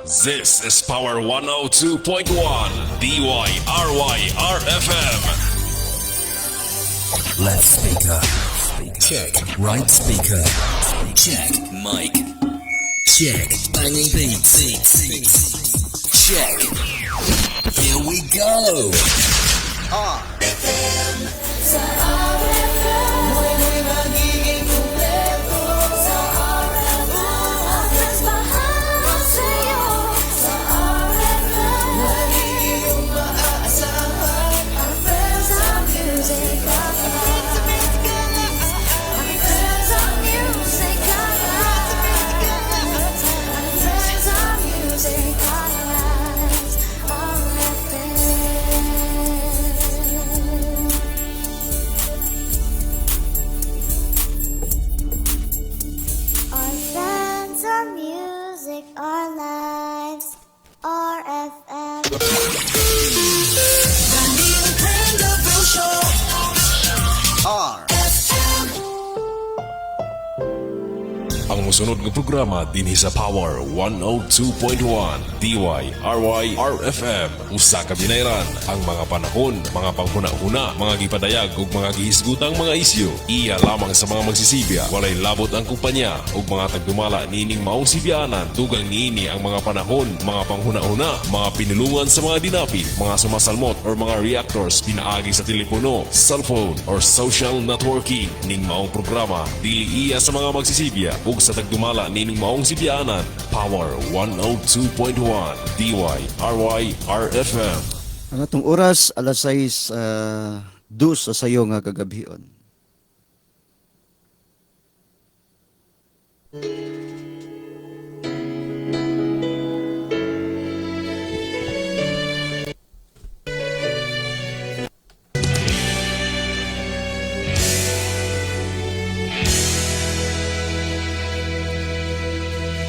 This is Power 102.1 DYRYRFM. Left speaker. Check. Right speaker. Check. Mic. Check. Banging beats. Check. Here we go. Sa RFM, buhay magiging kumpleto. Sa RFM, ang friends bahala sa'yo. Sa RFM, lagi iyong maaasahan. Our friends are music, our lives. Our friends are music, our lives. Our friends are music, our lives. RFM. Our fans, our music, our lives, RFM. R Ang musunod nga programa dinhi sa Power 102.1 DYRYRFM. Usa ka binayran ang mga panahon, mga panghuna-huna, mga gipadayag ug mga gihisgutang mga isyu. Iya lamang sa mga magsisibya. Walay labot ang kumpanya ug mga tagdumala niining maong sibyaanan. Dugang niini ang mga panahon, mga panghuna-huna, mga pinulungan sa mga dinapil, mga sumasalmot or mga reactors pinaagi sa telepono, cellphone or social networking. Ning maong programa dili iya sa mga magsisibya ug sa tagdumala nining maong sibyaanan. Power 102.1 DYRYRFM. Ang atong oras, alas 6, dos sa sayo nga kagabhion.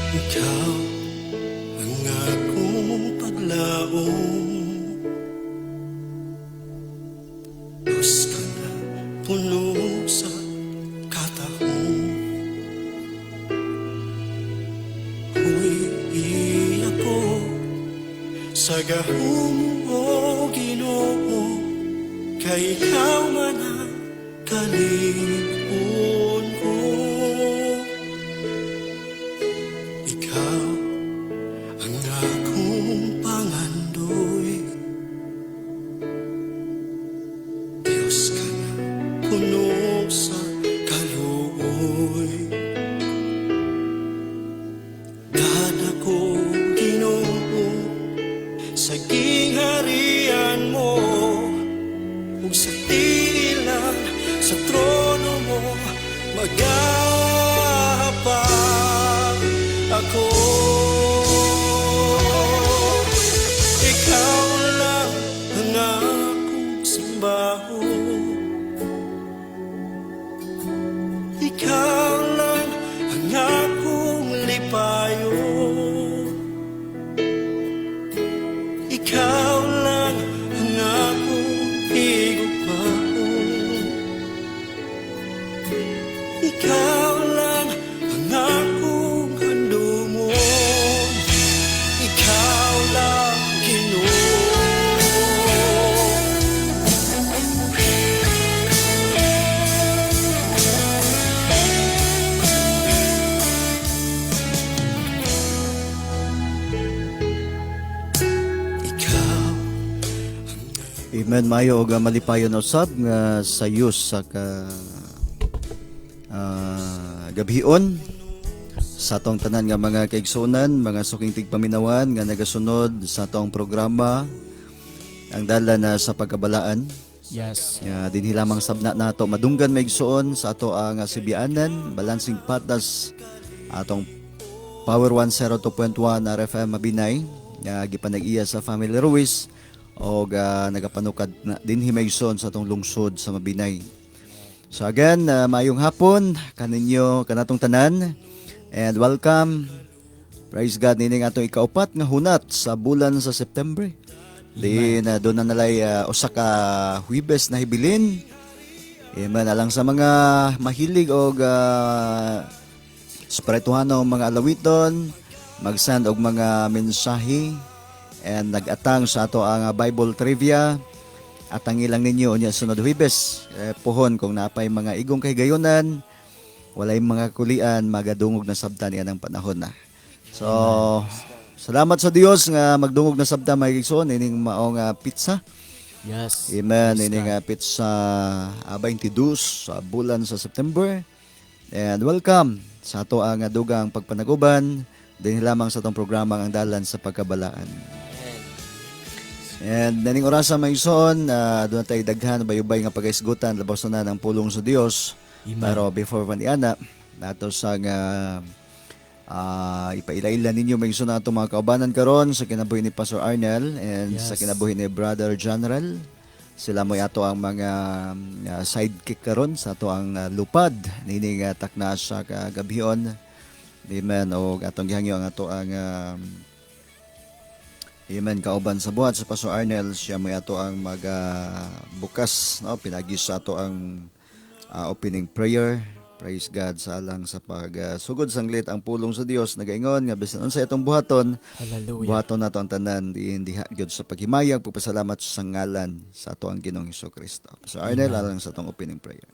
Ikaw ang akong paglaom, Diyos ka na puno sa katahong. Huwi ako sa gahom mo, Ginoo, kay ikaw man ang kalig-on ko. Ikaw ang akong pangandoy, Diyos ka na puno sa kaluoy. Dada ko, Ginoo, sa gingharian mo, ug sa tiilan sa trono mo magahapag ako. Ikaw lang ang akong simbahon, ikaw lang ang akong lipayon, ikaw lang ang akong higugmaon, ikaw lang ang akong handumon, ikaw lang, Ginoo. Ikaw. Amen. Mayo og malipayon usab nga sayos sa ka gabhion sa atong tanan nga mga kaigsuonan, mga suking tigpaminawan nga nagasunod sa atong programa ang dala na sa pagkabalaan. Nga dinhi lamang sabna nato madunggan maigsuon sa ato ang sibianan, balancing patas atong Power 102.1 RFM Mabinay nga gipanag-iya sa Family Ruiz og nagapanukad na dinhi maigsoon sa atong lungsod sa Mabinay. So again, maayong hapon kaninyo kanatong tanan and welcome. Praise God nining atong ikaupat nga hunat sa bulan sa September. Di na doon na nalay usa ka Huwebes na hibilin. Amen. Alang sa mga mahilig og espirituhanong mga alawiton, Mag-send og mga mensahe and nag-atang sa ato ang Bible trivia. Atangi lang ninyo unya sunod Huwebes. Eh, puhon kung napay mga igong kahigayonan, walay mga kulian, magadungog na sabta niya ng panahon na. So, salamat sa Dios nga magdungog na sabta mga igsoon ining maong pizza. Yes. Amen. Ini nga pizza 22 sa bulan sa September. And welcome sa ato ang dugang pagpanaguban dinhi lamang sa atong programa ang dalan sa pagkabalaan. And naning orasa mga igsoon, doon tayo daghan bayubay nga pagaisgutan labaw sa na ng pulong sa Dios. Amen. Pero before man iana, nato sa nga ipaila-ila ninyo mga igsoon ato mga kaubanan karon sa kinabuhi ni Pastor Arnel and sa Yes. kinabuhi ni Brother General. Sila mo ato ang mga sidekick karon sa ato ang lupad nining takna sa kagabhion. Amen. O atong gihangyo ang ato ang Amen. Kauban sa buhat sa Pastor Arnel, siya may ato ang magabukas, no? Pinagi sa ato ang opening prayer. Praise God sa alang sa pagsugod sanglit ang pulong sa Dios nagaingon nga bisan unsa itong buhaton, Hallelujah. buhaton nato ang tanan diin diha gyud sa paghimayag pagpasalamat sa ngalan sa ato ang Ginoong Kristo. Pastor Arnel, alang sa atong opening prayer.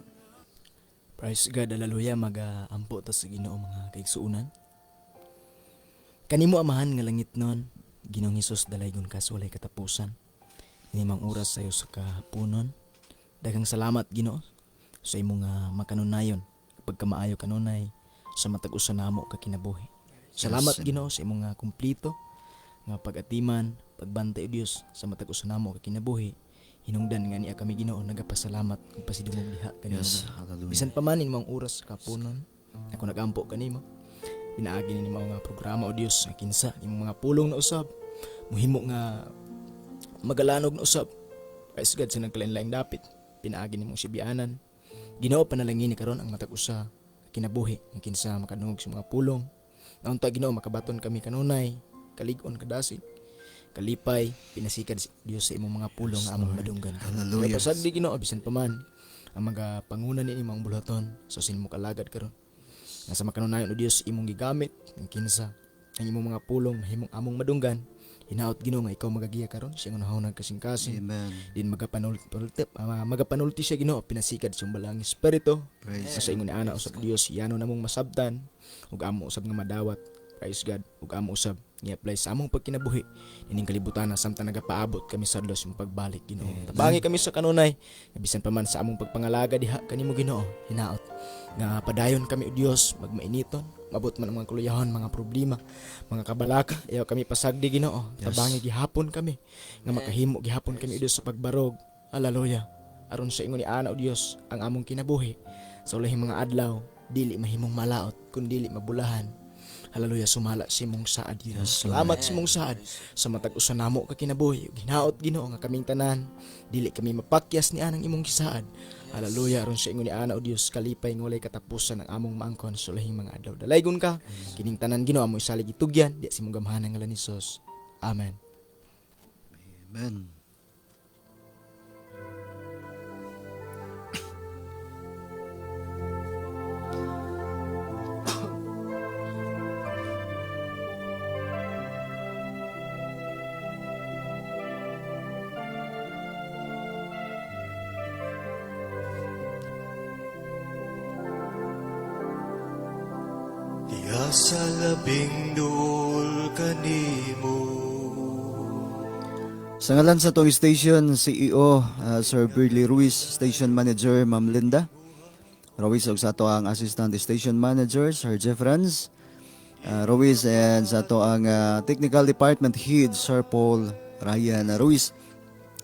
Praise God, hallelujah, mag-ampo ta sa Ginoo mga kaigsuonan. Kanimo Amahan nga langit nun, Ginoong Hesus dalaygon ka sa walay katapusan. Inimang oras sayo sa kahaponon. Daghang salamat Ginoo sa imong makanunayon, pagkamaayo kanunay sa matag usa namo ka kinabuhi. Salamat Ginoo sa imong kumplito nga pag-atiman, pagbantay o Dios sa matag usa namo ka kinabuhi. Hinungdan nga niya kami Ginoo nagapasalamat ug pasidungog diha kanimo. Yes, Ginoo. hallelujah. Bisan pa man imong oras sa kapunon, ako nagampo kanimo. Pinaagi ni mga programa o Dios nga kinsa imong mga pulong na usab, muhimo nga magalanog na usab. Praise God sa nagkalain-laing dapit. Pinaagi nimong sibianan. Ginoo panalangin ni karon ang matag usa kinabuhi nga kinsa makadungog sa mga pulong. Naunta Ginoo makabaton kami kanunay, kalig-on kadasig, kalipay, pinasikad sa Dios sa imong mga pulong nga among madunggan. Hallelujah. Kaya pasagdi Ginoo bisan pa man ang mga panguna ni imong buluhaton sa sinimo kalagad karon. Nga sa makanunayon o Dios imong gigamit ang kinsa ang imong mga pulong mahimong among madunggan. Hinaot Ginoo nga ikaw magagiya karon siya nga kasing-kasing. Amen. Din magapanulti magapanulti siya Ginoo pinasikad sa balang espiritu. Praise Sa ingon ni ana usab Dios yano namong masabtan ug amo usab nga madawat. Praise God ug amo usab ni-apply sa among pagkinabuhi ining kalibutan na samtang nagapaabot kami sa Dios imong pagbalik Ginoo. Tabangi kami sa kanunay bisan pa man sa among pagpangalaga diha kanimo Ginoo. Hinaot nga padayon kami o Dios magmainiton mabot man ang mga kuluyahon, mga problema, mga kabalaka, ayaw kami pasagdi Ginoo. Tabangi gihapon kami nga makahimo gihapon kami o Dios sa pagbarog. Hallelujah. Aron sa ingon ni ana o Dios ang among kinabuhi sa ulahing mga adlaw dili mahimong malaot kun dili mabulahan. Hallelujah, sumala sa imong saad Ginoo. Salamat sa imong saad sa matag usa namo ka kinabuhi. Ug hinaot Ginoo nga kaming tanan dili kami mapakyas ni anang imong gisaad. Hallelujah, aron sa ingon ni ana o Dios kalipay nga walay katapusan ang among maangkon sa ulahing mga adlaw. Dalaygon ka kining tanan Ginoo amoy salig itugyan di sa imong gamhanan ngalan ni Jesus. Amen. Amen. Diya sa labing duol kanimo. Sa ngalan sa itong station, CEO Sir Burley Ruiz, Station Manager Ma'am Linda Ruiz, ug sa ato ang Assistant Station Manager Sir Jeffrens Ruiz, and sa ato ang Technical Department Head Sir Paul Ryan Ruiz,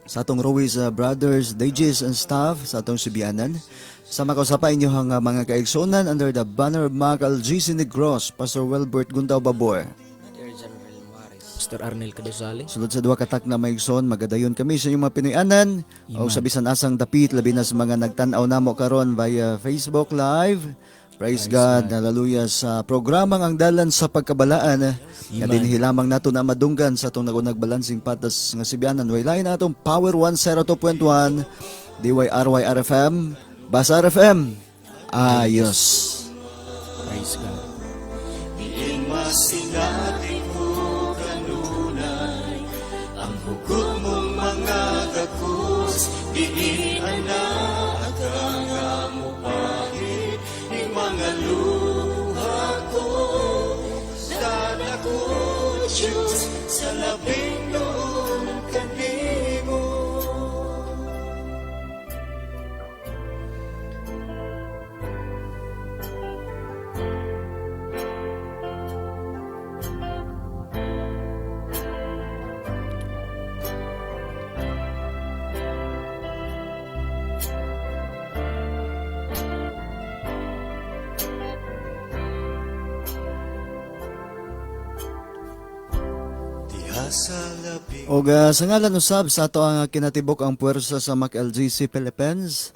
sa atong Ruiz Brothers, DJs and staff sa atong Sibianan. Sa makausapa inyo ang mga kaigsunan under the banner of Macal GC Negros, Pastor Wilbert Gundaw Babor. Pastor Arnel Cadosale. Sulod sa duha ka takna maigsoon, magadayon kami sa inyong mga Pinoyanan o sa bisan asang dapit labi na sa mga nagtan-aw namo karon via Facebook Live. Praise God, hallelujah sa programang ang dalan sa pagkabalaan nga dinhi lamang nato na madunggan sa atong nagunag balansing patas nga Sibianan way lain na atong Power 102.1 DYRY RFM Basa RFM. Ayos. Praise God. Diin masinati. Sa labing Og sa ngalan usab sa ato ang kinatibuk ang puwersa sa MacLGC Philippines.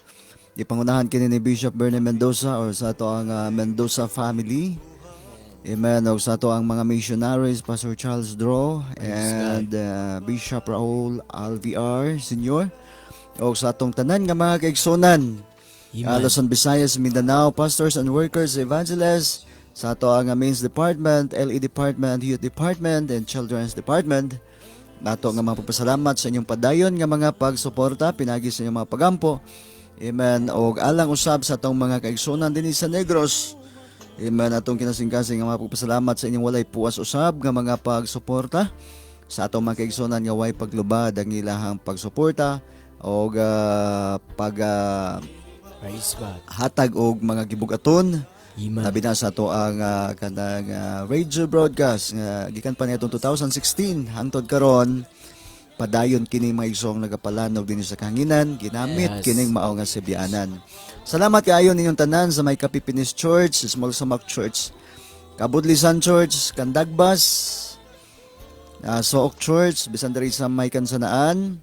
Gipangunahan kini ni Bishop Bernie Mendoza or sa ato ang Mendoza family. Amen. Og sa ato ang mga missionaries, Pastor Charles Draw and Bishop Raul Alviar Sr. Og sa atong tanan nga mga kaigsunan, Luzon, Visayas, Mindanao, pastors and workers, evangelists, sa ato ang Men's Department, LE Department, Youth Department, and Children's Department. Nato nga mga pagpasalamat sa inyong padayon nga mga pagsuporta, pinagi sa inyong mga pagampo. Amen. Og alang usab sa atong mga kaigsunan dinhi sa Negros. Amen. Atong kinasingkasing nga mga pagpasalamat sa inyong walay puas usab nga mga pagsuporta sa atong mga kaigsunan nga way paglubad ang ilahang pagsuporta og pag Praise God. hatag og mga gibugaton. Amen. Labi na sa ato ang kanang radio broadcast nga gikan pa niadtong 2016 hangtod karon, padayon kini mga igsoong nagapalanog dinhi sa kahanginan ginamit kining mao nga Sibianan. Salamat kaayo ninyong tanan sa may Kapipinis Church, Small Samak Church, Kabudlisan Church, Kandagbas, Sook Church, bisan diri sa may Kansanaan,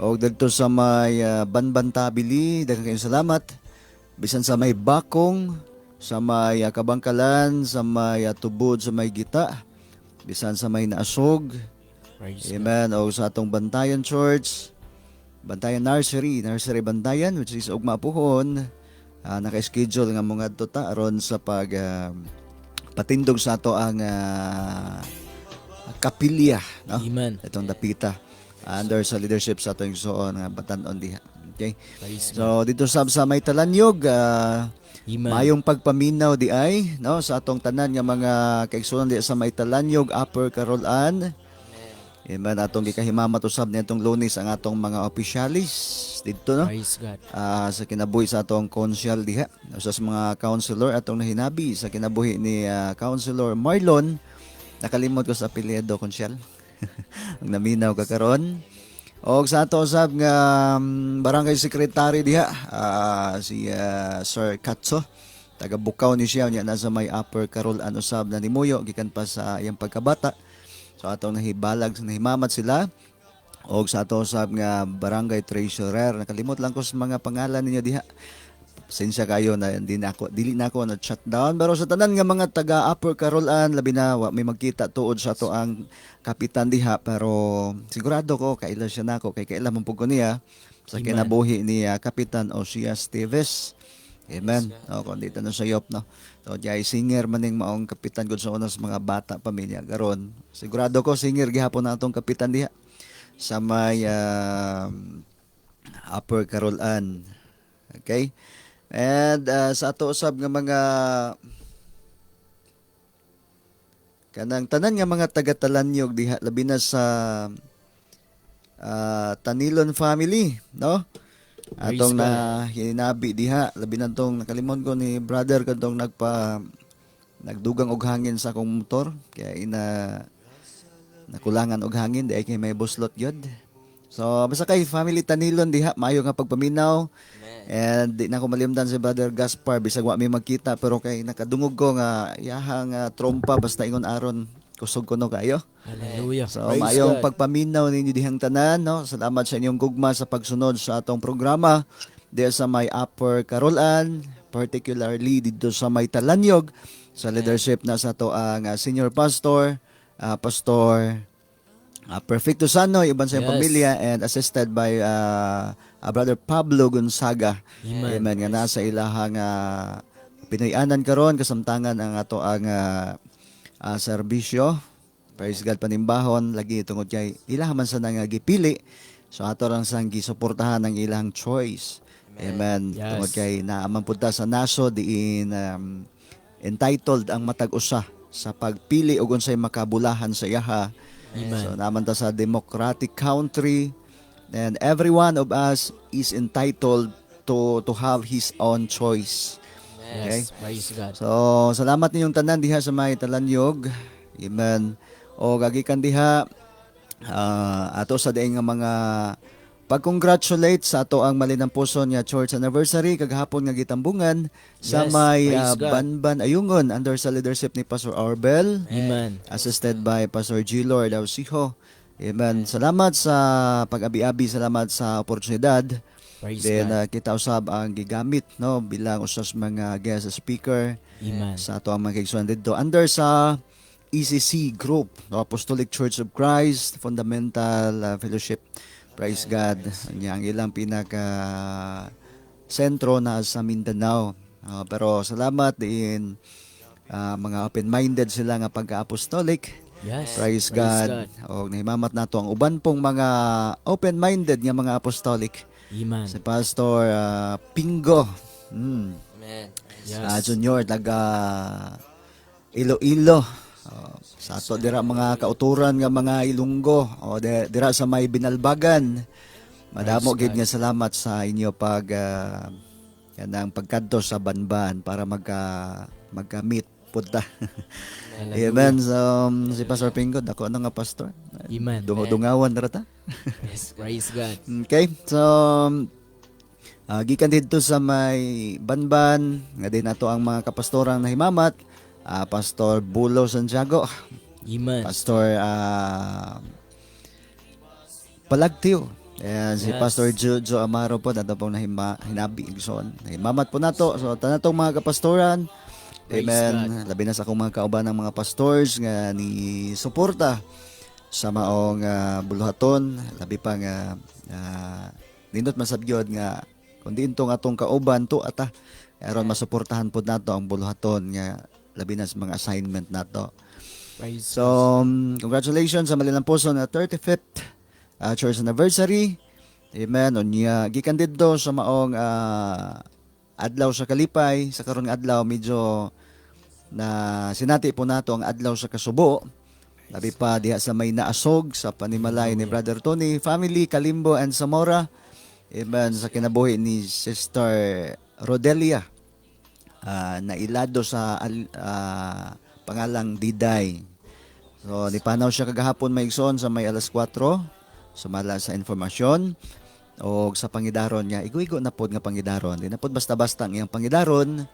o didto sa may Banban Tabili, daghang kayong salamat. Bisan sa may Bakong, sa may Kabangkalan, sa may Tubod, sa may Gita, bisan sa may Naasog, Praise God. Amen. O sa atong Bantayan Church, Bantayan Nursery, Nursery Bantayan, which is ugma puhon, naka-schedule nga mga ta aron sa pag patindog sa ato ang kapilya, no? Amen. Itong dapita under sa leadership sa atong igsoon nga batan-on diha. Okay. Praise So dito sa may Talanyog, Amen. mayong pagpaminaw di ay, no, sa atong tanan nga mga kaigsuonan di sa may Talanyog, Upper Carolan. Amen. Atong gikahimamat usab niadtong Lunes ang atong mga opisyalis didto, no? Praise God. Sa kinabuhi sa atong konsyal diha. Usa sa mga councilor atong nahinabi sa kinabuhi ni Councilor Marlon. Nakalimot ko sa apelyido, konsyal. Ang naminaw ka karon. Og sa ato usab nga barangay secretary diha, si Sir Katso. Taga Bukaw ni siya niya, nasa may Upper Carol usab na nimuyo gikan pa sa iyang pagkabata. So atong nahibalag, nahimamat sila. Og sa ato usab nga barangay treasurer, nakalimot lang ko sa mga pangalan ninyo diha. Pasensya kayo na hindi na ako dili na ako na chat down, pero sa tanan nga mga taga Upper Carolan, labi na wa may magkita tuod sa ato ang kapitan diha, pero sigurado ko kaila siya nako kay kaila man pud ko niya sa Amen. kinabuhi ni Kapitan Osias Teves. Amen. O, kung dito na sa yop, no. So, di ay singer maning maong kapitan gud sa una sa mga bata pamilya. Karon, sigurado ko singer gihapon na atong kapitan diha sa may Upper Carolan. Okay? And sa ato usab nga mga kanang tanan nga mga taga-Talanyog diha, labi na sa Tanilon family, no? Atong Praise na hinabi diha, labi na tong nakalimon ko ni brother kadtong nagdugang og hangin sa akong motor kaya ina nakulangan og hangin di ay kay may buslot gyud. So basta kay family Tanilon diha, maayo nga pagpaminaw. And di na ko malimtan si Brother Gaspar bisag wa mi magkita, pero kay nakadungog ko nga iyahang trompa basta ingon aron kusog kuno kayo. Hallelujah. So Praise maayong God. pagpaminaw ninyo dihang tanan, no? Salamat sa inyong gugma sa pagsunod sa atong programa diya sa may Upper Carolan, particularly dito sa may Talanyog, sa leadership na sa ato ang senior pastor, Pastor Perfecto Sanoy, uban sa iyang pamilya and assisted by Brother Pablo Gonzaga. Amen. Amen. Nga nasa ilahang Pinoy-anan karon kasamtangan ang ato ang serbisyo. Praise God, panimbahon lagi tungod kay ilaha man sa nga gipili. So ato lang sang gisuportahan ang ilang choice. Amen. Tungod kay naaman pud ta sa nasod diin entitled ang matag usa sa pagpili og unsay makabulahan sa iyaha. Amen. So naman ta sa democratic country and every one of us is entitled to have his own choice. Okay? Yes. Praise God. So, salamat ninyong tanan diha sa may Talanyog. Amen. O gagikan diha ato sa dieng nga mga pag-congratulate sa ato ang Malinampuson nga church anniversary kagahapon nga gitambungan sa may Praise God. Banban Ayungon under sa leadership ni Pastor Arbel Amen. assisted by Pastor G. Lord Ausijo. Amen. Salamat sa pag-abi-abi, salamat sa oportunidad. Praise Then God. Kita usab ang gigamit, no, bilang usa sa mga guest speaker Amen. sa ato ang mga kaigsuonan didto under sa ECC Group, no, Apostolic Church of Christ Fundamental Fellowship. Praise God. Ang ilang pinaka sentro na sa Mindanao. Pero salamat din, mga open-minded sila nga pagka-apostolic. Praise God. O nahimamat nato ang uban pong mga open-minded nga mga apostolic. Amen. Si Pastor Pingo. Amen. Yes. Junior taga Iloilo. Oh, sa ato dira mga kauturan nga mga Ilonggo o dira sa may Binalbagan. Madamo gid nga salamat sa inyo pag kanang pagkadto sa Banban para magka meet punta. Amen. So, si Pastor Pingo, dako na nga pastor. Amen. Dungaw-dungawan ra ta. Yes. Praise God. Okay. So, gikan didto sa may Banban, nga din nato ang mga kapastorang nahimamat, Pastor Bulo Santiago, Amen. Pastor Palagtio. Ayan, si Pastor Jojo Amaro po, nato pong hinabi, igsoon. Nahimamat po nato. So, tanan tong mga kapastoran. Praise Amen. Labi na sa akong mga kauban ng mga pastors nga ni suporta sa maong buluhaton. Labi pa nga nindot man sab gyud nga kung diintong atong kauban to ata aron masuportahan pod nato ang buluhaton nga labi na sa mga assignment nato. Praise So, congratulations sa Malilamposon na 35th church anniversary. Amen. Unya, gikan didto sa maong adlaw sa kalipay, sa karong adlaw medyo na sinati po nato ang adlaw sa kasubo. Labi pa diha sa may naasog sa panimalay ni Brother Tony, family Kalimbo and Zamora. Amen. Sa kinabuhi ni Sister Rodelia na ilado sa pangalang Diday. So, nipanaw siya kagahapon, may igsoon, sa may alas 4, sumala sa informasyon o sa pangidaron niya. Igo-igo na pod nga pangidaron. Di na pod basta-basta ang iyang pangidaron.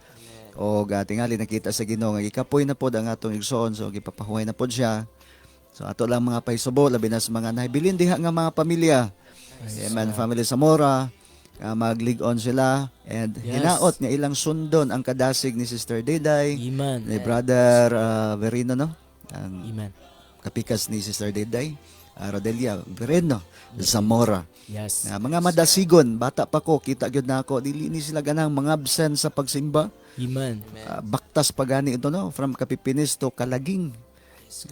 O tingali nakita sa Ginoo nga gikapoy na pod ang atong igsoon, so gipapahuway na pod siya. So ato lang mga paisubo, labi na sa mga nahibilin diha nga mga pamilya. Amen. Family Zamora, maglig-on sila and hinaot nga ilang sundon ang kadasig ni Sister Diday, Amen. ni Brother Verino, no? Ang Amen. kapikas ni Sister Diday, Rodelia Verino Zamora. Na mga madasigon, bata pa ko, kita gyud na ako, dili ni sila ganang mga absent sa pagsimba. Amen. Baktas pa gani ito, no, from Kapipinis to Kalaging.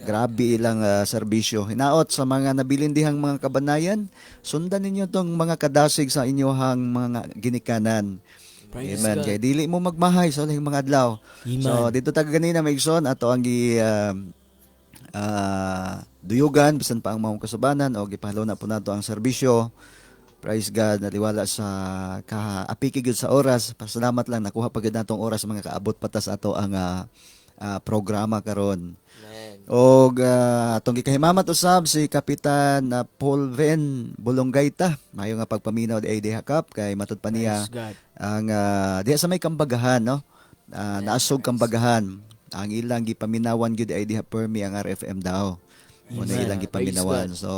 Grabe ilang serbisyo. Hinaot sa mga nabilin dihang mga kabanayan, sundan ninyo tong mga kadasig sa inyohang mga ginikanan. Praise Amen. God. Kay dili mo magmahay sa uling mga adlaw. Amen. So dito taga ganina, may igsoon ato ang gi duyugan bisan pa ang maong kasubanan o gipahalo na po nato ang serbisyo. Praise God, naliwala sa kaapiki gyud sa oras. Pasalamat lang nakuha pa gyud natong oras mga kaabot pa ta sa ato ang programa karon. Amen. Og atong gikahimamat usab si Kapitan Paul Ven Bolonggaita. Mayo nga pagpaminaw di ay diha kap kay matud pa niya Praise God. ang diha sa may kambagahan, no. Naasog kambagahan. Ang ilang gipaminawan gyud ay diha permi ang RFM daw. Mo na Amen. ilang Praise gipaminawan. God. So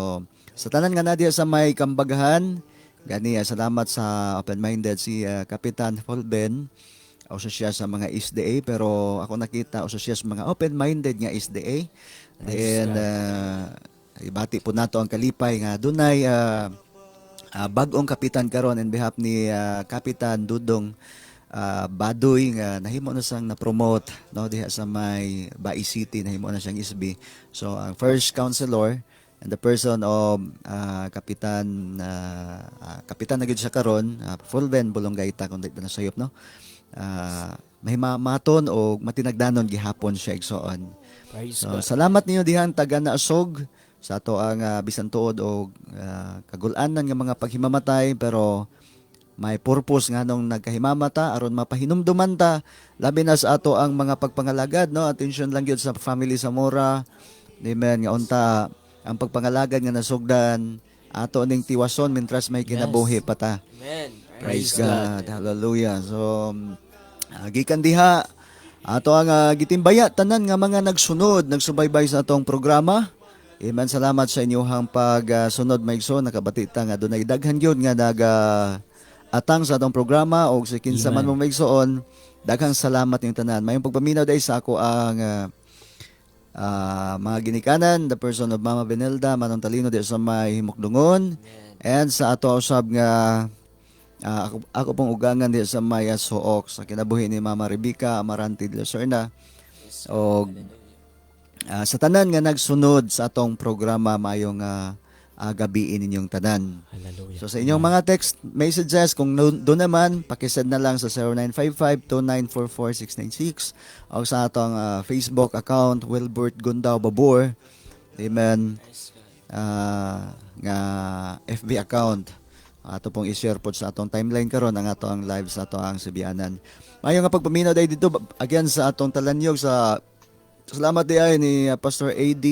sa tanan nga na diha sa may kambagahan, gani salamat sa open-minded si Kapitan Paul Ben. Usa siya sa mga SDA, pero ako nakita usa siya sa mga open-minded nga SDA. Then ibati po nato ang kalipay nga dunay bag-ong kapitan karon in behalf ni Kapitan Dudong Baduy nga nahimo na siyang na-promote, no, diha sa may Bai City, nahimo na siyang SB. So ang first counselor and the person of Kapitan Kapitan na gyud siya karon, Fulben Bolonggaita kung di pa nasayop, no. Mahimamaton o matinagdanon gihapon siya, igsoon. Praise So, God. salamat ninyo dihang taga naasog sa ato ang bisan tuod og kagulanan nga mga paghimamatay, pero may purpose nga nung nagkahimamata aron mapahinumduman ta labi na sa ato ang mga pagpangalagad, no. Attention lang gyud sa family Zamora. Amen. Nga unta ang pagpangalagad nga nasugdan ato ning tiwason mentras may kinabuhi pa ta. Amen. Praise God. Hallelujah. So, gikan diha, ato ang gitimbaya tanan nga mga nagsunod, nagsubaybay sa atong programa. Amen. Salamat sa inyong pagsunod, mga igsoon. Nakabati ta nga dunay daghan gyud nga naga atang sa atong programa og si kinsa man mo, mga igsoon. Daghang salamat yung tanan. Mayong pagpaminaw dahil sa ako ang mga ginikanan, the person of Mama Benelda, Manong Talino di sa may Himokdungon, and sa ato usab nga ako pong ugangan di sa may Suok sa kinabuhi ni Mama Rebecca Amarante de Lucerna. Og sa tanan nga nagsunod sa atong programa, mayong gabi ninyong tanan. Hallelujah. So sa inyong mga text messages, kung doon naman, pakisend na lang sa 0955-2944696 o sa atong Facebook account, Wilbert Gundao Babor. Amen. Nga FB account. Ato pong i-share po sa atong timeline karon ang ato ang live sa ato ang Sibianan. Mayo nga pagpaminaw dahil dito again sa atong talanyog sa salamat di ay ni Pastor AD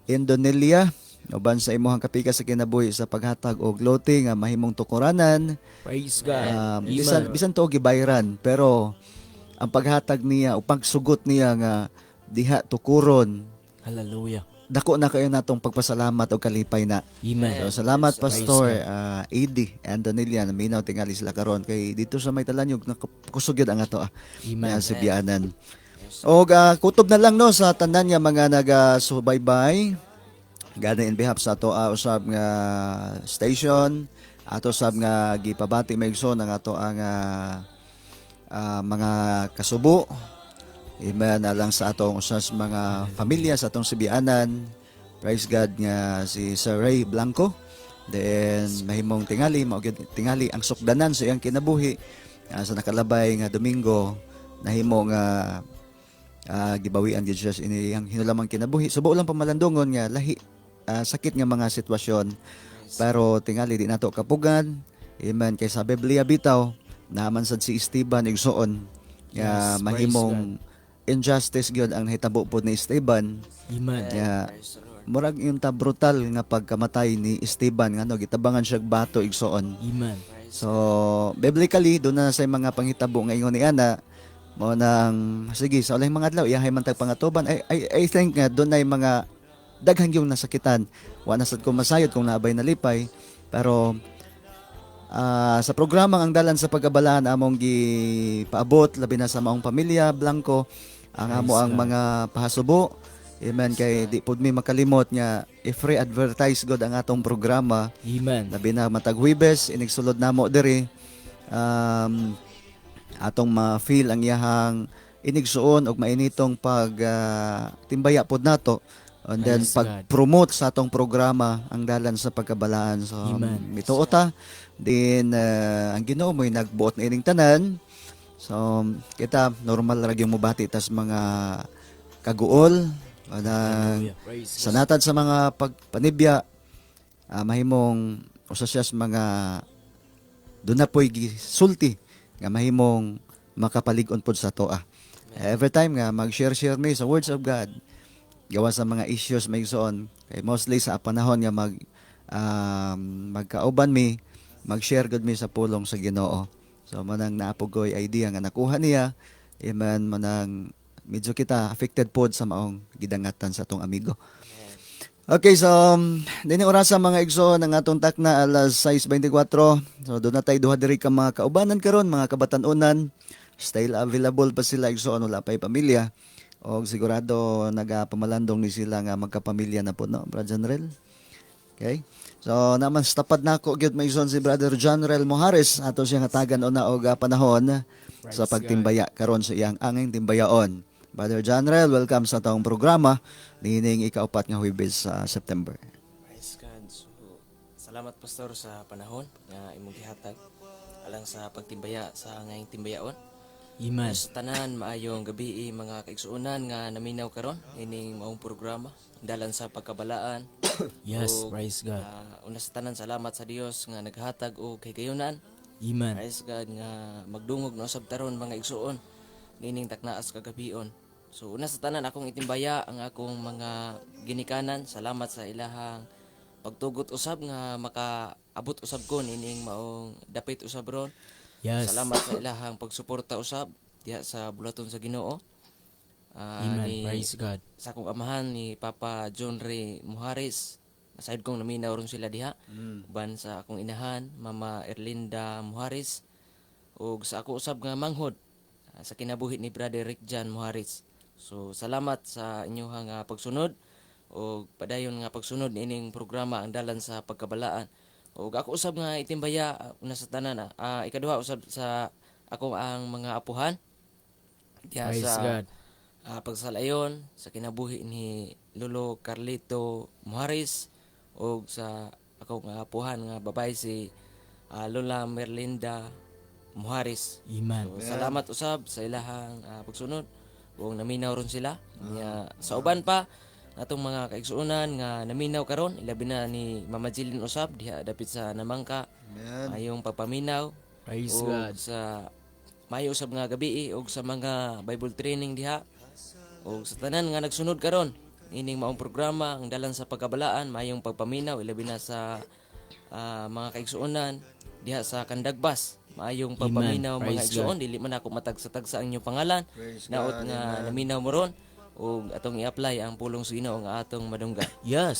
Indonelia uban sa imuhang kapika sa kinabuhi sa paghatag og lote nga mahimong tukuranan. Praise God. Bisan bisan to gibayran, pero ang paghatag niya o pagsugot niya nga diha tukuron, Hallelujah. Dako na kayo natong pagpasalamat o kalipay na. Amen. So, salamat, Pastor AD Antonelia, naminaw tingali sila karon kay dito sa may talanyog nakusog gyud ang ato Amen. nga Sibianan. Og kutob na lang, no, sa tanan nga mga nagasubaybay gani in behalf sa ato usab nga station, ato sab nga gipabati, mga igsoon, ang ato ang mga kasubo. Amen. Alang sa atong usas mga pamilya sa atong Sibianan. Praise God nga si Sir Ray Blanco. Then mahimong tingali mao gyud tingali ang sukdanan sa iyang kinabuhi sa nakalabay nga Domingo, nahimo nga gibawian gyud siya sa iyang hinulamang kinabuhi. Subo lang pamalandungon nga lahi sakit nga mga sitwasyon. Pero tingali di nato kapugan. Amen, kay sa Biblia bitaw naman sad si Esteban, igsoon, nga Yes, praise mahimong injustice gyud ang nahitabo pod ni Esteban. Amen. Nga murag yung ta brutal nga pagkamatay ni Esteban nga no gitabangan siya og bato, igsoon. Amen. So biblically doon na sa mga panghitabo nga ingon ni ana mo nang sige sa ulahing mga adlaw iyahay man tag pangatuban. I think nga doon ay mga daghan yung nasakitan. Wa na sad ko masayod kung naabay nalipay, pero sa programang Ang Dalan sa Pagkabalaan among gipaabot labi na sa maong pamilya Blanco ang amo ang mga pahasubo. Amen, kay di pud mi makalimot nga i-free advertise god ang atong programa. Amen. Labi na matag Huwebes inigsulod namo diri, atong ma-feel ang iyahang inigsuon og mainitong pag timbaya pod nato and then Praise God. pag-promote sa atong programa Ang Dalan sa Pagkabalaan. So Amen. mituo ta din ang Ginoo mo'y nagbuot na ining tanan. So kita normal ra gyud mobati tas mga kaguol anang Hallelujah. Praise sa natad sa mga pagpanibya, mahimong usa siya sa mga doon na po'y gisulti nga mahimong makapalig-on pod sa toa. Every time nga mag-share-share mi sa words of God, gawa sa mga issues, mga igsoon, kay mostly sa panahon nga magkauban mi, mag-share gud mi sa pulong sa Ginoo. So manang naapogoy idea nga nakuha niya. Amen, manang medyo kita affected pod sa maong gidangatan sa atong amigo. Okay, so dini orasa, mga igsoon, ang atong takna alas 6:24. So doon na tayo duha diri ka mga kaubanan karon, mga kabatan-unan. Still available pa sila, igsoon, wala pa'y pamilya. O sigurado nagapamalandong ni sila nga magkapamilya na po, no, Brother General. Okay? So naman sa tapad nako gyud, mga igsoon, si Brother General Mohares, ato siyang hatagan una og panahon sa pagtimbaya karon sa iyang anging timbayaon. Brother General, welcome sa atong programa niining ikaupat nga Huwebes sa September. Praise God. So, salamat, Pastor, sa panahon nga imong gihatag alang sa pagtimbaya sa ngayong timbayaon. Amen. Sa tanan, maayong gabi mga kaigsuonan nga naminaw karon ining maong programa Dalan sa Pagkabalaan. Yes, Ug, praise God. Una sa tanan, salamat sa Dios nga naghatag og kahigayunan. Amen. Praise God nga magdungog no usab taron, mga igsuon, nining taknaas kagabion. So una sa tanan, akong itimbaya ang akong mga ginikanan. Salamat sa ilahang pagtugot usab nga makaabot usab ko nining maong dapit usab ron. Salamat sa ilahang pagsuporta usab diha sa bulaton sa Ginoo. Amen. Ni Praise God. sa akong amahan ni Papa John Ray Muharis. Nasayod kong naminaw ron sila diha. Uban sa akong inahan, Mama Erlinda Muharis, ug sa ako usab nga manghod sa kinabuhi ni Brother Rick Jan Muharis. So salamat sa inyong nga pagsunod ug padayon nga pagsunod niining programa, Ang Dalan sa Pagkabalaan. Ug ako usab nga itimbaya, una sa tanan, ikaduha usab sa ako ang mga apuhan diha Praise sa God. Pagsalayon sa kinabuhi ni Lolo Carlito Muharis ug sa ako nga apuhan nga babae, si Lola Merlinda Muharis. Amen. So, salamat usab sa ilahang pagsunod kung naminaw ron sila. Nya, sa uban pa atong mga kaigsuonan nga naminaw karon, ilabi na ni Mama Jilin usab diha dapit sa Namangka. Mayong pagpaminaw. Praise Ug God. sa mayo usab nga gabi ug sa mga Bible training diha ug sa tanan nga nagsunod karon ining maong programa, Ang Dalan sa Pagkabalaan, mayong pagpaminaw, ilabi na sa mga kaigsuonan diha sa Kandagbas. Maayong pagpaminaw, mga Praise igsuon. Dili man ako matagsa-tagsa ang inyong pangalan. Naot nga naminaw mo ron ug atong i-apply ang pulong sa Ginoo nga atong madunggan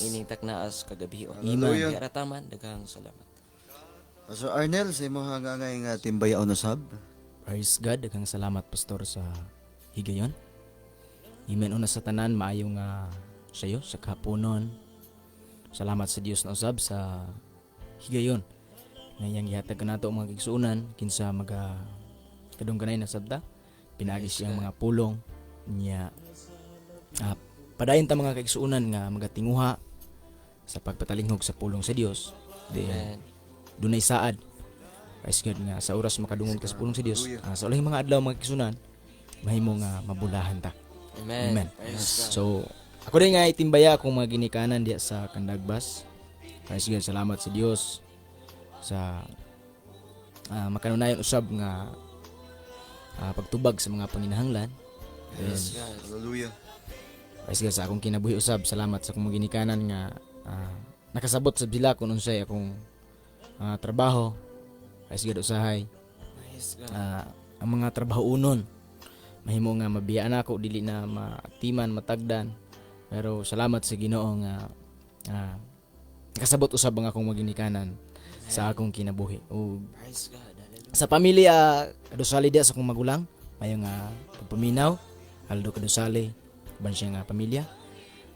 ining taknaas kagabion. Hallelujah. Rataman, daghang salamat. Pastor Arnel, sa imong hangangay nga timbayaon usab. Praise God. Daghang salamat, Pastor, sa higayon. Amen. Una sa tanan, maayo nga sayo sa kahaponon. Salamat sa Dios na usab sa higayon nga iyang gihatag kanato, mga kaigsuonan, kinsa maga kadungganay na sabta pinaagi siyang mga pulong niya. Padayon ta, mga kaigsuonan, nga magatinguha sa pagpatalinghog sa pulong sa Dios. Then dunay saad. Praise God, nga sa oras makadungog ka sa pulong sa Dios, sa ulahing mga adlaw, mga kaigsuonan, mahimo nga mabulahan ta. Amen. Amen. Praise God. So, ako din nga itimbaya akong mga ginikanan diya sa Kandagbas. Praise God, salamat sa Dios sa makanunayon usab nga pagtubag sa mga panginahanglan. Yes. Hallelujah. Praise God sa akong kinabuhi usab. Salamat sa akong mga ginikanan nga nakasabot sa sila kung unsay akong trabaho. Praise God usahay. Praise God. Ang mga trabaho unon mahimo nga mabiyaan ako, dili na matiman, matagdan, pero salamat sa Ginoo nga nakasabot usab ang akong mga ginikanan sa akong kinabuhi ug Praise God. Hallelujah. Sa pamilya Kadusali diya sa akong magulang, mayo nga pagpaminaw. Aldo Kadusali, uban siya nga pamilya.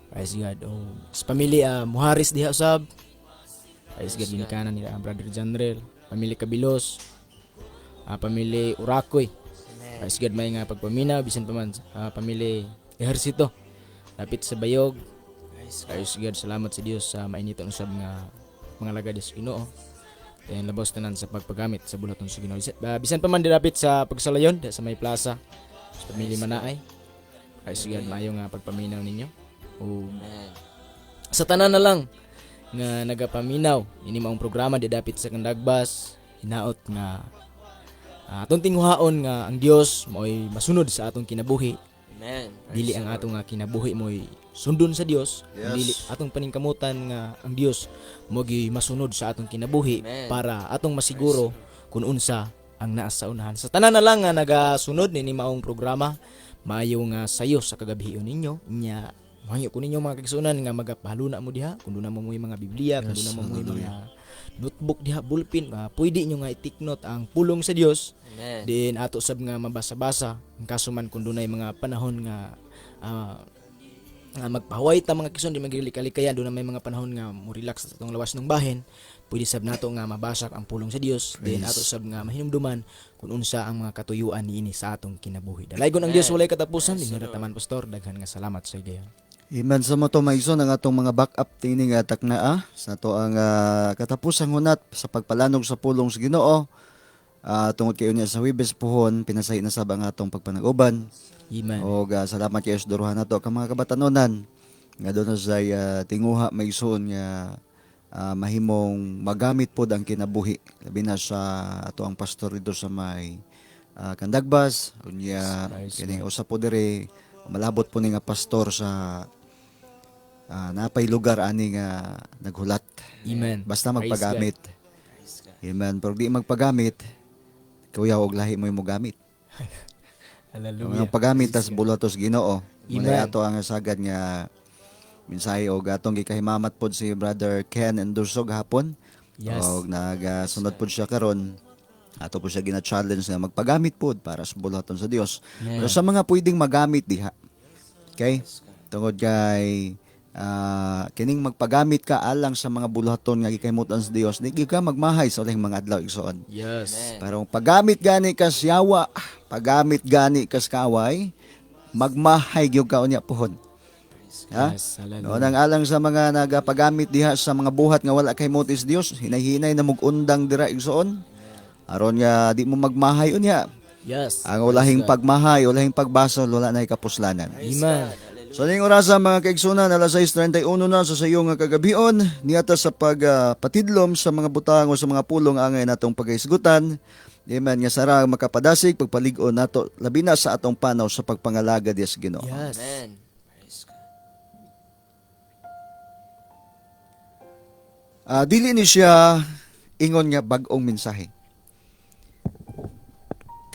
Praise God. O sa pamilya Muharis diha usab. Praise God, ginikanan nila Brother Janrel, pamilya Kabilos, pamilya Urakoy. Praise God, may nga pagpaminaw. Bisan pa man pamilya Ehersito dapit sa Bayog. Praise God, salamat sa Dios sa mainiton usab nga mga lagad sa Ginoo. Then labos tanan sa pagpagamit sa bulaton sa Ginoo. Bisan pa man dapit sa Pagsalayon, sa may plaza, sa pamilya Manaay. Praise God, maayo nga pagpaminaw ninyo. O Amen. sa tanan na lang nga nagapaminaw ini maong programa di dapit sa Kandagbas, hinaot nga atong tinguhaon nga ang Dios mo'y masunod sa atong kinabuhi. Amen. Dili ang atong nga kinabuhi mo'y sundon sa Dios, dili atong paningkamutan nga ang Dios mo'y masunod sa atong kinabuhi Amen. para atong masiguro kung unsa ang naa sa unahan. Sa tanan na lang nga nagasunod nini maong programa, maayo nga sayo sa kagabihion ninyo. Nya mohangyo ko ninyo, mga kaigsuonan, nga magapahaluna mo diha kung duna mo mo'y mga Biblia, kung duna mo mo'y mga notebook diha, ballpen, pwede nyo nga i-take note ang pulong sa Dios. Amen. Din ato sab nga mabasa-basa ang kaso man kung dunay mga panahon nga nga magpahuway ta, mga kaigsoon, di maglikalikayan, doon na may mga panahon nga mo relax sa atong lawas ng bahin, pwede sab nato nga mabasa ang pulong sa Dios. Then ato sab nga mahinumduman kung unsa ang mga katuyuan niini sa atong kinabuhi. Dalaygon ang Dios walay katapusan. Dinhi taman, Pastor. Daghan nga salamat sa higayon. Amen. Sa mo to maigsoon ang atong mga backup tining nga taknaa sa ato ang katapusang hunat sa pagpalanog sa pulong sa Ginoo. Tungod kay unya sa Huwebes puhon pinasahi na sab ang atong pagpanag-uban. Amen. Og salamat kay sa duruhan nato kang mga kabatanunan nga doon sa tinguha, maigsoon, nga mahimong magamit pod ang kinabuhi, labi na sa ato ang pastor dito sa may Kandagbas. Unya kini usa po diri, malabot po ni nga pastor sa napay lugar ani nga naghulat. Amen. Basta Praise magpagamit. Amen. Pero di magpagamit, kuya og lahi mo mo gamit. Hallelujah. Ang paggamit tas bulatos Ginoo. Amen. Muna ato ang sagad nga mensahe og atong gikahimamat pod si Brother Ken Endursog hapon. Yes. Og nagasunod pod siya karon. Ato po siya gina-challenge nga magpagamit pod para sa bulaton sa Dios. Pero sa mga pwedeng magamit diha. Okay? Tungod kay kining magpagamit ka alang sa mga buluhaton nga gikahimutan sa Dios, di gyud ka magmahay sa ulahing mga adlaw, igsoon. Yes. Pero kung paggamit gani kas yawa, paggamit gani kas kaway, magmahay gyud ka unya pohon. Ha? Yes, hallelujah. No, nang alang sa mga nagapagamit diha sa mga buhat nga wala kay motis Dios, hinay-hinay na mug-undang dira, igsoon. Aron nga di mo magmahay unya. Yes. Ang ulahing pagmahay, ulahing pagbasol, wala na kapuslanan. Amen. So ning orasa, mga kaigsunan, alas 6:31 na sa sayo nga kagabion niata sa pagpatidlom sa mga butang o sa mga pulong angay natong pagahisgutan. Amen, nga sara makapadasig pagpalig-on nato labi na sa atong panaw sa pagpangalaga diya sa Ginoo. Yes. Amen. Praise God. Dili ni siya ingon nga bag-ong mensahe.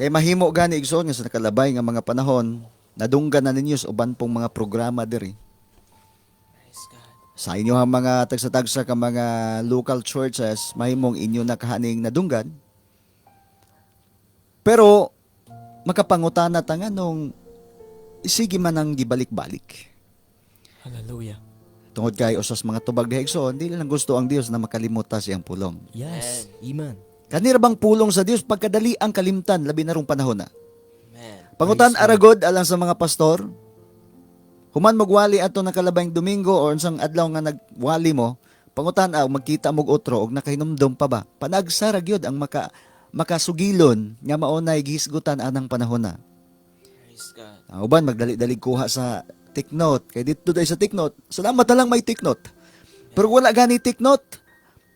Kay mahimo gani, igsoon, nga sa nakalabay nga mga panahon nadunggan na ninyo sa uban pong mga programa diri. Praise God. Sa inyo ang mga tagsa-tagsa ka mga local churches, mahimong inyo nakahaning nadunggan. Pero makapangutana ta nga nung sige man ang gibalik-balik. Hallelujah. Tungod kay usas mga tubag diha, igsoon, dili lang gusto ang Dios na makalimuta siyang pulong. Yes. Amen. Kanira bang pulong sa Dios pagkadali ang kalimtan labi na rong panahon na. Amen. Pangutan aragod alang sa mga pastor, human magwali ato nakalabayng Domingo or unsang adlaw nga nagwali mo, pangutan aw magkita mog otro og nakahinumdom pa ba? Panagsara gyud ang makasugilon nga maunay gihisgutan anang panahon na. Praise God. Ang uban magdali-dali kuha sa take note. Kay dito dahil sa take note, salamat na lang may take note. Pero wala gani take note.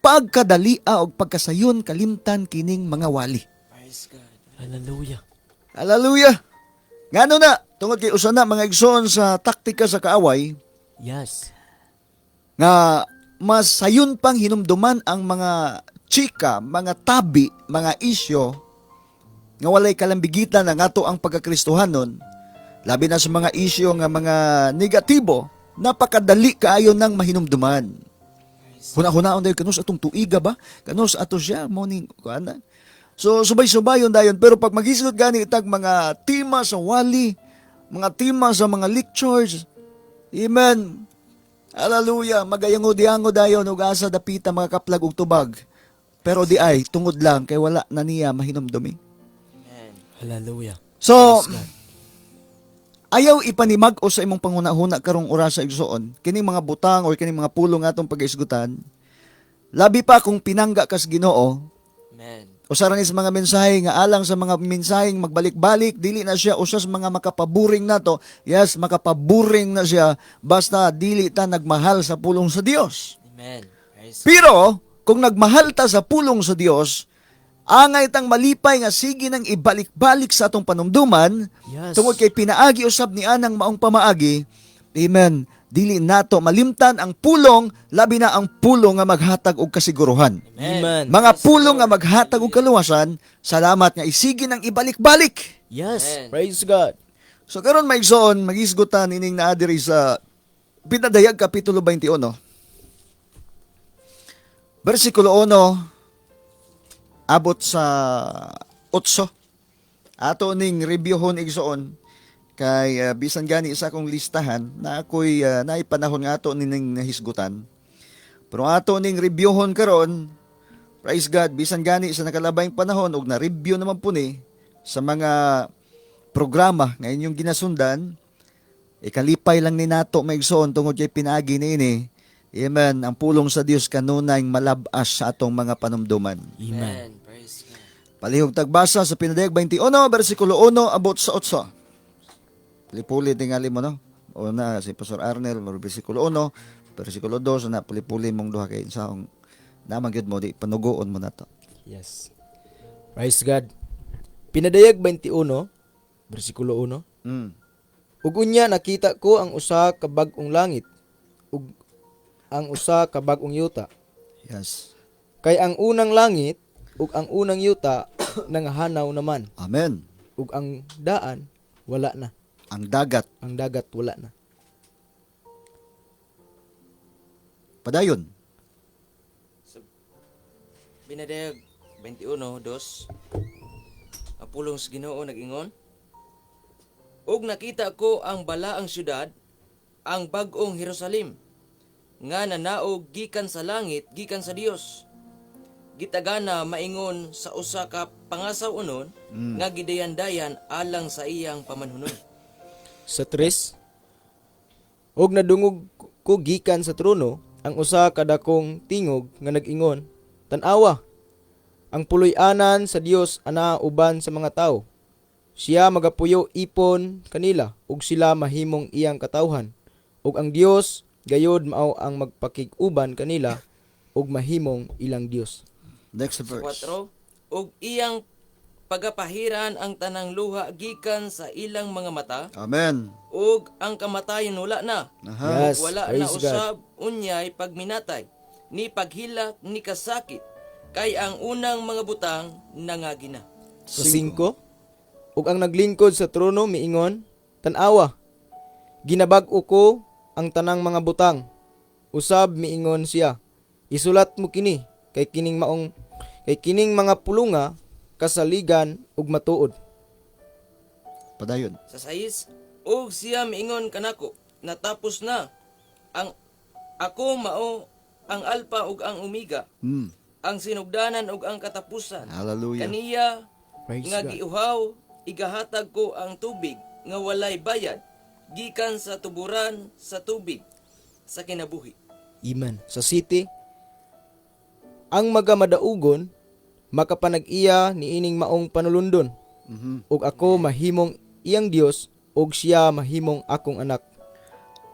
Pagkadalia og pagkasayon kalimtan kining mga wali. Praise God. Hallelujah. Hallelujah! Ngano na, tungod kay usa na mga igsoon sa taktika sa kaaway Yes. nga mas sayon pang hinumduman ang mga chika, mga tabi, mga isyo nga walay kalambigitan ang ato ang pagkakristohanon, labi na sa mga isyo nga mga negatibo, napakadali kaayo nang mahinumduman. Huna-hunaon dayon kanus atong tuiga ba? Kanus ato siya morning kuana. So subay-subayon dayon, pero pag maghisgot gani itag mga tema sa wali, mga tema sa mga lectures. Amen. Hallelujah, magayango-diango dayon ug asa dapita mga kaplag og tubag. Pero di ay tungod lang kay wala na niya mahinumdumi. Amen. Hallelujah. So, ayaw ipanimag-o sa imong panghuna-huna karong orasa, igsoon, kining mga butang or kining mga pulong atong pagaisgutan, labi pa kung pinangga kas Ginoo. Amen. Usa ra ni sa mga mensahe nga alang sa mga mensaheng magbalik-balik, dili na siya usa sa mga makapaburing nato. Yes, makapaburing na siya basta dili ta nagmahal sa pulong sa Dios. Amen. Praise God. Pero kung nagmahal ta sa pulong sa Dios, angay tang malipay nga sige nang ibalik-balik sa atong panumduman. Yes. Tungod kay pinaagi usab ni anang maong pamaagi. Amen. Dili nato malimtan ang pulong, labi na ang pulong nga maghatag og kasiguruhan. Amen. Mga pulong nga maghatag og kaluwasan, salamat nga isige nang ibalik-balik. Yes. Amen. Praise God. So karon, maigsoon, magisgutan ining naa diri sa Pinadayag kapitulo 21. Versikulo 1 abot sa 8. Ato ning reviewhon, igsoon, kay bisan gani isa akong listahan na ako'y naay panahon nga ato nining nahisgutan. Pero ato ning reviewhon karon, praise God, bisan gani sa nakalabayng panahon og na review naman po ni sa mga programa nga inyong ginasundan, ikalipay lang ni nato, maigsoon, tungod kay pinaagi niini. Amen. Ang pulong sa Dios kanunay malab-as sa atong mga panumduman. Amen. Amen. Praise God. Palihog tagbasa sa Pinadayag 21, versikulo 1, abot sa 8. Puli-puli tingali mo, no? Una, si Pastor Arnel, versikulo 1, versikulo 2, na puli-puli mong duha kay saong naman gyud mo, di panugoon mo na to. Yes. Praise God. Pinadayag 21, versikulo 1. Ug unya nakita ko ang usa ka bag-ong langit ug ang usa ka bag-ong yuta. Kay ang unang langit ug ang unang yuta nangahanaw naman Amen. ug ang daan Wala na. Ang dagat. Ang dagat wala na. Padayon. Binadayag 21:2. Ang pulong sa Ginoo nag-ingon, "Ug nakita ko ang balaang syudad, ang bag-ong Jerusalem, nga nanaog gikan sa langit gikan sa Dios. Gitagana maingon sa usa ka pangasaw-onon nga gidayan-dayan alang sa iyang pamanhunon." Sa 3, ug nadungog ko gikan sa trono ang usa ka dakong tingog nga nag-ingon, "Tan-awa, ang puloy-anan sa Dios ana uban sa mga tawo. Siya magapuyo ipon kanila ug sila mahimong iyang katawhan, ug ang Dios gayod mao ang magpakig-uban kanila ug mahimong ilang Dios." Next Sa verse. 4, ug iyang pagapahiran ang tanang luha gikan sa ilang mga mata, Amen. ug ang kamatayon wala na. Aha. Yes, Ug wala na praise God. usab unyay pagminatay, ni paghilak ni kasakit, kay ang unang mga butang nangagi na. Sa 5, ug ang naglingkod sa trono miingon, "Tan-awa, ginabag-o ko ang tanang mga butang." Usab miingon siya, "Isulat mo kini, kay kining mga pulunga kasaligan ug matuod." Padayon. Sa 6, ug siya miingon kanako, "Natapos na. Ang ako mao ang Alpha ug ang Omega, ang sinugdanan ug ang katapusan. Hallelujah. Kaniya Praise nga God. giuhaw, igahatag ko ang tubig nga walay bayad gikan sa tuburan sa tubig sa kinabuhi." Amen. Sa 7, ang magamadaugon makapanag-iya niining maong panulundon. Ug ako mahimong iyang Dios ug siya mahimong akong anak.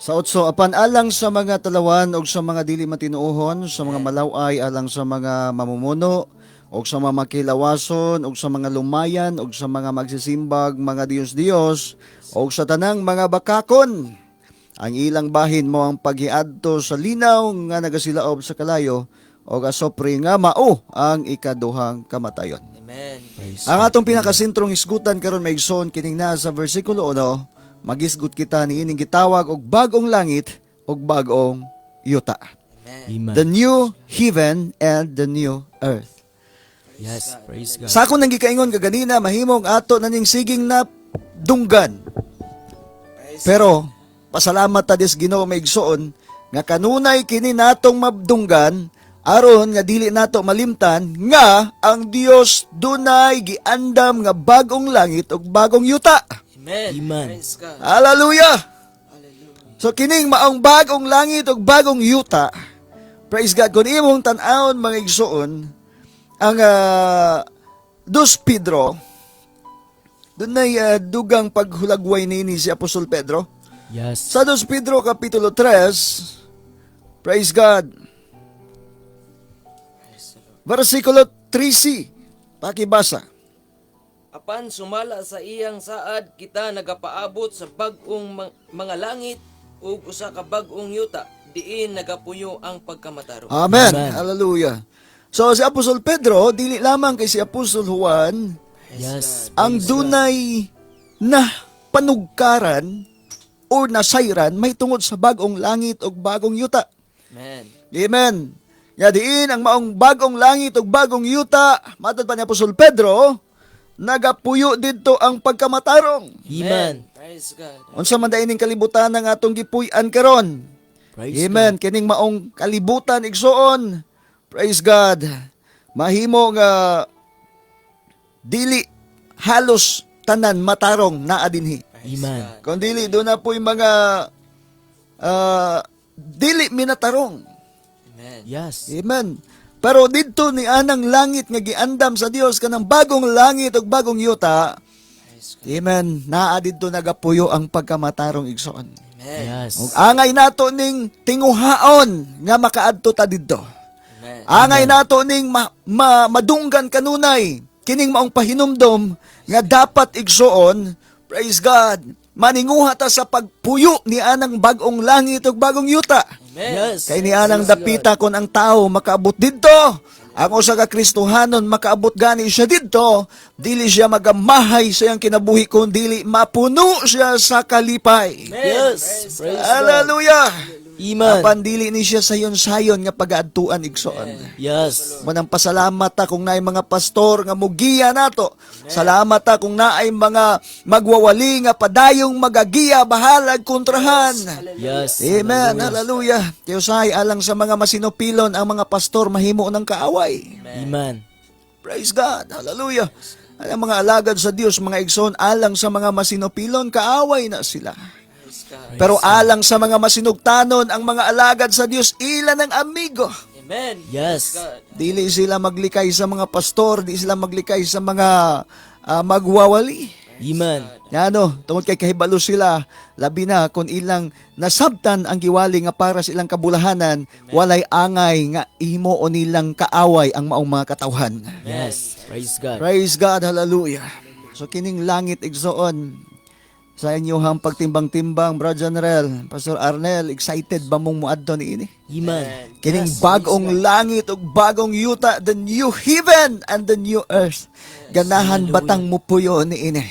Sa 8, apan alang sa mga talawan og sa mga dili matinuohon, sa mga malaway, alang sa mga mamumuno, og sa mga makilawason, og sa mga lumayan, og sa mga magsisimbag, mga diyos-diyos, og sa tanang mga bakakon. Ang ilang bahin mo ang paghiadto sa linaw nga nagasilaob sa kalayo, og asopre nga mao ang ikaduhang kamatayon. Amen. Ang atong pinakasentrong hisgutan karon, mga igsoon, kining naa sa versikulo 1, magisgut kita niining gitawag og bag-ong langit ug bag-ong yuta. Amen. The new heaven and the new earth. Yes, praise God. Sa akong nang gikaingon kaganina, mahimong ato na ning siging na dunggan. Pero pasalamat ta dis Ginoo, mga igsoon, nga kanunay kini natong mabdunggan aron nga dili nato malimtan nga ang Dios dunay giandam nga bag-ong langit ug bagong yuta. Amen. Amen. Praise God. Hallelujah. So kining maong bagong langit ug bagong yuta. Praise God. Kung imong tan-awon, mga igsoon, ang Dos Pedro, dunay dugang paghulagway nini si Apostol Pedro. Yes. Sa Dos Pedro Kapitulo 3, praise God, versikulo 3c, pakibasa. Apan sumala sa iyang saad kita nagapaabot sa bag-ong mga langit ug usa ka bag-ong yuta diin nagapuyo ang pagkamatarong. Amen. Amen. Hallelujah. So si Apostol Pedro, dili lamang kay si Apostol Juan ang dunay na panugkaran o nasayran may tungod sa bagong langit ug bagong yuta. Amen. Amen. Nga diin ang maong bagong langit ug bagong yuta, matod pa ni Apostol Pedro, nagapuyo didto ang pagkamatarong. Amen. Praise God. Unsa man diay ning kalibutan ang atong gipuy-an karon? Praise. Amen. Kining maong kalibutan, igsoon. Praise God. Mahimo nga dili halos tanan matarong naa dinhi. Amen. Kung dili duna po'y mga dili minatarong. Amen. Yes. Amen. Pero didto ni anang langit nga giandam sa Dios, kanang bagong langit ug bagong yuta. Praise God. Amen. Naa didto nagapuyo ang pagkamatarong, igsoon. Amen. Yes. Ug angay nato ning tinguhaon nga makaadto ta didto. Amen. Angay nato ning madunggan kanunay kining maong pahinumdom nga dapat, igsoon, praise God, maninguha ta sa pagpuyo ni anang bag-ong langit ug bagong yuta. Amen. Yes. Kay ni anang dapita kon ang tao makaabot didto, Ang usa ka Kristohanon makaabot gani siya didto, dili siya magamahay sa iyang kinabuhi kun dili mapuno siya sa kalipay. Yes. Praise God. Hallelujah. Amen. Apan dili ni siya sayon-sayon nga pagaadtuan, igsoon. Manang pasalamat ta kung naay mga pastor nga mugiya nato. Salamat ta kung naay mga magwawali nga padayong magagiya bahalag kontrahan. Amen. Hallelujah. Kaya usahay alang sa mga masinupilon ang mga pastor mahimo ng kaaway. Amen. Praise God. Hallelujah. Ang mga alagad sa Dios, mga igsoon, alang sa mga masinupilon, kaaway na sila. Pero alang sa mga masinugtanon, ang mga alagad sa Dios, ila ng amigo. Amen. God. Dili sila maglikay sa mga pastor, di sila maglikay sa mga magwawali. Amen. Ano, tungod kay kahibalo sila, labi na kung ilang nasabtan ang giwali nga para sa ilang kabulahanan, walay angay nga imo o nilang kaaway ang maong mga katawhan. Yes. Praise God. Praise God, hallelujah. So kining langit, igsoon, sa inyong pagtimbang-timbang, Bro General, Pastor Arnel, excited ba mong muadto niini? Amen. Kining bagong langit ug bagong yuta, the new heaven and the new earth. Ganahan batang mupuyo niini?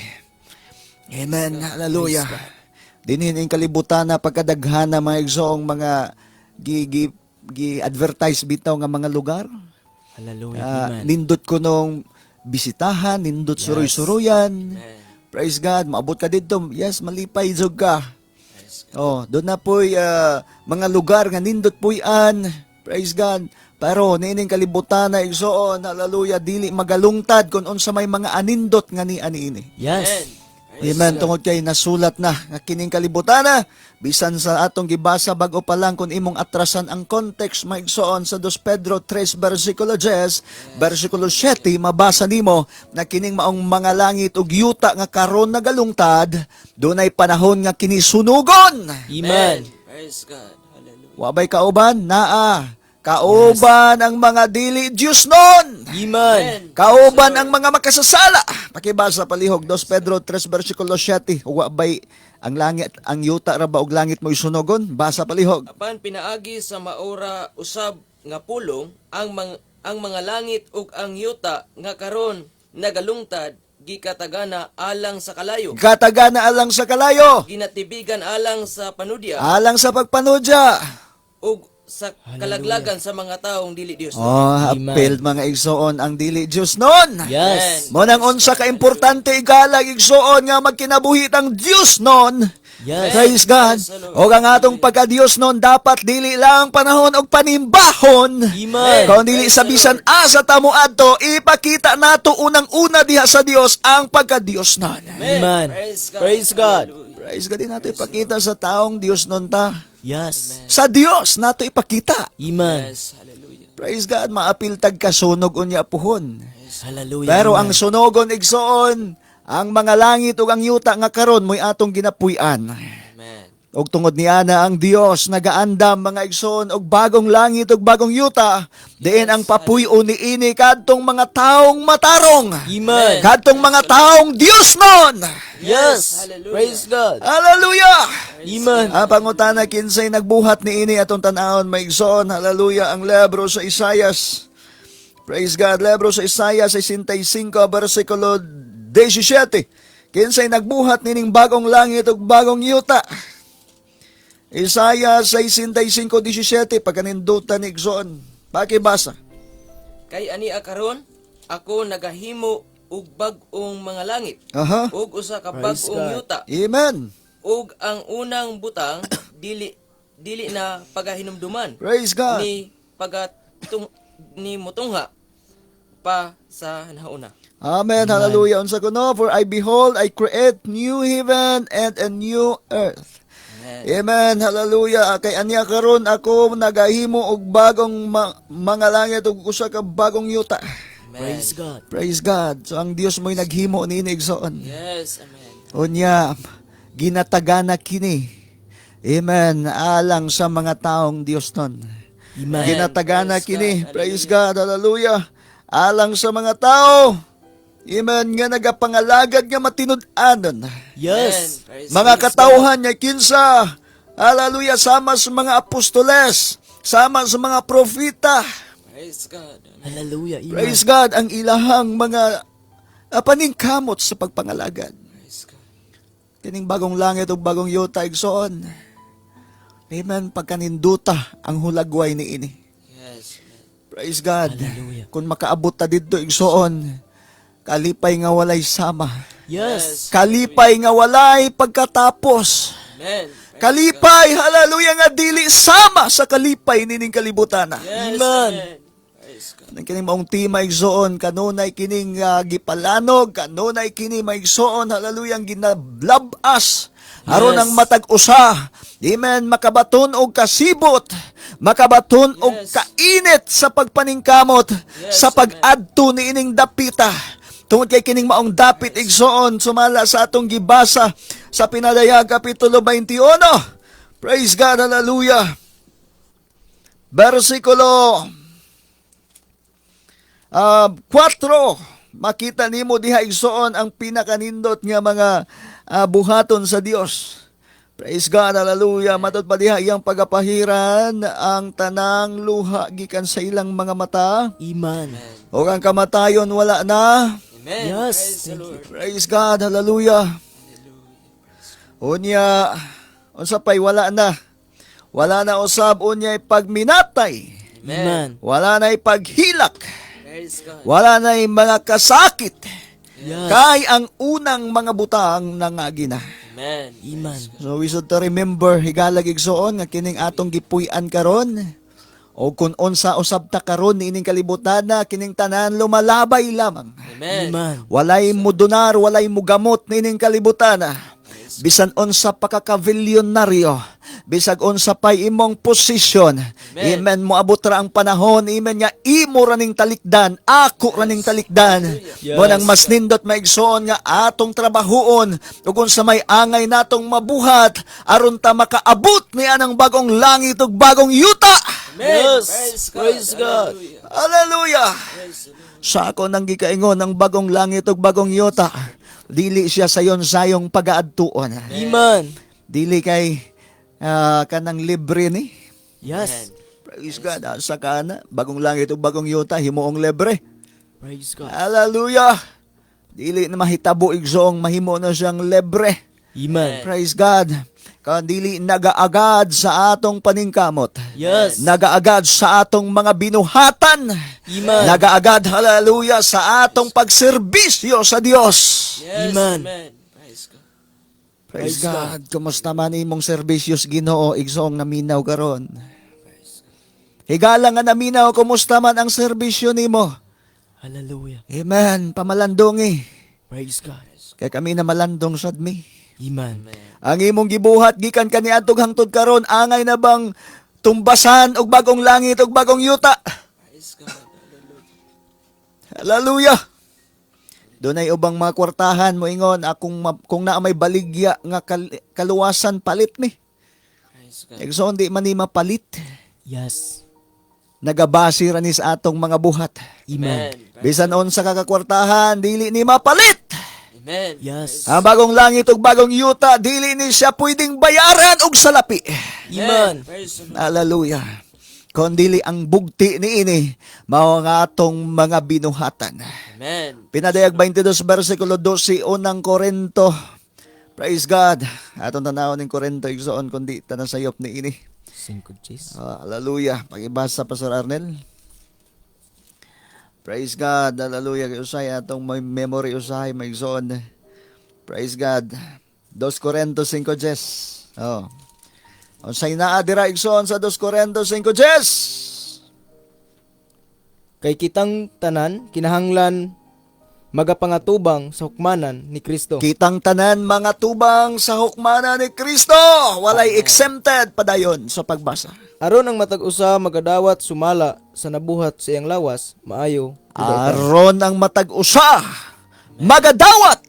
Amen. Hallelujah. Dinhin ing kalibutan na pagkadaghana, mga igsoong, mga gi, gi, gi advertise bitaw nga mga lugar. Hallelujah. Ah, Amen. nindot ko nung bisitahan, nindot suroy-suroyan. Praise God, maabot ka dito. Yes, malipay jud ka. Oh, doon na po'y mga lugar nga nindot puy-an. Praise God. Pero niining kalibutan na, igsoon, hallelujah, dili magalungtad kung unsa may mga anindot nga ni aniini. Yes. Amen. Tungod kay nasulat na nga kining kalibutan na, bisan sa atong gibasa bag-o pa lang, kung imong atrasan ang context, maigsoon, sa 2 Pedro 3 versikulo 10, versikulo 7, mabasa nimo na kining maong mga langit ug yuta nga karon nagalungtad, dunay panahon nga kini sunugon. Amen. Praise God. Hallelujah. Wabay kauban? Naa. Kauban ang mga dili Diyos nun. Amen. Kauban ang mga makasasala. Pakibasa palihog 2 Pedro 3 versikulo 7. Wa bay ang langit, ang yuta ra ba og langit mo isunogon? Basa palihog. Apan pinaagi sa maora usab nga pulong ang mga langit ug ang yuta nga karon nagalungtad gikatagana alang sa kalayo. Katagana alang sa kalayo. Ginatibigan alang sa panudya Alang sa pagpanudya. ug sa kalaglagan sa mga taong dili Dios. Oh, Amen. apil mga igsoon ang dili Diyos nun. Yes. Mo nang unsa ka importante igalag, igsoon, nga magkinabuhi ang Diyos nun. Yes. Praise God. O ang atong pagka-Diyos nun dapat dili lang panahon og panimbahon. Amen. Kung dili sa bisan asa ta mo adto, ipakita nato unang-una diha sa Dios ang pagka-Diyos nun. Amen. Praise God. Praise God. Praise God, din nato ipakita sa taong Diyos nun ta. Yes. Sa Dios nato ipakita. Amen. Yes, hallelujah. Praise God, maapil tag kasunog unya puhon. Hallelujah. Pero Amen. ang sunogon, igsoon, ang mga langit ug ang yuta nga karon mo'y atong ginapuy-an. Amen. Og tungod ni ana ang Dios nagaandam, mga igsoon, og bagong langit ug bagong yuta, diin ang papuy-o niini kadtong mga taong matarong. Amen. Kadtong mga taong Dios nun. Yes. Hallelujah. Praise God. Hallelujah. Amen. Ang pangutana, kinsay nagbuhat niini? Atong tan-awon, maigsoon, hallelujah, ang libro sa Isayas. Praise God, libro sa Isayas 65 versikulo 17. Kinsay nagbuhat nining bagong langit ug bagong yuta? Isaiah 65:17, pagkanindutan ni igsoon. Pakibasa. Kay ani karon ako nagahimo og bag-ong mga langit ug usa ka Praise bag-ong God. yuta Amen. ug ang unang butang dili dili na pagahinumduman Praise God. ni pagatung ni mutungha pa sa nauna. Amen. Hallelujah. Unsa kuno? For I behold, I create new heaven and a new earth. Amen. Amen. Hallelujah. Kay anya karon ako nagahimo og bagong mga langit ug usa ka bagong yuta. Amen. Praise God. Praise God. So ang Dios mo'y naghimo niini, igsoon. Yes, amen. Unya ginatagana kini. Amen. Alang sa mga taong Dios nun. Amen. Ginatagana Praise kini. God. Praise God. Hallelujah. Alang sa mga tao. Amen. Nga nagapangalagad nga matinud-anon. Yes. Amen. Praise Mga God. katauhan niya kinsa. Hallelujah. Sama sa mga apostoles. Sama sa mga propeta. Praise God. Hallelujah. Amen. Praise God, ang ilahang mga paningkamot sa pagpangalagad. Praise God. Kining bagong langit ug bagong yuta, igsoon. Amen, pagkaninduta ang hulagway ni ini. Yes. Amen. Praise God. Hallelujah. Kung makaabot ta didto, igsoon, kalipay nga walay sama. Yes. Kalipay nga walay pagkatapos. Amen. Praise Kalipay, hallelujah, nga dili sama sa kalipay nining kalibutan. Yes. Amen. Amen. Praise God. Nang kining maong tema, igsoon, kanunay kining gipalanog, kanunay kini maigsoon, hallelujah, ang ginablabas aron ang matag usa. Amen, makabaton og kasibot, makabaton og kainit sa pagpaningkamot, sa pag-adto niining dapita. Tungod kay kining maong dapit, igsoon, sumala sa atong gibasa sa Pinadayag Kapitulo 21. Praise God, hallelujah. Versikulo 4, makita nimo diha, igsoon, ang pinakanindot nga mga buhaton sa Dios. Praise God, hallelujah. Matod pa diha, iyang pagapahiran ang tanang luha gikan sa ilang mga mata. Amen. O ang kamatayon wala na. Amen. Yes. Praise the Thank Lord. Praise God, hallelujah. Unya, unsa pay wala na? Wala na usab unya pagminatay. Amen. Wala na paghilak. Praise God. Wala na mga kasakit. Yes. Kay ang unang mga butang nangagi na. Amen. Amen. So we should to remember, higalag, igsoon, nga kining atong gipuy-an karon o kung unsa usab ta karon niining kalibutan na kining tanan lumalabay lamang. Amen. Amen. Walay mudonar, walay mugamot niining kalibutan. Bisan unsa pa ka kabilyonaryo, bisag unsa pay imong posisyon. Amen. Moabot ra ang panahon, amen, nga imo ra ning talikdan, ako ra ning talikdan. Yes. Mo nang mas nindot, maigsoon, nga atong trabahuon ug unsa may angay natong mabuhat aron ta makaabot ni anang bagong langit ug bagong yuta. Amen. Yes. Praise God. Praise God. Hallelujah. Hallelujah. Praise the Lord. Sa ako nang gikaingon ang bagong langit ug bagong yuta, dili siya sayon sayong pagaadtuon. Amen. Dili kay kanang libre ni. Yes. Praise God. Asa ka na? Bagong langit ug bagong yuta himuong libre. Praise God. Hallelujah. Dili na mahitabo, igsoong, mahimo na siyang libre. Amen. Praise God. Kan dili nagaagad sa atong paningkamot. Yes. Nagaagad sa atong mga binuhatan. Amen. Nagaagad, hallelujah, sa atong pagserbisyo sa Dios. Yes. Amen. Amen. Praise God. Praise God. Kumusta man imong serbisyo sa Ginoo, igsoong naminaw karon? Higala nga naminaw, kumusta man ang serbisyo nimo? Hallelujah. Amen. Pamalandongi. Praise God. Kay kami na malandong sad mi. Amen. Ang imong gibuhat gikan kaniadtong hangtod karon angay na bang tumbasan og bagong langit og bagong yuta? Praise God. Hallelujah. Dunay ubang mga kwartahan moingon akong kung naa may baligya nga kaluwasan, palit mi. Praise God. Igsoon, di man ni mapalit. Yes. Nagabase ra ni sa atong mga buhat. Amen. Bisan unsa ka kakwartahan, dili ni mapalit. Amen. Yes. Ang bagong langit ug bagong yuta, dili ni siya pwedeng bayaran og salapi. Amen. Praise the Lord. Hallelujah. Kon dili ang bugti niini mao ang atong mga binuhatan. Amen. Pinadayag 22 versikulo 12, Unang Korinto. Praise God. Atong tanawon ning Korinto, igsoon, kundi tanasayop ni ini. Cinco Gs. Ah, hallelujah. Pakibasa, Pastor Arnel. Praise God. Hallelujah. Kay usay atong may memory usahay, maigsoon. Praise God. 2 Corinto 5:10. Oh. Unsay naa dira, igsoon, sa 2 Corinto 5:10? Kay kitang tanan kinahanglan magapangatubang sa hukmanan ni Kristo. Kitang tanan mga tubang sa hukmana ni Kristo. Walay exempted, padayon sa pagbasa. Aron ang matag usa magadawat sumala sa nabuhat sa iyang lawas, maayo o dautan. Aron ang matag usa magadawat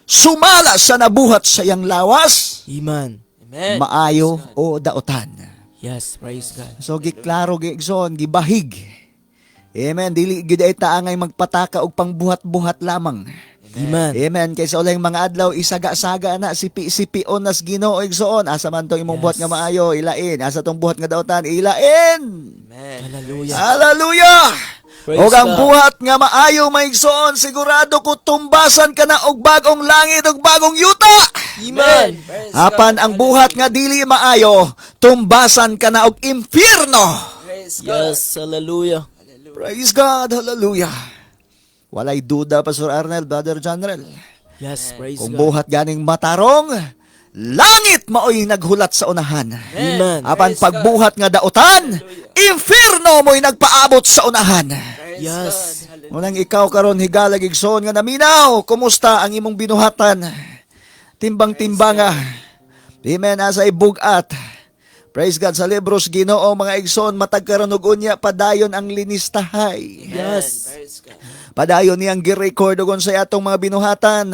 sumala sa nabuhat sa iyang lawas, Amen. Amen. maayo o daotan. Yes, praise God. So giklaro, igsoon, gibahig. Amen. Dili gid ay taangay magpataka og pangbuhat-buhat lamang. Amen. Amen. Amen. Kay sa ulahing mga adlaw isaga-saga na sipi-sipi nas Ginoo, igsoon. Asa man tong imong buhat nga maayo, ilain. Asa tong buhat nga dautan, ilain. Amen. Hallelujah. Hallelujah! Praise Og ang God. buhat nga maayo, maigsoon, sigurado ko tumbasan ka na og bagong langit og bagong yuta. Amen. Praise Apan ang buhat nga dili maayo, tumbasan ka na og impyerno. Praise God. Yes, hallelujah. Praise God, hallelujah. Walay duda, Pastor Arnel, Brother General. Yes, praise Kung God. buhat ganing matarong, langit maoy naghulat sa unahan. Amen. Apan pagbuhat nga dautan, impyerno mo'y nagpaabot sa unahan. Praise Yes. God. Hallelujah. Unang ikaw karon higalag, igsoon nga naminaw, kumusta ang imong binuhatan? Timbang-timbanga. Amen, asa ibugat. Praise God, sa libros Ginoo, mga igsoon, matag karon ug unya padayon ang linistahay. Yes. Praise God. Padayon niyang gi-record og unsay atong mga binuhatan.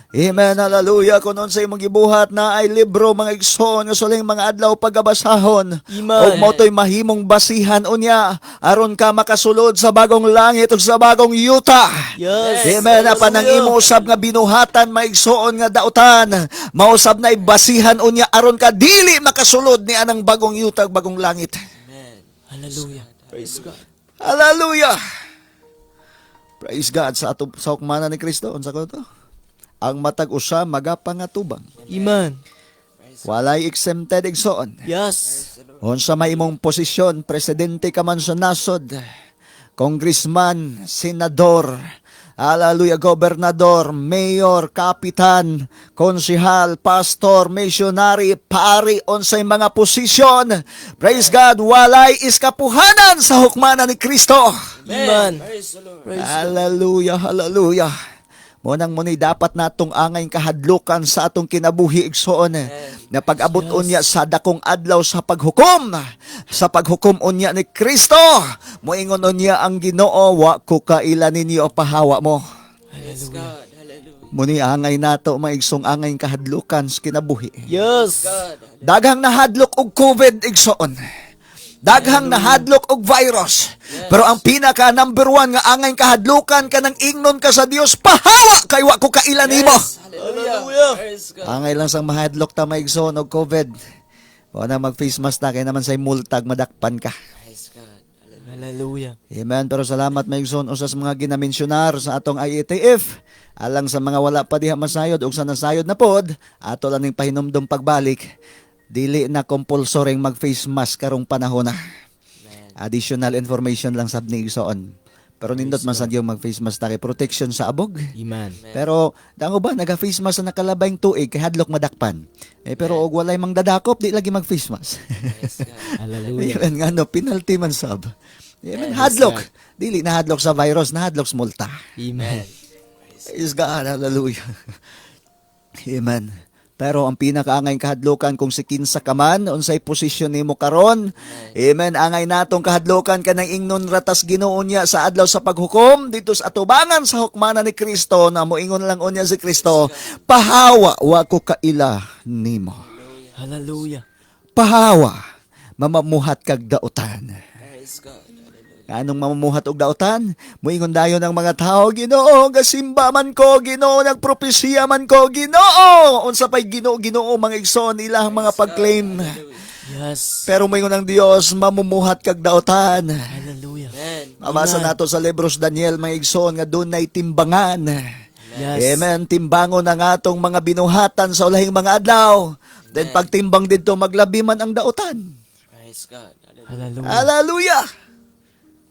Amen, hallelujah. Kung unsay imong gibuhat na ay libro, mga igsoon, nga suling mga adlaw pagabasahon. Amen. Og mao to'y mahimong basihan unya aron ka makasulod sa bagong langit ug sa bagong yuta. Yes. Amen. Apan ang imo usab nga binuhatan, maigsoon, nga dautan, mausab na basihan unya aron ka dili makasulod ni anang bagong yuta ug bagong langit. Amen. Hallelujah. Praise God. Hallelujah. Praise God sa ato sa hukmanan ni Kristo. Unsa ko to? Ang matag usa magapangatubang. Amen. Walay exempted, igsoon. Yes. Unsa may imong posisyon, presidente ka man sa nasod, congressman, senador, hallelujah, gobernador, mayor, kapitan, konsihal, pastor, missionary, pari, unsay mga posisyon. Praise God, walay iskapuhanan sa hukmanan ni Kristo. Amen. Praise the Lord. Praise Hallelujah, hallelujah. Mo nang muni dapat natong angay kahadlukan sa atong kinabuhi, igsoon, na pag-abot unya sa dakong adlaw sa paghukom unya ni Kristo, moingon unya ang Ginoo, "Wa ko kaila ninyo, pahawa mo." Praise God. Hallelujah. Muni angay nato, maigsoon, angay kahadlukan sa kinabuhi. Yes. God. Daghang nahadlok og COVID, igsoon. Daghang nahadlok og virus. Pero ang pinaka number one nga angay kahadlukan kanang ingnon ka sa Dios, "Pahawa kay wa ko kaila nimo." Yes. Hallelujah. Praise God. Angay lang sang mahadlok ta, maigsoon, og COVID. Wa na mag face mask na kay naman say multag madakpan ka. Praise God. Hallelujah. Hallelujah. Amen. Pero salamat, maigsoon, usa sa mga ginamensyunar sa atong IATF. Alang sa mga wala pa diha masayod ug sa nasayod na pod, ato lang ning pahinumdom pagbalik. Dili na compulsory mag face mask karong panahon na. Additional information lang sab ni, igsoon. Pero nindot man sad yung mag face mask ta kay protection sa abog. Amen. Pero dango ba naga face mask sa nakalabayng tuig kay hadlok madakpan. Eh pero og walay mang dadakop, di lagi mag face mask. Praise God. Hallelujah. Amen, nga no, penalty man sab. Amen, hadlok. Dili na hadlok sa virus, na hadlok sa multa. Amen. Praise God, hallelujah. Amen. Pero ang pinakaangay kahadlukan kung si kinsa ka man, unsay posisyon nimo karon. Amen. Angay natong kahadlukan kanang ingnon ra tas Ginoo niya sa adlaw sa paghukom dito sa atubangan sa hukmanan ni Kristo na moingon lang unya si Kristo, "Pahawa, wa ko kaila nimo." Hallelujah. Pahawa, mamamuhat kag dautan. Praise God. Hallelujah. Anong mamumuhat og dautan? Muingon dayon ang mga tao, "Ginoo, gasimba man ko, Ginoo, nagpropesiya man ko, Ginoo." Unsa pay Ginoo, Ginoo, mga igsoon, ilang mga pag-claim. Yes. Pero moingon ang Dios, "Mamumuhat kag dautan." Hallelujah. Amen. Mabasa nato sa libros Daniel, mga igsoon, nga dunay timbangan. Yes. Amen. Timbangon ang atong mga binuhatan sa ulahing mga adlaw. Then pagtimbang didto maglabi man ang dautan. Praise God. Hallelujah. Hallelujah. Hallelujah!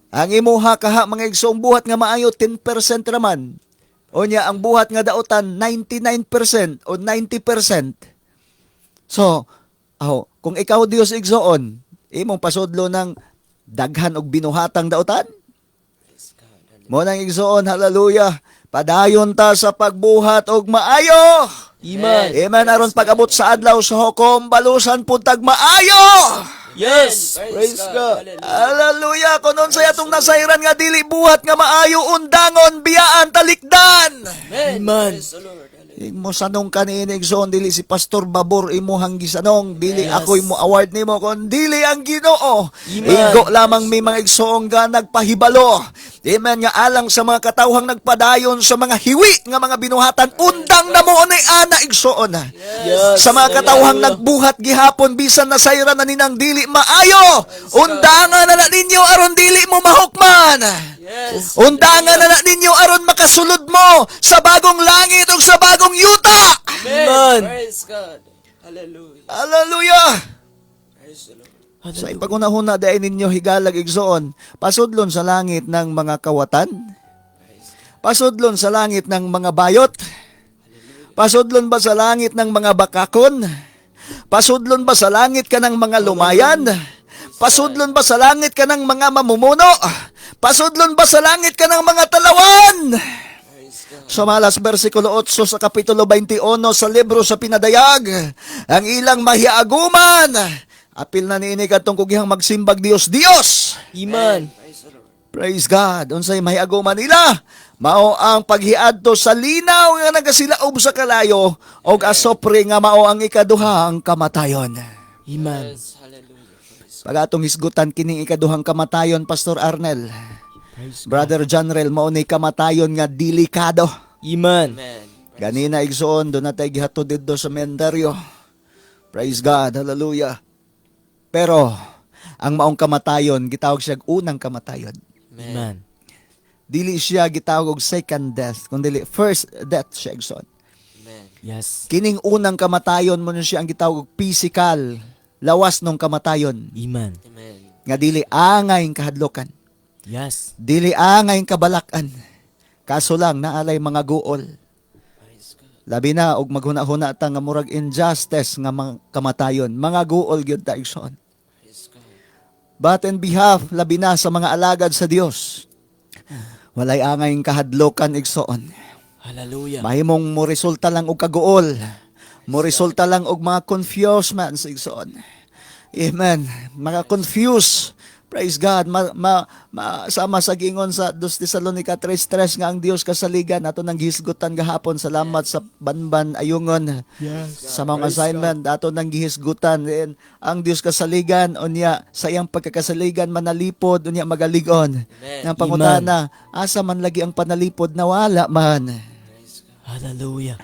Ang imuha kaha, mga igsoong, buhat nga maayo 10% raman. O niya ang buhat nga dautan 99% o 90%. So, aho, kung ikaw Dios, igsoon, imong pasudlo ng daghan og binuhatang dautan. Praise God. Hallelujah. Mo nang, igsoon, hallelujah. Padayon ta sa pagbuhat og maayo. Amen. Amen. Aron pag-abot sa adlaw sa hukom, balusan pud tag maayo. Yes. Praise God. Hallelujah. Hallelujah! Kung unsay atong nasayran nga dili buhat nga maayo, undangon, biyaan, talikdan. Amen. Amen. Praise the Lord. Hallelujah. Mo sanong kaniini, igsoon, dili si Pastor Babor imuhang gisanong, dili ako imo award nimo kon dili ang Ginoo. Igo lamang mi, mga igsoon, nga nagpahibalo. Amen, nga alang sa mga katawhang nagpadayon sa mga hiwi nga mga binuhatan, undang na mo ni ana, igsoon. Sa mga katawhang nagbuhat gihapon bisan nasayran na ninang dili maayo, undangan na na ninyo aron dili mo mahukman. Undangan na na ninyo aron makasulod mo sa bagong langit ug sa bagong yuta. Amen. Praise God. Hallelujah. Hallelujah. Praise the Lord. Sa ipagunahuna dahil ninyo, higalag, igsoon, pasudlon sa langit ng mga kawatan, pasudlon sa langit ng mga bayot, pasudlon ba sa langit ng mga bakakon, pasudlon ba sa langit ka ng mga lumayan, pasudlon ba sa langit ka ng mga mamumuno, pasudlon ba sa langit ka ng mga talawan? Samalas versikulo 8 sa kapitulo 21 sa libro sa Pinadayag, ang ilang mahiaguman, apil na niini kadtong kugihang magsimbag Dios Dios. Amen. Praise God. Unsay mahiaguman nila? Mao ang paghiadto sa linaw nga nagasilaob sa kalayo og asopre nga mao ang ikaduhang kamatayon. Amen. Yes, hallelujah. Praise Pag atong hisgutan kining ikaduhang kamatayon, Pastor Arnel, Praise Brother Janrel, mao ni kamatayon nga delikado. Amen. Amen. Ganina, igsoon, doon natay gihatod didto sa mentaryo. Praise God, hallelujah. Pero ang maong kamatayon, gitawag siya unang kamatayon. Amen. Dili siya gitawag og second death, kundi first death siya, igsoon. Amen. Yes. Kining unang kamatayon mo siya ang gitawag og physical, lawas nung kamatayon Amen. Amen. nga dili angay kahadlokan, dili angay kabalakan. Kaso lang naalay mga guol. Praise God. Labi na og maghuna-huna ta nga murag injustice nga mga kamatayon, mga guol gyud ta, igsoon. Praise God. But in behalf, labi na sa mga alagad sa Dios, walay angay kahadlokan, igsoon. Hallelujah. Mahimong mo resulta lang og kaguol. Mo resulta lang og mga confusements, igsoon. Amen. Mga confuse. Praise God. Ma, sama sa gingon sa 2 Tesalonica 3:3 nga ang Dios kasaligan ato nang gihisgutan gahapon. Salamat sa Banban Ayungon. Sa mga assignment ato nang gihisgutan. Then, ang Dios kasaligan unya sa iyang pagkakasaligan manalipod unya magalig-on. Amen. Ang pangutana, asa man lagi ang panalipod na wala man? Hallelujah.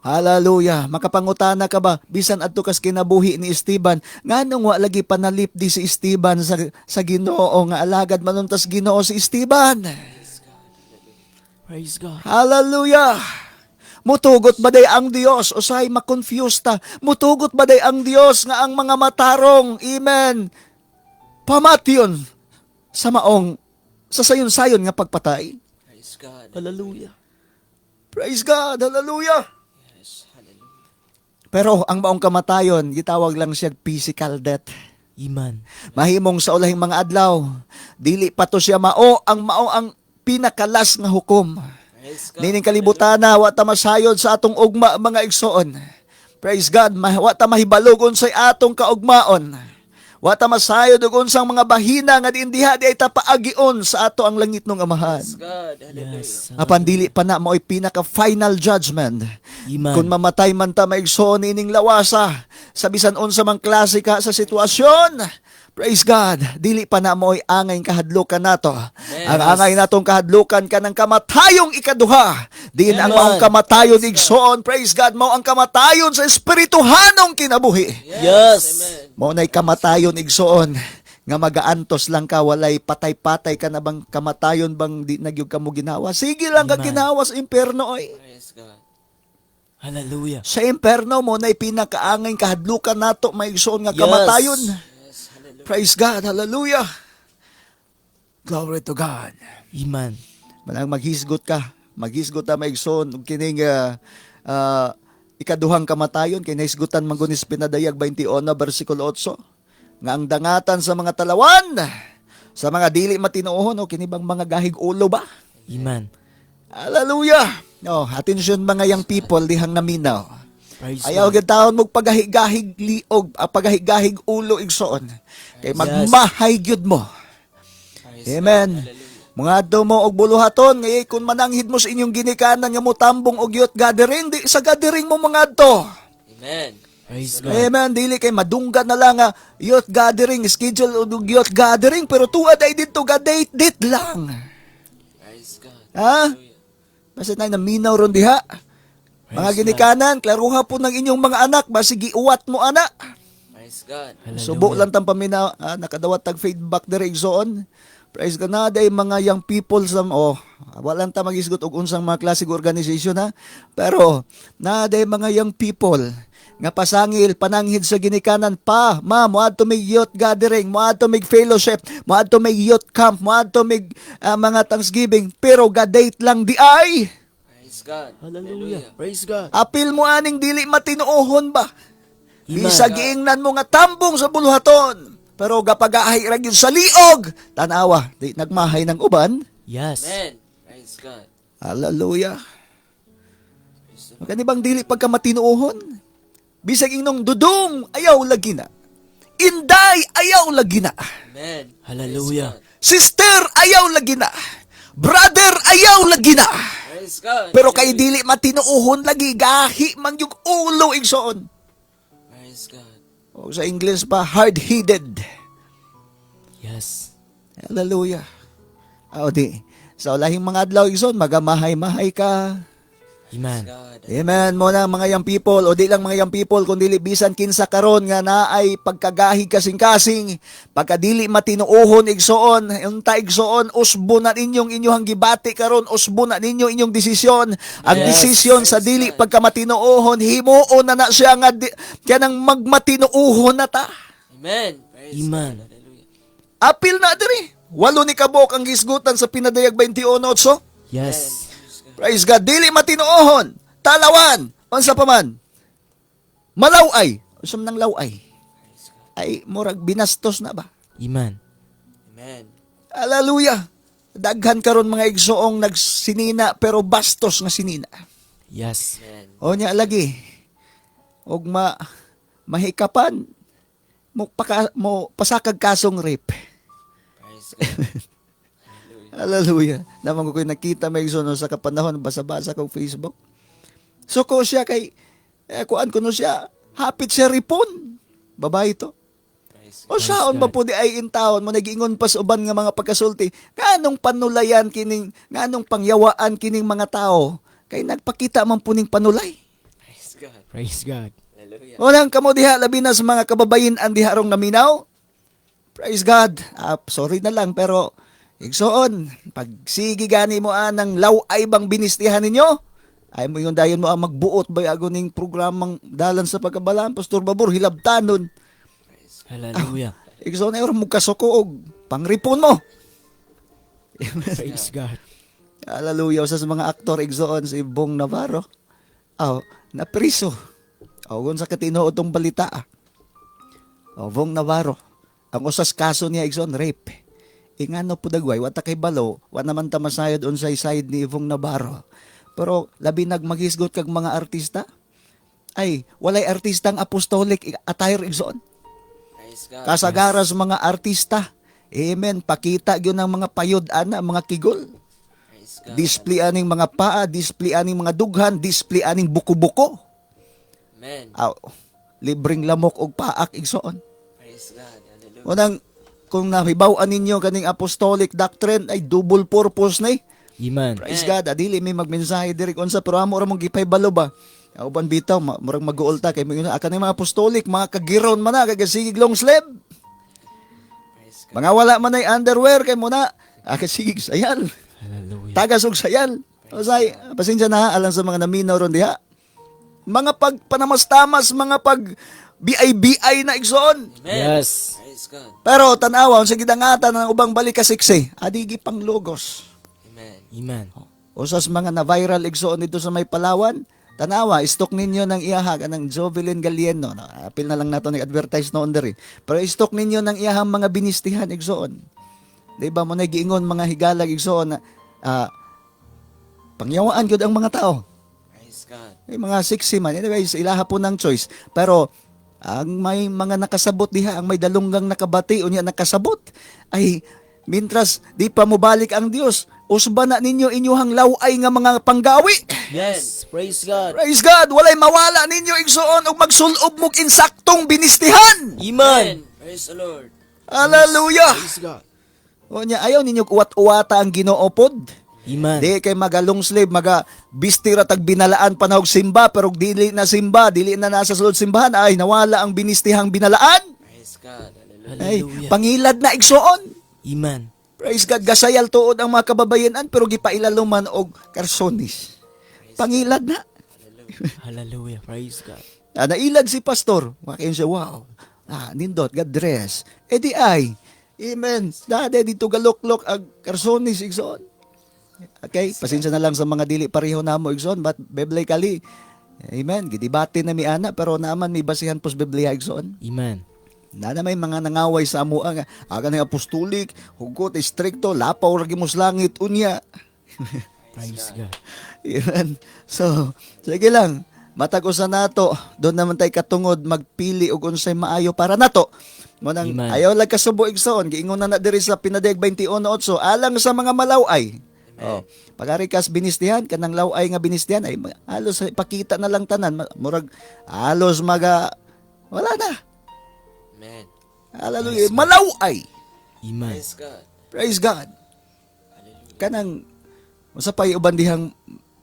Hallelujah. Makapangutana ka ba bisan adto kas kinabuhi ni Esteban, nganong wa lagi panalipdi si Esteban sa Ginoo nga alagad man untas Ginoo si Esteban? Praise God. Hallelujah. Mutugot ba day ang Dios? Usay ma-confuse ta. Mutugot ba day ang Dios nga ang mga matarong, amen, pamatyon sa maong sa sayon-sayon nga pagpatay? Praise God. Hallelujah. Praise God. Hallelujah. Yes, hallelujah. Pero ang maong kamatayon, gitawag lang siya physical death. Amen. Mahimong sa ulahing mga adlaw, dili pa to siya mao ang pinakalas nga hukom. Praise God. Nining kalibutana, wa ta masayod sa atong ugma, mga igsoon. Praise God, wa ta mahibalog unsay atong kaugmaon. Wa ta masayod og unsang mga bahina nga diin diha di ay ta paagion sa ato ang langitnong Amahan. Praise God. Hallelujah. Yes. Apan dili pa na mao'y pinaka final judgment. Amen. Kung mamatay man ta, maigsoon, ining lawasa sa bisan unsa mang klase ka sa sitwasyon. Praise God, dili pa na mo'y angay kahadlukan nato. Ang angay natong kahadlukan kanang kamatayong ikaduha. Diin ang Amen. maong kamatayon, igsoon, praise God, mao ang kamatayon sa espirituhanong kinabuhi. Yes. Amen. Mao na'y kamatayon, igsoon, nga magaantos lang ka, walay patay-patay ka na bang kamatayon bang di na gyud ka mo ginawa. Sige lang ka Amen. ginawa sa impyerno oy. Praise God. Hallelujah. Sa impyerno mo na'y pinakaangay kahadlukan nato, maigsoon, nga Yes. kamatayon. Yes, hallelujah. Praise God, hallelujah. Glory to God. Amen. Manang maghisgot ka, maghisgot ta, maigsoon, ug kining ikaduhang kamatayon kay nahisgutan man gud ni sa Pinadayag 21 bersikulo 8 nga ang dangatan sa mga talawan, sa mga dili matinuohon o kini bang mga gahig ulo ba? Amen. Hallelujah. Oh, atensyon mga young people dihang naminaw. Praise Ayaw God. gyud taon mo pagahigahig liog, pagahigahig ulo, igsoon. Kay magmahay gyud mo. Praise Amen. God. Hallelujah. Mga mo og buluhaton ngay kung mananghid mo sa inyong ginikanan nga motambong og youth gathering, di sa gathering mo mga adto. Amen. Praise God. Amen, dili kay madunggan na lang nga youth gathering, schedule og youth gathering, pero tuad ay dito ga date date lang. Praise God. Ha? Basta tayo naminaw ron diha. Mga ginikanan, klaruha po ng inyong mga anak, basig giuwat mo ana. Praise God. Subo lang tang paminaw, nakadawat tag feedback diri igsoon. Praise God na day mga young people sa oh, walang ta magisgot og unsang mga klase organization ha. Pero na day mga young people nga pasangil pananghid sa ginikanan pa, ma, moadto mig youth gathering, moadto mig fellowship, moadto mig youth camp, moadto mig mga Thanksgiving, pero ga-date lang di ay. Praise God. Hallelujah. Praise God. Apil mo aning dili matinuohon ba? Bisag giingnan mo nga tambong sa buluhaton. Pero gapagahay ra gyud sa liog. Tanawa, di nagmahay ng uban. Yes. Amen. Praise God. Hallelujah. Kani bang dili pagka matinuohon? Bisag ingnong dudong, ayaw lagi na. Inday, ayaw lagi na. Amen. Hallelujah. Sister, ayaw lagi na. Brother, ayaw lagi na. Praise God. Pero kay dili matinuohon lagi, gahi man yung ulo igsoon. Praise God. O sa English pa, hard-headed. Yes. Hallelujah. O di, sa ulahing mga adlaw igsoon, magamahay-mahay ka. Amen. God. Amen mo na mga young people, o di lang mga young people, kundi bisan kinsa karon nga naay pagkagahig kasing-kasing, pagkadili matinuohon igsoon, unta igsoon, usbo na ninyong inyong gibati karon, usbo na ninyo inyong desisyon. Ang desisyon sa dili pagkamatinuohon, himuon na na siya nga di, kanang magmatinuohon na ta. Amen. Praise Amen. God. Hallelujah. Apil na diri. Walo ni kabok ang gisgutan sa pinadayag 21:8. Yes. Praise God. Dili matinuohon. Talawan. Unsa pa man? Malaway. Unsa man ang laway? Ay murag binastos na ba? Amen. Amen. Hallelujah. Daghan karon mga igsoong nagsinina pero bastos nga sinina. Yes. Amen. O nya lagi. Og ma mahikapan mo paka, mo pasakag kasong rape. Praise God. Hallelujah. Naman ko ko'y nakita may igsoon sa kapanahon, basa-basa kong Facebook. So ko siya kay, kuan ko no siya, hapit siya ripon. Babae to. Praise O saon ba po di ay intawon mo nagiingon pa sa uban nga mga pagkasulti, nganong panulayan kining, nganong pangyawaan kining mga tao, kay nagpakita man po ning panulay. Praise God. Praise God. Hallelujah. Walang kamo diha, labi na sa mga kababayin ang diha rong naminaw. Praise God. Ah, sorry na lang, pero igsoon, pag sige gani mo anang laway bang binistihan ninyo, ay mo yung dayon mo ang magbuot ba ago ning programang dalan sa pagkabalaan, Pastor Babur, hilabtanon. Hallelujah. Igsoon ay mo kasuko og pangripon mo. Praise God. Hallelujah. Usa sa mga aktor igsoon si Bong Navarro. Aw, napriso. Aw, kung sa katinuod tong balita. Ah. Oh, Bong Navarro. Ang usas kaso niya igsoon rape. Ingano po dagway, wa ta kay balo, wa naman ta masayod unsay side ni Bong Navarro. Pero labi nag maghisgot kag mga artista. Ay, walay artistang apostolic attire igsoon. Praise God. Kasagaras mga artista. Amen. Pakita gyud ang mga payod ana, mga kigol. Praise God. Display aning mga paa, display aning mga dughan, display aning buko-buko. Amen. Aw, libreng lamok og paak igsoon. Praise God. Hallelujah. Unang kung nahibaw-an ninyo kaning apostolic doctrine ay double purpose na eh. Amen. Praise God, adili may magmensahe diri unsa pero amo ra mong gipaybalo ba. Uban bitaw murag mag-uol ta kay mo yun kaning mga apostolic mga kagiron man na kay sigig long sleeve. Praise God. Mga wala man ay underwear kay mo na sigig sayal. Hallelujah. Tagas og sayal. Osay, pasensya na ha, alang sa mga naminaw ron diha. Mga pagpanamastamas, mga pag BIBI na igsoon. Amen. Yes. Praise God. Pero tanawa unsa gidangatan ang ubang balik ka siksi, adigi pang logos. Amen. Amen. Usas mga na viral igsoon dito sa may Palawan, tanawa, istok ninyo ng iyaha kanang Jovelyn Galieno. No, apil na lang nato nag-advertise noon diri. Pero istok ninyo ng iyahang mga binistihan igsoon. Di ba mo na giingon mga higalag igsoon na pangyawaan gyud ang mga tao. Praise God. May mga sexy man. Anyways, ilaha po ng choice. Pero ang may mga nakasabot diha, ang may dalunggang nakabati o niya nakasabot, ay Mintras di pa mobalik ang Dios, usba na ninyo inyuhang laway nga mga panggawi. Yes, praise God. Praise God, walay mawala ninyo igsuon og magsulob mog insaktong binistihan. Amen. Praise the Lord. Hallelujah. Praise God. O nya ayaw ninyo uwat-uwata ang Ginoo pod. Amen. Di kay magalong slave, maga bistira tag binalaan panahog simba, pero dili na simba, dili na nasa sulod simbahan, ay nawala ang binistihang binalaan. Praise God. Hallelujah. Ay, Hallelujah. pangilad na igsuon. Amen. Praise God, gasayal tuod ang mga kababayenan, pero gipailaluman og karsonis. Pangilad na. Hallelujah. Praise God. Ah, nailad si pastor. Makayon siya, wow. Ah, nindot, God dress. E di ay, amen. Dade dito galuklok ang karsonis, igsoon. Okay, pasensya na lang sa mga dili pareho namo igsoon, but biblically, amen, gidibate na mi ana, pero naaman may basihan pos Biblia igsoon. Amen. Na na may mga nangaway sa amoa nga, aga ng apostolik, hugot, istrikto, lapaw ra mo sa langit, unya. Praise God. Amen. So, sige lang. Matag usa nato, doon naman tay katungod magpili og unsay maayo para nato. Mo nang Amen. ayaw lang kasubo igsoon, giingon na na diri sa Pinadeg 21:8, alang sa mga malaway. Oh, pagari kas binistihan kanang laway nga binistihan ay halos ipakita na lang tanan, murag halos maga wala na. Amen. Hallelujah. Malaway. Amen. Praise God. Praise God. Kanang usa pay uban dihang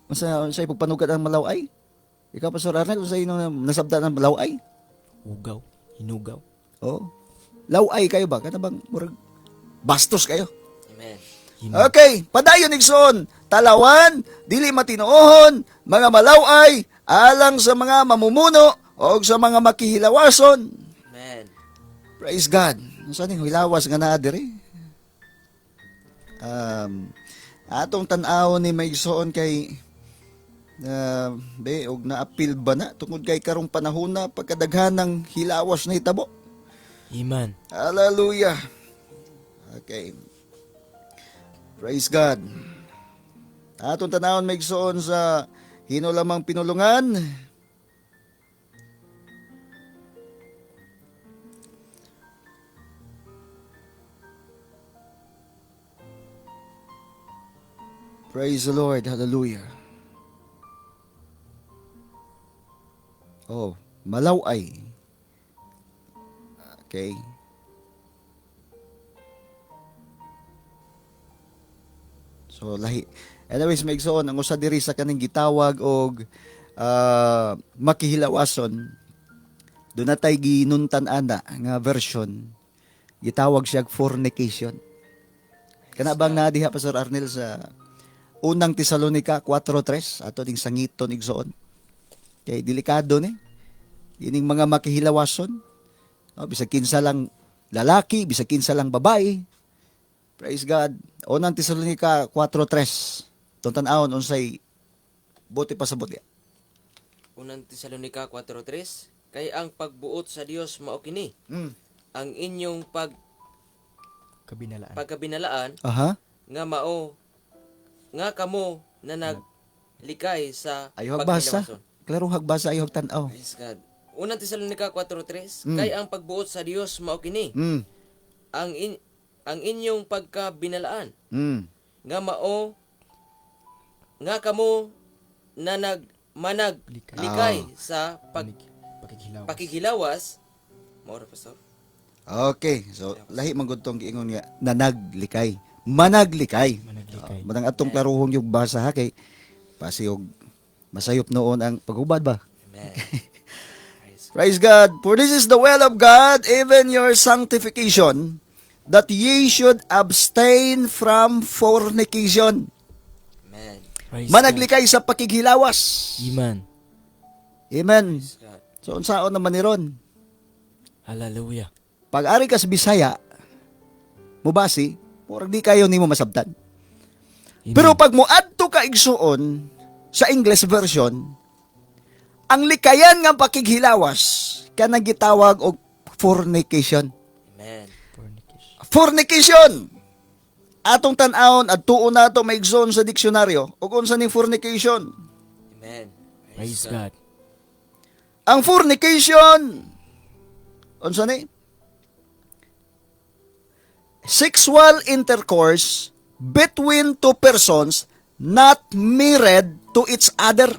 usa usa pagpanugat ang malaway. Ikaw, Pastor Arnel, usa inong nasabta ng malaway? Ugaw. Hinugaw. Oh. Laway kayo ba? Kana bang murag bastos kayo? Amen. Amen. Okay, padayon igsoon. Talawan, dili matinuohon, mga malaway, alang sa mga mamumuno o sa mga makihilawason. Amen. Praise God. Unsa ning hilawas nga naa diri? Atong tan-awon ni maigsoon kay be og naapil ba na tungod kay karong panahon na pagkadaghan ng hilawas na hitabo. Amen. Hallelujah. Okay. Praise God. Atong tanawon maigsoon sa hinulamang pinulungan. Praise the Lord. Hallelujah. Oh, malaway. Okay. So lahi. Anyways, maigsoon ang usa diri sa kaning gitawag og makihilawason. Doon na tay ginuntan ana nga version. Gitawag siya fornication. Kana bang naa diha, Pastor Arnel, sa Unang Tesalonica 4:3 ato ding sangiton igsoon. Kay delikado ni. Ining mga makihilawason. No, bisag kinsa lang lalaki, bisag kinsa lang babae. Praise God. Unang Tesalonica 4:3. Tong tan-awon unsay buti pa sa buti. Unang Tesalonica 4:3, kay ang pagbuot sa Dios mao kini. Ang inyong Kabinalaan. pagkabinalaan nga mao nga kamo na naglikay sa Ayaw hagbasa. paghilawason. Klaro hagbasa ayaw tan-aw. Praise God. Unang Tesalonica 4:3, kay ang pagbuot sa Dios mao kini. Ang inyong pagkabinalaan nga mao nga kamo na nagmanag likay sa Pakikilawas. pakikilawas mao ra, pastor. Okay. So lahi man gud tong giingon nga nanaglikay. Managlikay. Managlikay. Manang atong klaruhong yung basa ha kay pasiyog masayop noon ang paghubad ba. Amen. Praise God. For this is the will of God, even your sanctification, that ye should abstain from fornication. Amen. Praise Managlikay sa pakighilawas. God. Amen. Amen. Praise God. So unsaon naman ni ron? Hallelujah. Pag ari ka sa Bisaya, mubasi, murag di kayo nimo masabtan. Amen. Pero pag moadto ka igsuon sa English version, ang likayan nga pakighilawas kanang gitawag og fornication. Amen. Fornication. Fornication. Atong tan-awon at tuon nato maigsoon sa diksyonaryo ug unsa ning fornication. Amen. Praise God. Ang fornication unsa ni? Sexual intercourse between two persons not married to each other.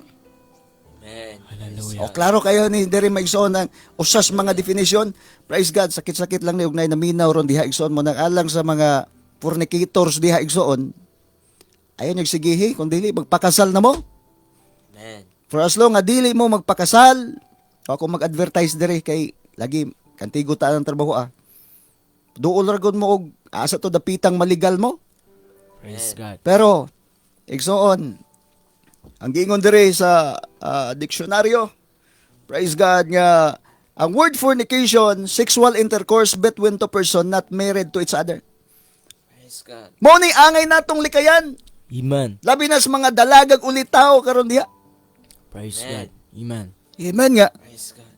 Amen. Hallelujah. O klaro kayo ni diri maigsoon ang usas mga definition. Praise God, sakit-sakit lang ni ugnay naminaw ron diha, igsoon, mo nang alang sa mga fornicators diha, igsoon. Ayon yung sigihi kung dili magpakasal na mo. Amen. For as long nga dili mo magpakasal, o ako mag-advertise diri kay lagi kantigo ta ang trabaho ah. Duol ra gud mo og asa to dapitang maligal mo. Praise God. Pero igsoon, ang giingon diri sa diksyonaryo, praise God, nga ang word fornication, sexual intercourse between two person not married to each other. Praise God. Mao ni angay natong likayan, Amen. labi na sa mga dalagag ulitaw karon diha. Praise Amen. God. Amen. Amen nga. Praise God.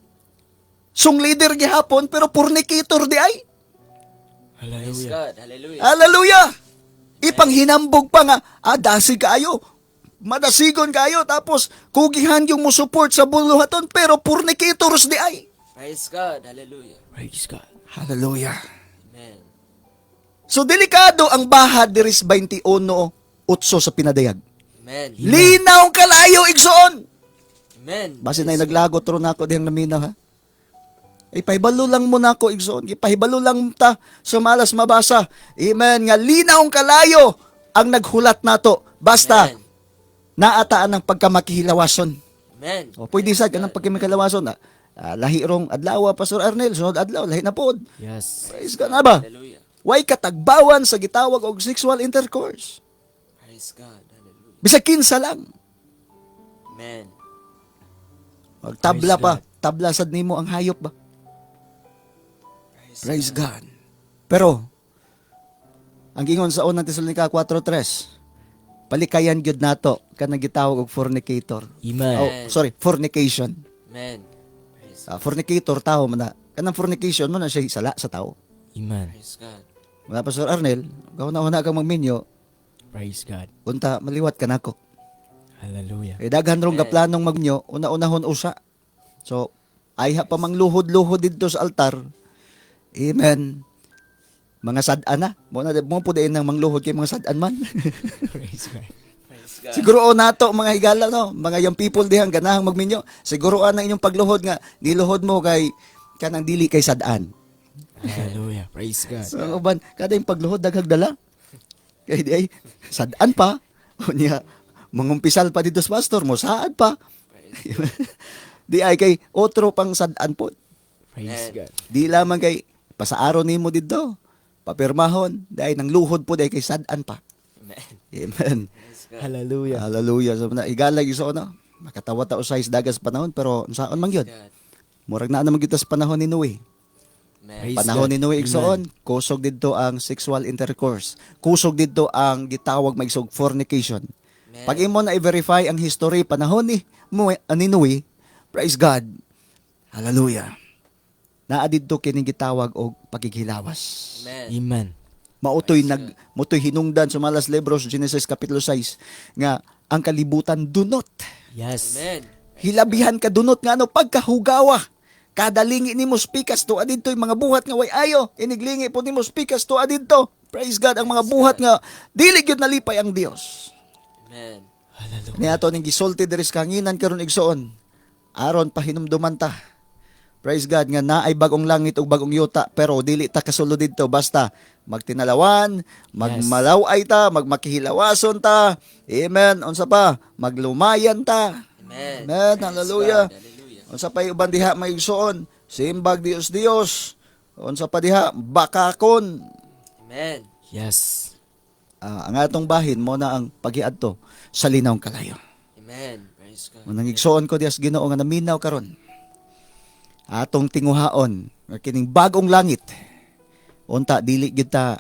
Sung leader gihapon pero fornicator di ay. Praise Hallelujah. God. Hallelujah. Hallelujah! Ipanghinambog pa nga, dasig kaayo. Madasigon kayo tapos kugihan yung mo support sa buluhaton pero fornicators di ay. Praise God. Hallelujah. Praise God. Hallelujah. Amen. So delikado ang baha diris 21:8 sa Pinadayag. Amen. Linaw kalayo, igsoon. Amen. Base na naglagot ron ako dihang naminaw ha. Ay pahibalo lang mo nako, igsoon. Pahibalo lang ta sa malas mabasa. Amen nga linaw kalayo ang naghulat nato. Basta Amen. naataan ng pagkamakihilawason. Amen. O pwede sa kanang pagkamakihilawason. Lahi rong adlaw, Pastor Arnel, sunod adlaw lahi na pod. Yes. Praise God na ba? Hallelujah. Way katagbawan sa gitawag og sexual intercourse. Praise God. Hallelujah. Bisag kinsa lang. Amen. Magtabla Praise pa, tabla sad nimo ang hayop ba? Praise, Praise God. Pero ang gingon sa unang Tesalonica 4:3, palikayan gyud nato kanang gitawag og fornicator. Amen. Oh, sorry, fornication. Amen. Praise, Fornicator tao man na. Kanang fornication mo na siya sala sa tao. Amen. Praise God. Wala, Pastor Arnel, gauna-una kang magminyo, Praise God. unta maliwat ka nako. Hallelujah. Kay daghan rong gaplanong magminyo, una-unahon usa. So, ayha pa mangluhod-luhod didto sa altar. Amen. Mga sad-an na. Mo na mo po din nang mangluhod kay mga sad-an man. Praise God. Praise God. Siguro o nato mga higala no, mga young people dihang ganahang magminyo. Siguro ang inyong pagluhod nga niluhod mo kay kanang dili kay sad-an. Hallelujah. Praise God. So, ang uban kada yung pagluhod daghag dala. Kay di ay sad-an pa. Unya mangumpisal pa dito sa pastor mo, saad pa. Di ay kay otro pang sad-an po. Praise God. Di lamang kay pasaaro nimo didto. Papirmahon, di ay nang luhod po di ay kay sad-an pa. Amen. Amen. Praise God. Hallelujah. Hallelujah. So na igalag iso no. Makatawa ta usay sa dagas panahon pero unsaon man gyud. God. Murag naa naman gyud ta sa panahon ni Noe. Amen. Praise Panahon God. ni Noe, igsoon, kusog didto ang sexual intercourse. Kusog didto ang gitawag maigsog fornication. Amen. Pag imo na i-verify ang history panahon ni Moe, ni Noe, praise God. Hallelujah. Naa didto kini gitawag og pagighilawas. Amen. Amen. Mautoy nag motoy hinungdan sa malas libros Genesis kapitulo 6 nga ang kalibutan dunot. Yes. Amen. Hilabihan ka dunot nga ano pagkahugawa. Kada lingi nimo spikas tuwa didto yung mga buhat nga way ayo. Iniglingi po nimo spikas tuwa didto. Praise God ang mga buhat nga dili gyud nalipay ang Dios. Amen. Hallelujah. Ni ato ning gisulti diri sa kanginan karon, igsoon. Aron pahinumduman ta. Praise God nga naay bagong langit ug bagong yuta pero dili ta kasulod didto basta magtinalawan, magmalaw-ay ta, magmakihilawason ta. Amen. Unsa pa? Maglumayan ta. Amen. Amen. Praise Hallelujah. God. Hallelujah. Unsa pa uban diha may igsoon? Simbag Dios Dios. Unsa pa diha? Bakakon. Amen. Yes. Ang atong bahin mo na ang pagiadto sa linawng kalayo. Amen. Praise God. Unang igsoon ko dias Ginoo nga naminaw karon. Atong tinguhaon nga kining bagong langit. Unta dili gyud ta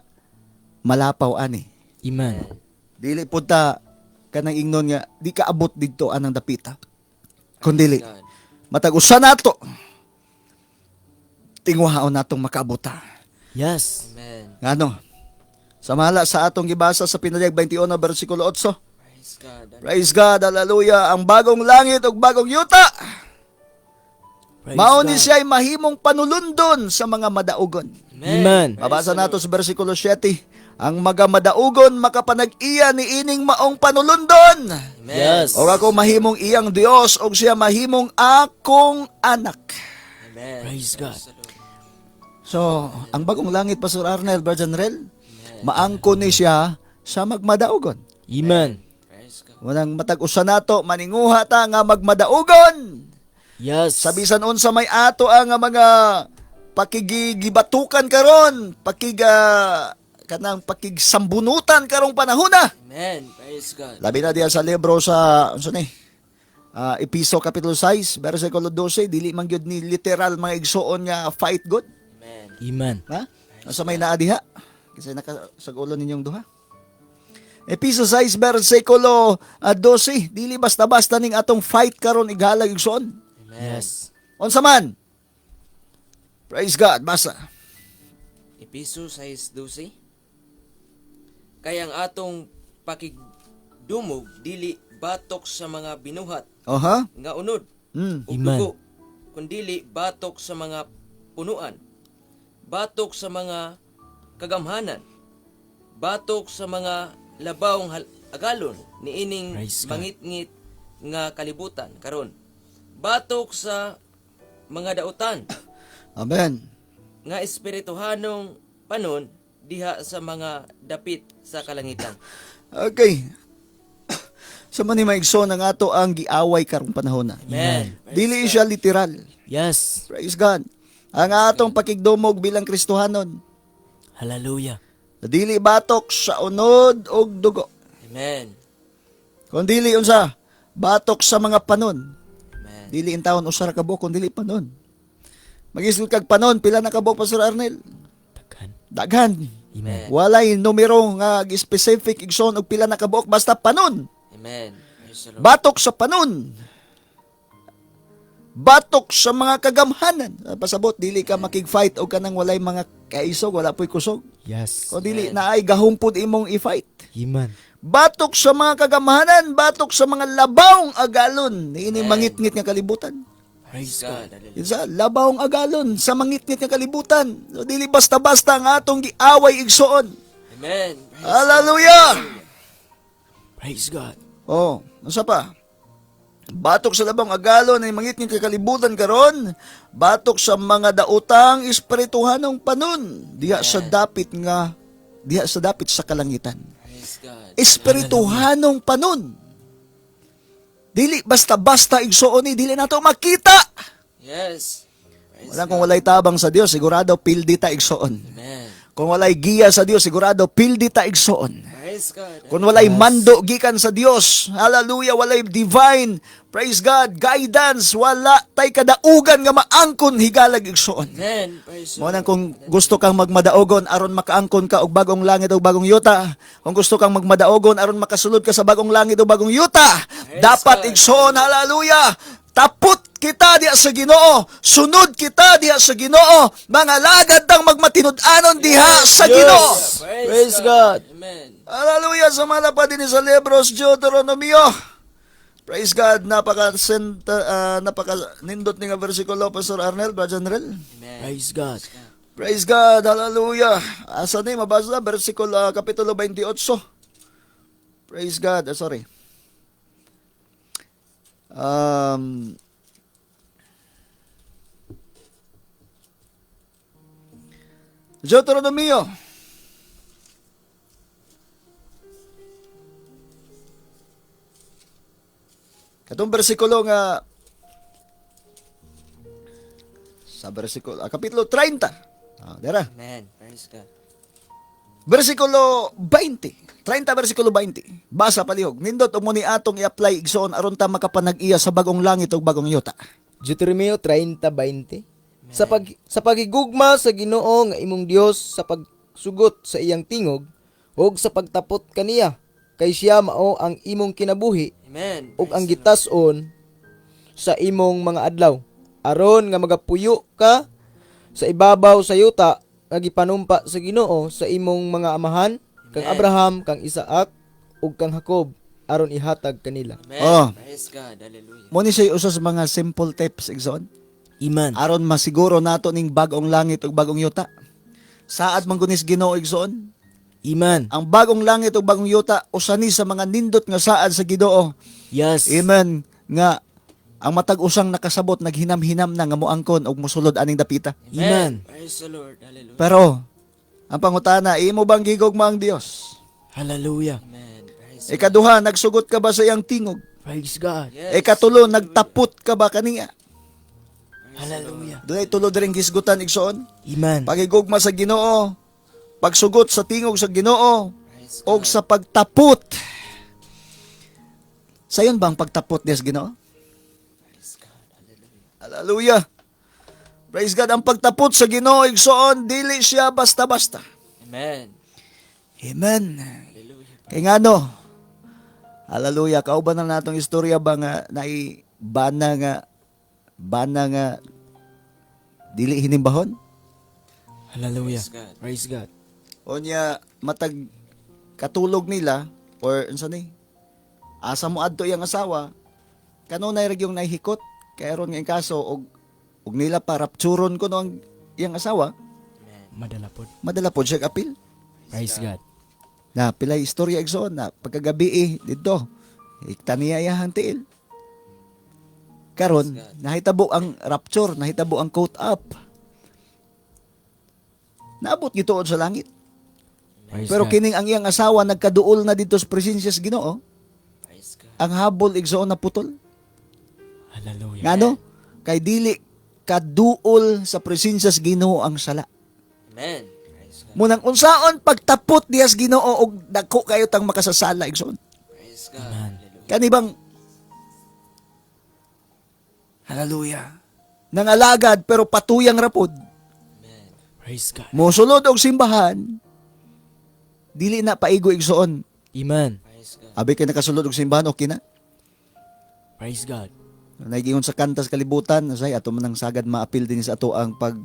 malapaw ani. Amen. Dili pud ta kanang ingnon nga di ka abot didto anang dapita. Kundili God. matag usa nato tinguhaon natong makaabot ta. Yes. Amen. Ngano? Samala sa atong gibasa sa Pinadayag 21 bersikulo 8. Praise God. Praise God, hallelujah. Ang bagong langit ug bagong yuta. Praise Mao ni God. siya'y mahimong panulundon sa mga madaugon. Amen. Mabasa nato sa versikulo 7. Ang magamadaugon makapanag-iya ni ining maong panulundon. Amen. Yes. O ako mahimong iyang Dios og siya mahimong akong anak. Amen. Praise God. So, ang bagong langit, Pastor Arnel, Brother Rel, maangko ni siya sa magmadaugon. Amen. Praise God. Walang matag usa nato maninguha ta nga magmadaugon. Yes. Sa bisan unsa may ato ang mga pakigigibatukan karon, kanang pakigsambunutan karong panahona. Amen. Praise God. Labi na diya sa libro sa unsa ni? Episo kapitulo 6 versikulo 12, dili man gyud ni literal mga igsuon nga fight good. Amen. Amen. Ha? Unsa may naa diha? Kasi nakasagulo ninyong duha. Episo 6 versikulo 12, dili basta-basta ning atong fight karon ighalag igsuon. Amen. Yes. Unsa man? Praise God, basa. Episo 6:12. Kay ang atong pakigdumog dili batok sa mga binuhat Oha. nga unod ug Amen. dugo, kundili batok sa mga punuan, batok sa mga kagamhanan, batok sa mga labawng agalon niining Praise God. mangitngit nga kalibutan karon, batok sa mga dautan Amen. nga espirituhanong panon diha sa mga dapit sa kalangitan. Okay. Sa man ni maigsoon ang ato ang giaway karong panahon na. Amen. Dili siya literal. Yes. Praise God. Ang atong pakigdumog bilang Kristohanon, Hallelujah. dili batok sa unod og dugo. Amen. Kundili unsa? Batok sa mga panon. Amen. Dili intawon usa ra ka buok kundi panon. Magisod kag panon, pila na ka buok, Pastor Arnel? Daghan. Daghan. Amen. Walay numero nga specific igsoon og pila na ka buok basta panon. Amen. Praise the Lord. Batok sa panon. Batok sa mga kagamhanan. Pasabot, dili ka makig-fight o kanang walay mga kaisog, wala po'y kusog. Yes. O dili na ay gahumpod imong i-fight. Amen. Batok sa mga kagamhanan, batok sa mga labawng agalon. Niini mangitngit nga kalibutan. Praise God. God. Yun sa labawng agalon sa mangitngit nga kalibutan. So, dili basta-basta ang atong giaway igsoon. Amen. Praise Hallelujah! Praise God. Oh, unsa pa? Batok sa labang agalon ay mangitngit nga kalibutan karon, batok sa mga daotang espirituhanong panon diha sa dapit nga diha sa dapit sa kalangitan. Praise God. Espirituhanong panon. Dili basta-basta igsuon ni dili nato makita. Yes. Praise Wala kung walay tabang sa Dios, sigurado pildi ta igsuon. Amen. Kung walay giya sa Dios, sigurado pildi ta igsuon. Praise God. Kung walay mando gikan sa Dios, hallelujah, walay divine, praise God, guidance, wala tay kadaugan nga maangkon higalag igsuon. Amen. Praise Mo nang kung gusto kang magmadaogon aron makaangkon ka og bagong langit o bagong yuta, kung gusto kang magmadaogon aron makasulod ka sa bagong langit o bagong yuta, dapat God. igsuon, hallelujah. Tapot kita diha sa Ginoo, sunod kita diha sa Ginoo, mga lagad tang magmatinud-anon diha sa Ginoo. Praise God. Amen. Hallelujah! Sa mga pa din sa Libros Deuteronomio. Praise God! Napaka napaka nindot ni nga versikulo, Pastor Arnel, Brother General. Amen. Praise God. Praise God! Hallelujah! Asa ni mabasa versikulo kapitulo 28. Praise God. Sorry. Deuteronomio. Katong bersikulo nga sa bersikulo kapitulo 30. Dira. Amen. Praise God. Bersikulo 20. 30 bersikulo 20. Basa palihog. Nindot og mo ni atong i-apply igsoon aron ta makapanag-iya sa bagong langit ug bagong yuta. Deuteronomio 30:20. Sa pagigugma sa Ginoo nga imong Dios, sa pagsugot sa iyang tingog ug sa pagtapot kaniya, kay siya mao ang imong kinabuhi Amen. ug ang gitas-on sa imong mga adlaw, aron nga magapuyo ka sa ibabaw sa yuta nga gipanumpa sa Ginoo sa imong mga amahan, kang Amen. Abraham, kang Isaac ug kang Jacob, aron ihatag kanila. Amen. Oh. Praise God. Hallelujah. Mo ni siya usa sa mga simple tips igsoon. Amen. Aron masiguro nato ning bagong langit ug bagong yuta. Saad man gunis Ginoo, igsoon. Amen. Ang bagong langit ug bagong yuta usa ni sa mga nindot nga saad sa Ginoo. Yes. Amen. Nga ang matag usang nakasabot naghinam-hinam na nga moangkon og mosulod aning dapita. Amen. Praise the Lord. Hallelujah. Pero ang pangutana, imo bang gigugma ang Dios? Hallelujah. Amen. Praise Ikaduha, nagsugot ka ba sa iyang tingog? Praise God. Yes. Ikatulo, nagtapot ka ba kaniya? Hallelujah. Dunay tulo diring gisgutan, igsoon. Amen. Pagigugma sa Ginoo, pagsugot sa tingog sa Ginoo, Praise og sa pagtapot. Sayon ba ang pagtapot niya sa Ginoo? Praise God. Hallelujah. Hallelujah. Praise God, ang pagtapot sa Ginoo, igsoon, dili siya basta-basta. Amen. Amen. Hallelujah. Kay ngano? Hallelujah. Kauban na natong istorya ba nga nai bana nga dili hinimbahon? Hallelujah. Praise God. Praise God. O niya matag katulog nila or unsa ni? Asa mo adto iyang asawa, kanunay ra gyung nahikot kay aron nga kaso og og nila pa rapturon kuno ang iyang asawa, Amen. Madala pod. madala pod siya apil. Praise God. Na pilay istorya igsoon na pagkagabi eh, didto. Ikta niya iyahang tiil. Karon, nahitabo ang rapture, nahitabo ang caught up. Naabot gituod sa langit. Praise Pero God. kining ang iyang asawa nagkaduol na didto sa presensya sa Ginoo, Praise God. ang habol igsoon na putol. Hallelujah. Ngano? Kay dili kaduol sa presensya sa Ginoo ang sala. Amen. Praise God. Munang unsaon pagtapot diha sa Ginoo og dako kayo tang makasasala, igsoon. Praise God. Hallelujah. Kani bang Hallelujah. Nangalagad pero patuyang rapod. Amen. Praise God. Mosulod og simbahan. Dili na paigo, igsoon. Amen. Praise God. Abi kay nakasulod og simbahan, okay na. Praise God. Naigingon sa kanta sa kalibutan, say ato man ang sagad maapil din sa ato ang pag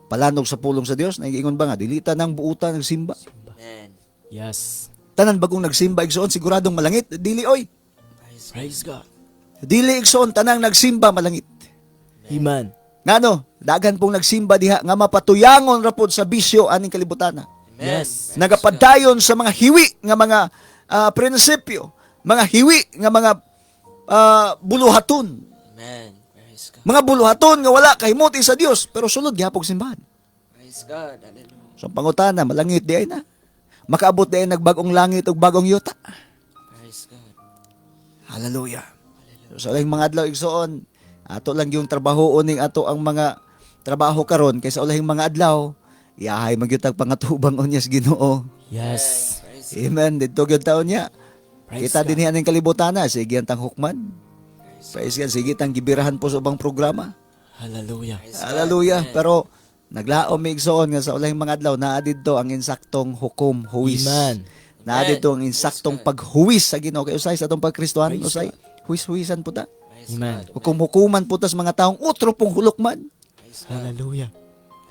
palanog sa pulong sa Dios. Naigingon ba nga dili ta nang buutan nagsimba. Amen. Yes. Tanan bagong nagsimba, igsoon, siguradong malangit, dili oy. Praise God. Praise God. Dili, igsoon, tanang nagsimba malangit. Amen. Ngano, daghan pong nagsimba diha nga mapatuyangon ra pod sa bisyo aning kalibutan. Amen. Yes. Praise Nagapadayon sa mga hiwi nga mga prinsipyo, mga hiwi nga mga buluhaton. God. Amen. Praise God. Mga buluhaton nga wala kahimuti sa Dios pero sulod gihapon simbahan. Praise God. Hallelujah. So ang pangutana, malangit di ay na. Makaabot di ay nagbagong langit ug bagong yuta. Praise God. Hallelujah. So, sa ulahing mga adlaw, igsoon, ato lang yung trabaho ning ato ang mga trabaho karon kaysa ulahing mga adlaw, yahay magyutag pangatubang unya sa Ginoo. Yes. Praise Amen. Didto gyud taon niya. Praise Kita God. din aning kalibutana, sige ang tang hukman. Praise God. Sige tang gibirahan po sa ubang programa. Hallelujah. Praise God. Hallelujah. Pero naglaom mi, igsoon, nga sa ulahing mga adlaw naa didto ang insaktong hukom, huwis. Amen. Naa didto ang insaktong paghuwis sa Ginoo kay usay sa atong pagkristohan, Praise usay huwis-huwisan po ta. Praise Amen. God. Hukum-hukuman po ta sa mga taong utro pong hulukman. Praise God. Hallelujah.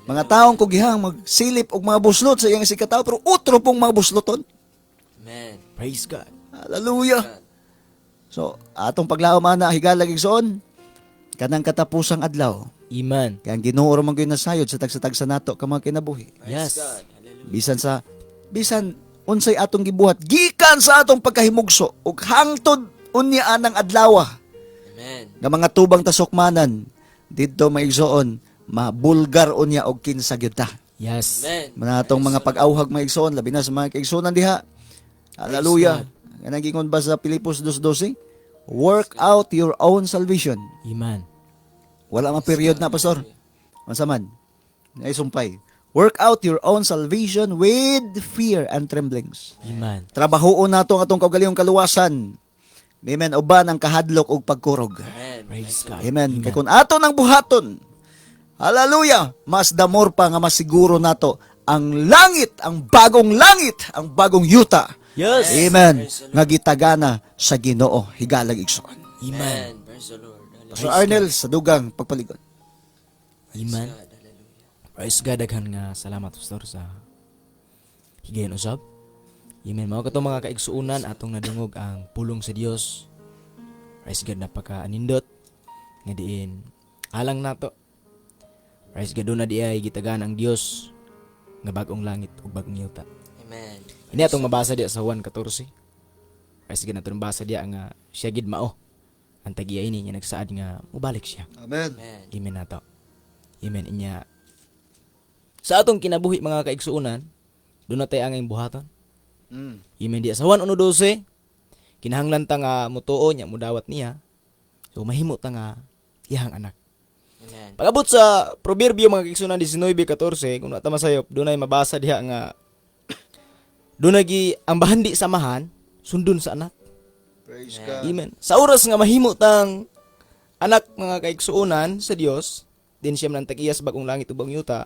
Mga taong kugihang magsilip og mga buslot sa iyang isigkatao pero utro pong mga busloton. Amen. Praise God. Hallelujah. So, atong paglaom ana, higalag, igsoon, kanang katapusang adlaw. Amen. Kay ang Ginoo ra man gyud nasayod sa tagsa-tagsa nato ka mga kinabuhi. Praise Yes. God. Hallelujah. Bisan unsay atong gibuhat gikan sa atong pagkahimugso ug hangtod unya anang adlaw Amen. nga mga tubang tasukmanan didto, maigsoon, mabulgar unya og kinsa gyud ta. Yes. Amen. Mga atong mga pag-awhag, mga igsoon, labi na sa mga kaigsuonan diha. Hallelujah. Kanang gingon ba sa Pilipos 2:12? Work out your own salvation. Amen. Wala man period na, pastor. Unsa man? Ay sumpay. Work out your own salvation with fear and tremblings. Amen. Trabahoon nato ang atong kaugalingong kaluwasan. Amen. Uban ang kahadlok ug pagkurog. Amen. Praise God. Amen. Kay kung ato nang buhaton, hallelujah, mas damor pa nga masiguro nato ang langit, ang bagong langit, ang bagong yuta. Yes. Amen. Nga gitagana sa Ginoo, higalag, igsoon. Amen. Amen. Praise the Lord. Hallelujah. Pastor Arnel, sa dugang pagpaligon. Amen. God. Hallelujah. Praise God, daghan nga salamat, pastor, sa higayon usab. Amen. Mao kato, mga kaigsuonan, atong nadungog ang pulong sa Dios. Praise God, napaka anindot nga diin alang nato. Praise God, duna di ay gitagaan ang Dios. nga bag-ong langit ug bag-ong yuta. Amen. Ini atong mabasa diya sa Juan 14. Ay sige, natong basa diya nga siya gid mao ang tagiya ini nga nagsaad nga mubalik siya. Amen. Amen. Amen nato. Amen inya. Sa atong kinabuhi, mga kaigsuonan, doon na tayo ang buhaton. Amen diya sa Juan 1:12, kinahanglan ta nga mutuo nya mudawat niya. So mahimo ta nga iyang anak. Amen. Pag-abot sa Proverbio, mga kaigsuonan, 19:14, kung ta masayop, dunay mabasa diha nga dunay gi ang bahandi sa amahan sundon sa anak. Praise God. Amen. Sa oras nga mahimo tang anak, mga kaigsuonan, sa Dios, din siya man ang tag-iya sa bagong langit ug bagong yuta.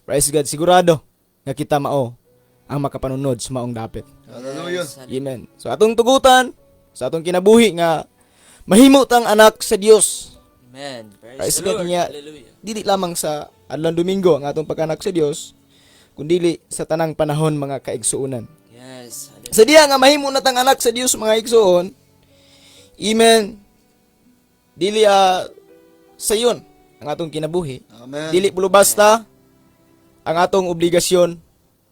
Praise God, sigurado nga kita mao ang makapanunod sa maong dapit. Hallelujah. Yes. Amen. So atong tugutan sa atong kinabuhi nga mahimo tang anak sa Dios. Amen. Praise Praise the God Lord. niya. Hallelujah. Dili lamang sa adlaw Domingo ang atong pagkanak sa Dios, kundili sa tanang panahon, mga kaigsuonan. Yes. Hallelujah. Sa diya nga mahimo na tang anak sa Dios, mga igsoon. Amen. Dili sayon ang atong kinabuhi. Amen. Dili pulo basta ang atong obligasyon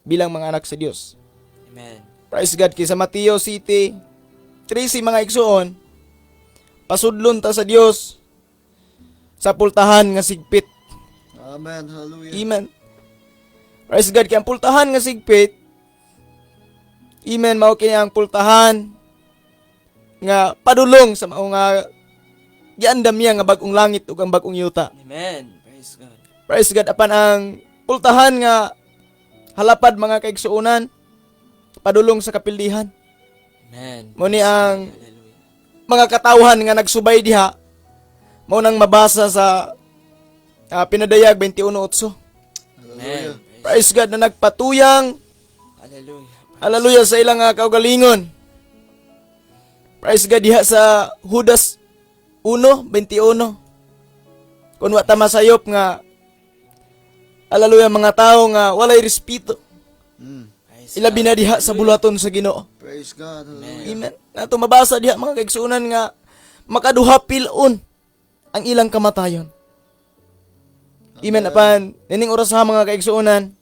bilang mga anak sa Dios. Amen. Praise God kay sa Mateo 7:13, mga igsoon, pasudlon ta sa Dios sa pultahan nga sigpit. Amen. Hallelujah. Amen. Praise God kay ang pultahan nga sigpit. Amen, mao kini ang pultahan nga padulong sa mao nga giandam niya nga bag-ong langit ug ang bag-ong yuta. Amen. Praise God. Praise God, apan ang pultahan nga halapad, mga kaigsuonan, padulong sa kapildihan. Amen. Mao ni ang Hallelujah. mga katawhan nga nagsubay diha, mao nang mabasa sa Pinadayag 21:8. Amen. Praise God na nagpatuyang, Hallelujah. hallelujah, sa ilang kaugalingon. Praise God diha sa Judas 1:21. Kung wa ta masayop nga, hallelujah, mga tao nga walay respeto. Praise Ilabi na diha sa buluhaton sa Ginoo. Praise God. Hallelujah. Amen. Nato mabasa diha, mga kaigsuonan, nga makaduha pilon ang ilang kamatayon. Amen. Apan nining oras ha, mga kaigsuonan,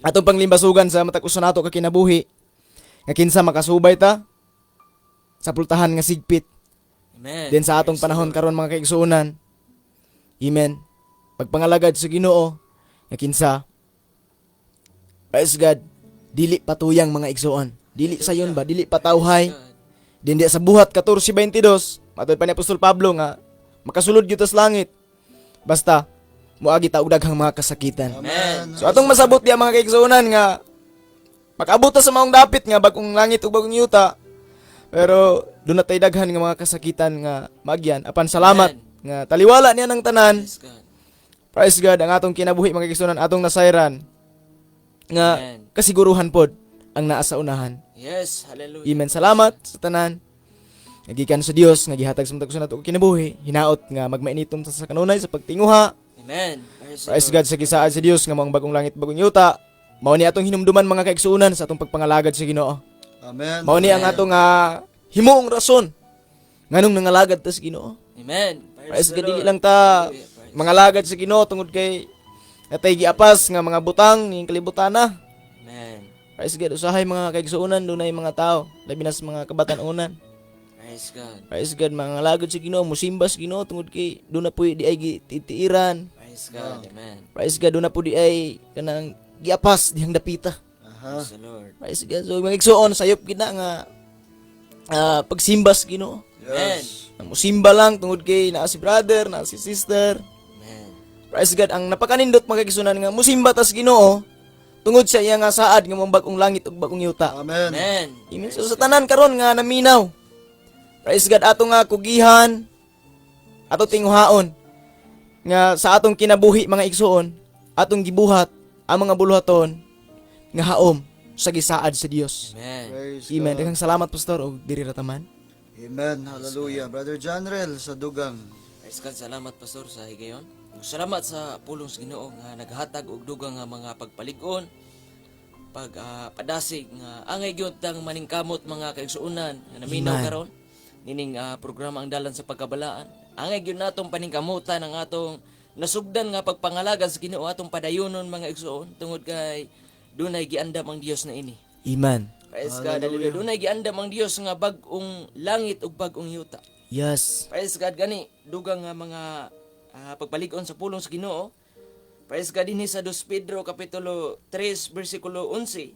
atong panglimbasugan sa matag usa nato ka kinabuhi nga kinsa makasubay ta sa pultahan nga sigpit Amen. din sa atong panahon karon, mga kaigsuonan. Amen. Pagpangalagad sa Ginoo nga kinsa, praise God, dili patuyang, mga igsoon. Dili sayon ba, dili patawhay. Din diya sa Buhat 14:22, matod pa ni Apostol Pablo nga makasulod gyud ta sa langit basta moagi ta og daghang mga kasakitan. Amen. So atong masabot diya, mga kaigsuonan, nga makaabot ta sa maong dapit nga bagong langit ug bagong yuta. Pero doon na tay daghan nga mga kasakitan nga maagyan. Apan salamat nga taliwala niya ng tanan. Praise God. Praise God, ang atong kinabuhi, mga kaigsuonan, atong nasayran nga Amen. kasiguruhan pod ang naa sa unahan. Yes. Hallelujah. Amen. Salamat sa tanan. Nga gikan sa Dios nga gihatag sa matag usa nato kinabuhi. Hinaot nga magmainiton ta sa kanunay sa pagtinguha. Amen. Praise, the Praise Lord. God sa gisaad sa Dios nga maong bagong langit, bagong yuta. Mao ni atong hinumduman, mga kaigsuonan, sa atong pagpangalagad sa Ginoo. Amen. Mao ni ang atong himuong rason nganong nangalagad ta sa Ginoo. Amen. Praise the God, dili Lord. lang ta Hallelujah. Praise mangalagad sa Ginoo tungod kay natay giapas nga mga butang ning kalibutan na. Amen. Praise God, usahay, mga kaigsuonan, dunay mga tao, labi na sa mga kabatan-unan. Praise God. Praise God, mangalagad sa Ginoo, musimba sa Ginoo tungod kay doon na po di ay gititiiran. Praise God. Amen. Praise God, doon na po di ay kanang giapas dihang dapita. Praise the Lord. Praise God. So mga igsuon, sayop gid na nga pagsimba sa Ginoo. Amen. Ang musimba lang tungod kay naa si brother, naa si sister. Amen. Praise God, ang napakanindot, mga kaigsuonan, nga musimba tas Ginoo tungod sa iya nga saad nga maong bagong langit ug bagong yuta. Amen. Amen. Amen. So sa tanan karon nga naminaw, praise God, ato nga kugihan, ato tinguhaon nga sa atong kinabuhi, mga igsuon, atong gibuhat ang mga buluhaton nga haom sa gisaad sa Dios. Amen. Praise Amen. God. Daghang salamat, Pastor, og diri ra taman. Amen. Hallelujah. Brother John Rel sa dugang. Praise God, salamat, Pastor, sa higayon. Ug salamat sa pulong sa Ginoo nga naghatag og dugang nga mga pagpalig-on, pag padasig nga angay gyud tang maningkamot, mga kaigsuonan nga naminaw Amen. karon nining programa Ang Dalan sa Pagkabalaan. Angay gyud natong paningkamutan ang atong nasugdan nga pagpangalagad sa Ginoo atong padayonon, mga igsoon, tungod kay dunay giandam ang Dios na ini. Amen. Praise God, hallelujah. Dunay giandam ang Dios nga bag-ong langit ug bag-ong yuta. Yes. Praise God, gani dugang nga mga pagpalig-on sa pulong sa Ginoo. Praise God, dinhi sa 2 Pedro kapitulo 3 bersikulo 11.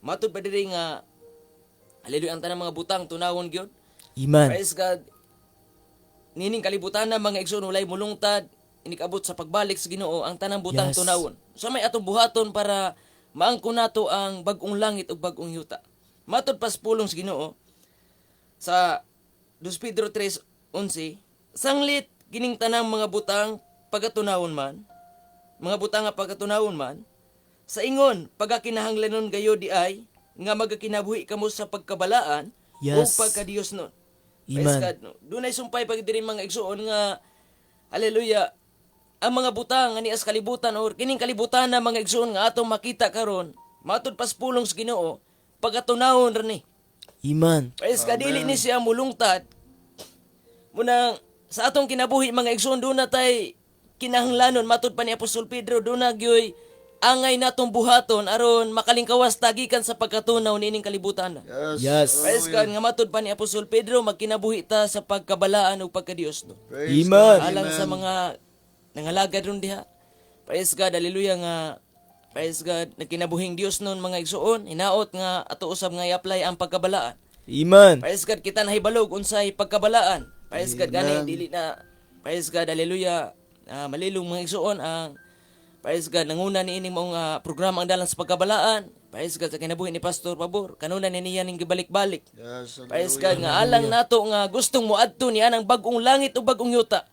Matud pa diri nga, hallelujah, ang tanang mga butang tunawon gyud. Amen. Praise God. Nining kalibutan na, mga igsoon, walay mulungtad inikabot sa pagbalik sa Ginoo ang tanang butang tunawon. So may atong buhaton para maangko nato ang bag-ong langit ug bag-ong yuta? Matud pas pulong sa Ginoo sa 2 Pedro 3:11, sanglit kining tanang mga butang pagatunawon man, mga butang nga pagatunawon man, sa ingon pagakinahanglanon gayod di ay nga magakinabuhi kamo sa pagkabalaan ug pagkadiyos nun. Praise God, no? Dunay sumpay pag diri, mga igsoon, nga, hallelujah, ang mga butang nga nias kalibutan or kining kalibutan na, mga igsoon, nga atong makita karon, matud pas pulong sa Ginoo, pagatunawon ra ni. Amen. Praise God, dili ni siya mulungtad. Munang sa atong kinabuhi, mga igsoon, doon na tay kinahanglanon, matud pa ni Apostol Pedro, doon na gyoy angay natong buhaton aron makalingkawas tagikan sa pagkatunaw niining kalibutan. Yes. Praise God, nga matud pa ni Apostol Pedro, magkinabuhi ta sa pagkabalaan ug pagkadiyos, no. Praise Amen. God. Alang sa mga nangalagad ron diha. Praise God, hallelujah, nga praise God, nagkinabuhing Dios nun, mga igsoon, hinaot nga ato usab nga i-apply ang pagkabalaan. Amen. Praise God, kita nahibalog unsay pagkabalaan. Praise God, gani dili na, praise God, hallelujah, malilong, mga igsoon, ang praise God, nanguna ni ining maong programa ang dalan sa pagkabalaan. Praise God, sa kinabuhi ni Pastor Pabor, kanuna ni niya ning gibalik-balik. Praise God, nga alang nato nga gustong moadto niya ang bag-ong langit o bag-ong yuta.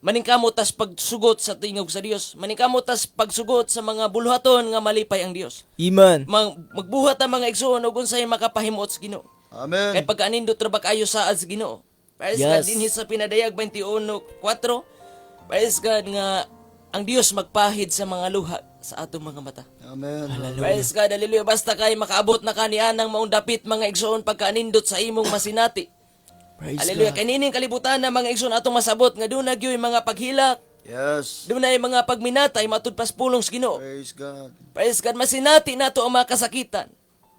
Maningkamot tas pagsugot sa tingog sa Dios. Maningkamot tas pagsugot sa mga buluhaton nga malipay ang Dios. Amen. Magbuhat ang mga igsoon og unsay makapahimuot sa Ginoo. Amen. Kay pagkaanindot ra ba kaayo saad sa Ginoo. Praise God, dinhi sa Pinadayag 21:4. Praise God, nga ang Dios magpahid sa mga luha sa atong mga mata. Amen. Praise God, hallelujah. Basta kay makaabot na kanianang maong dapit, mga igsoon, pagkaanindot sa imong masinati. Praise Hallelujah. God. Kay nining kalibutan na, mga igsoon, atong masabot nga doon na gyud mga paghilak, doon na mga pagminatay, matud pas pulong sa Ginoo. Praise God. Praise God, masinati nato ang mga kasakitan.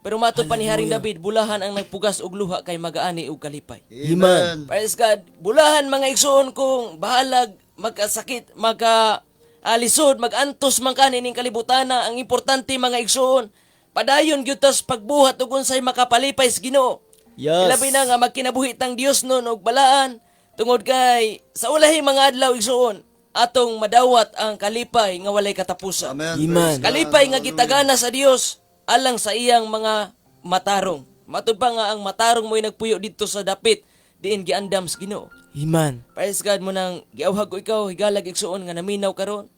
Pero matud pa ni Haring David, bulahan ang nagpugas og luha kay magaani og kalipay. Amen. Praise God. Bulahan, mga igsoon, kung bahalag magkasakit, magka alisod, magantos man ka nining kalibutan na. Ang importante, mga igsoon, padayon gyud tas pagbuhat ug unsay makapalipay sa Ginoo. Ilabi na nga magkinabuhi tang Dios nun og balaan tungod kay sa ulahing mga adlaw, igsoon, atong madawat ang kalipay nga walay katapusan. Amen. Amen. Praise God. Kalipay nga gitagana sa Dios alang sa iyang mga matarong. Matud pa nga ang matarong mo'y nagpuyo didto sa dapit diin giandam sa Ginoo. Amen. Praise God, mo nang giawhag ko ikaw, higalag igsuon nga naminaw karon.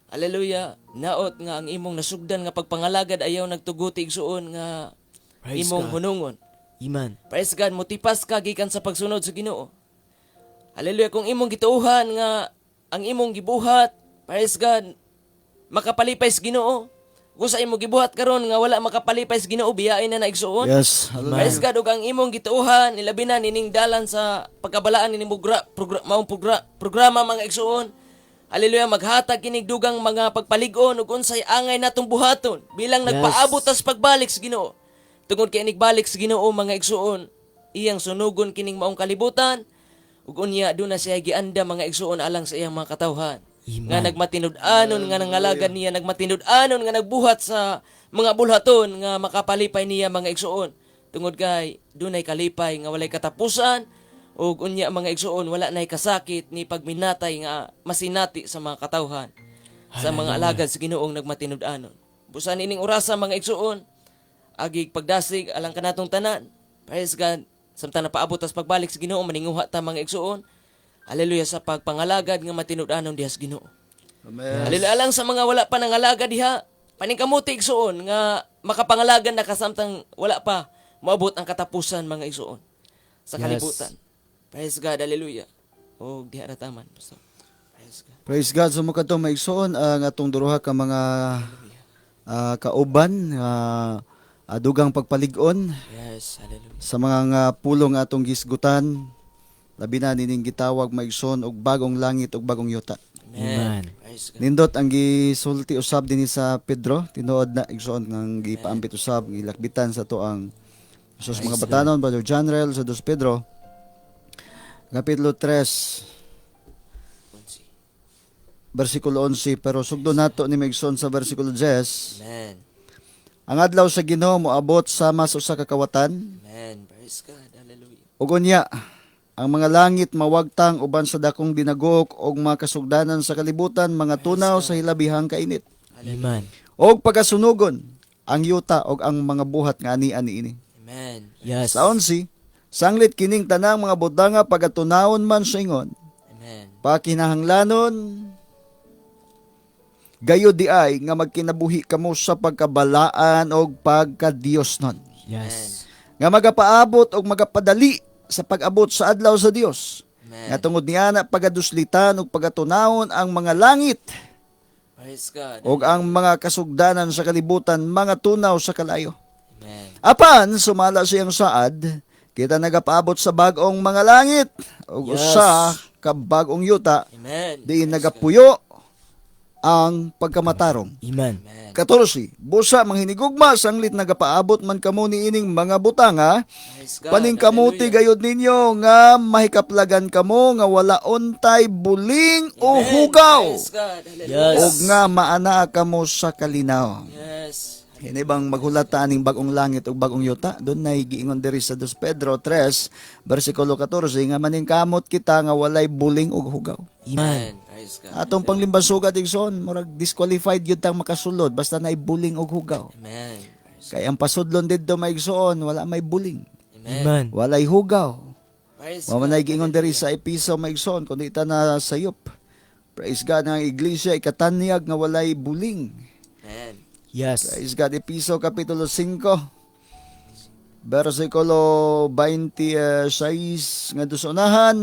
Hallelujah. Naot nga ang imong nasugdan nga pagpangalagad ayaw nagtuguti, igsuon, nga Praise imong God. hunungon. Amen. Praise God, motipas ka gikan sa pagsunod sa Ginoo. Hallelujah, kung imong gituohan nga ang imong gibuhat, praise God, makapalipay sa Ginoo. Kung sa imong gibuhat karon nga wala makapalipay sa Ginoo, biyain na na, igsuon. Hallelujah. Praise God, ug ang imong gituohan, ilabi na nining dalan sa pagkabalaan nining maong programa, mga igsuon. Hallelujah, maghatag kinig dugang mga pagpalig-on ug unsay angay natong buhaton bilang nagpaabot tas pagbalik sa Ginoo. Tungod kay inigbalik sa Ginoo, mga igsuon, iyang sunugon kining maong kalibutan ug unya doon na siya gianda, mga igsuon, alang sa iyang mga katawhan. Amen. Nga nagmatinud-anon nga nangalagan niya, nagmatinud-anon nga nagbuhat sa mga bulhaton nga makapalipay niya, mga igsuon. Tungod kay dunay kalipay nga walay katapusan ug unya, mga igsuon, wala nay kasakit ni pagminatay nga masinati sa mga katawhan, sa mga alagad sa Ginoong nagmatinud-anon. Busan ining orasa, mga igsuon, agig pagdasig alang kanatong tanan. Praise God. Samtang napaabot tas pagbalik sa Ginoo, maninguha ta, mga igsuon. Hallelujah, sa pagpangalagad nga matinud-anon diha sa Ginoo. Amen. Hallelujah, alang sa mga wala pa nangalaga diha, paningkamuti, igsuon, nga makapangalagad na kasamtang wala pa moabot ang katapusan, mga igsuon, sa kalibutan. Praise God, hallelujah. O diha ra taman, Pastor. Praise God. Praise God. So mo kadto, maigsoon, ang atong duha ka mga kauban nga dugang pagpalig-on Yes, hallelujah. sa mga nga pulong atong gisgutan, labi na nining gitawag, maigsoon, og bagong langit ug bagong yuta. Amen. Praise God. Nindot ang gisulti usab dinhi sa Pedro, tinuod na, igsoon, ang gipaambit usab, gilakbitan sa to ang sa mga batanon, Brother Janrel, sa Dos Pedro kapitulo 3 versikulo 11, pero sugdo nato ni Megson sa versikulo 10. Amen. Ang adlaw sa Ginoo moabot sama sa usa ka kawatan. Amen. Praise God. Hallelujah. Ug unya ang mga langit mawagtang uban sa dakong dinagok og mga kasugdanan sa kalibutan mga tunaw sa hilabihang kainit. Amen. Og pagkasunugon ang yuta og ang mga buhat nga anian niini. Amen. Yes. Sa 11, sanglit kining tanang mga butanga pagatunawon man sa ingon, Amen. pakinahanglanon gayud di ay nga magkinabuhi kamo sa pagkabalaan og pagkadiyosnon. Yes. Nga magapaabot og magapadali sa pag-abot sa adlaw sa Dios. Amen. Nga tungod niana pagaduslitan ug pagatunawon ang mga langit Praise God. ug ang mga kasugdanan sa kalibutan mga tunaw sa kalayo. Amen. Apan sumala siyang saad, kita nagapaabot sa bag-ong mga langit ug Yes. usa ka bag-ong yuta Amen. diin nagapuyo ang pagkamatarong. Amen. Amen. 14. Busa manghinigugma sanglit nagapaabot man kamo niining mga butanga, Praise God. paningkamuti Hallelujah. gayud ninyo nga mahikaplagan kamo nga wala untay buling o Amen. hugaw Praise God. Hallelujah. Yes. ug nga maanaa kamo sa kalinaw. Yes. Hindi bang maghulata aning bagong langit ug bagong yuta? Doon na giingon diri sa 2 Pedro 3 versikulo 14 nga maningkamot kita nga walay buling ug hugaw. Amen. Amen. Praise God. Atong panglimbasugat igsoon, murag disqualified gyud tang makasulod basta naay buling ug hugaw. Amen. Praise Kay ang pasudlon didto maigsoon, wala may buling, Amen. Amen. walay hugaw. Praise Wa God. man ay giingon diri sa Episo maigsoon, kundi ta na sayop. Praise God, ang iglesia ikatanyag nga walay buling. Amen. Yes. Praise God, Episo Kapitulo 5, versikulo 26 nga unahan.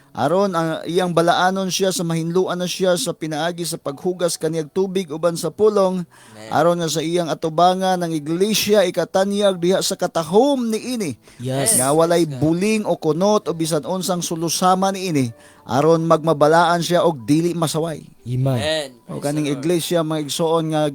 Aron ang iyang balaanon siya sa mahinluan na siya sa pinaagi sa paghugas kaniyag tubig uban sa pulong, aron nga sa iyang atubangan ang iglesia ikatanyag diha sa katahom niini. Yes. Nga walay buling o kunot o bisan unsang sulusama niini, aron magmabalaan siya og dili masaway. Amen. Amen. O kaning iglesia mga igsoon nga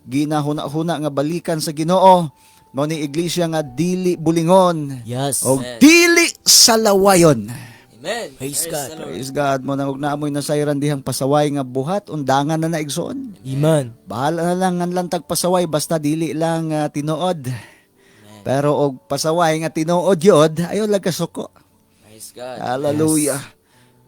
ginahuna-huna nga balikan sa Ginoo, mao ni iglesia nga dili bulingon Yes. o dili salawayon. Amen. Praise God. the Lord. Praise God, mo nang og naamoy nasayran dihang pasaway nga buhat undangan na na igsoon. Amen. Bahala na lang ang lantag pasaway basta dili lang tinuod. Pero og pasaway nga tinuod yod, ayo lang kasuko. Praise God. Hallelujah.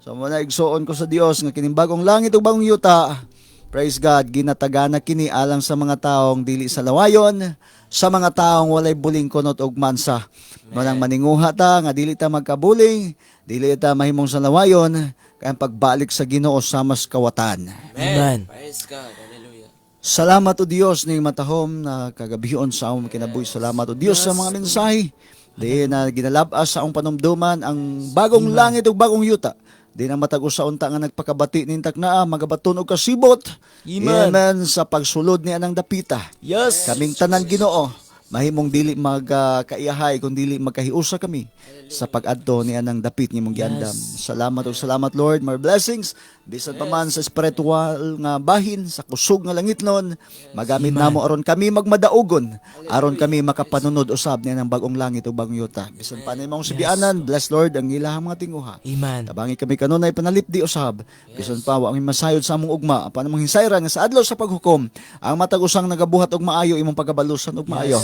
So mo na igsuon ko sa Dios nga kining bagong langit ug bagong yuta. Praise God, ginatagana kini alang sa mga taong dili sa lawayon, sa mga taong walay buling kunot ug mansa. Manang maninguha ta nga dili ta magkabuling, dili ta mahimong sa lawayon, kay ang pagbalik sa Ginoo sa mas kawatan. Amen. Praise God. Hallelujah. Salamat o Dios ning matahom na kagabion sa among kinabuhi. Salamat o Dios sa mga mensahe. Di na ginalabas sa among panumduman ang bagong langit ug bagong yuta. Di na matag usa unta nga nagpakabati ning taknaa magabaton og kasibot. Amen. Amen sa pagsulod ni anang dapita. Yes. Kaming tanan Ginoo, mahimong dili magkaiyahay kun dili magkahiusa kami sa pag-adto ni anang dapit nga imong giandam. Salamat ug salamat Lord, more blessings bisan pa man sa spiritual nga bahin sa kusog nga langitnon, magamit namo aron kami magmadaugon, aron kami makapanunod usab ni anang bag-ong langit ug bagong yuta. Bisan pa nimong sibianan, bless Lord ang ilahang mga tinguha. Amen. Tabangi kami kanunay panalipdi usab. Bisan pa wa ang masayod sa among ugma, apan among hinsayran nga sa adlaw sa paghukom, ang matag usang nagabuhat og maayo imong pagabalusan og maayo.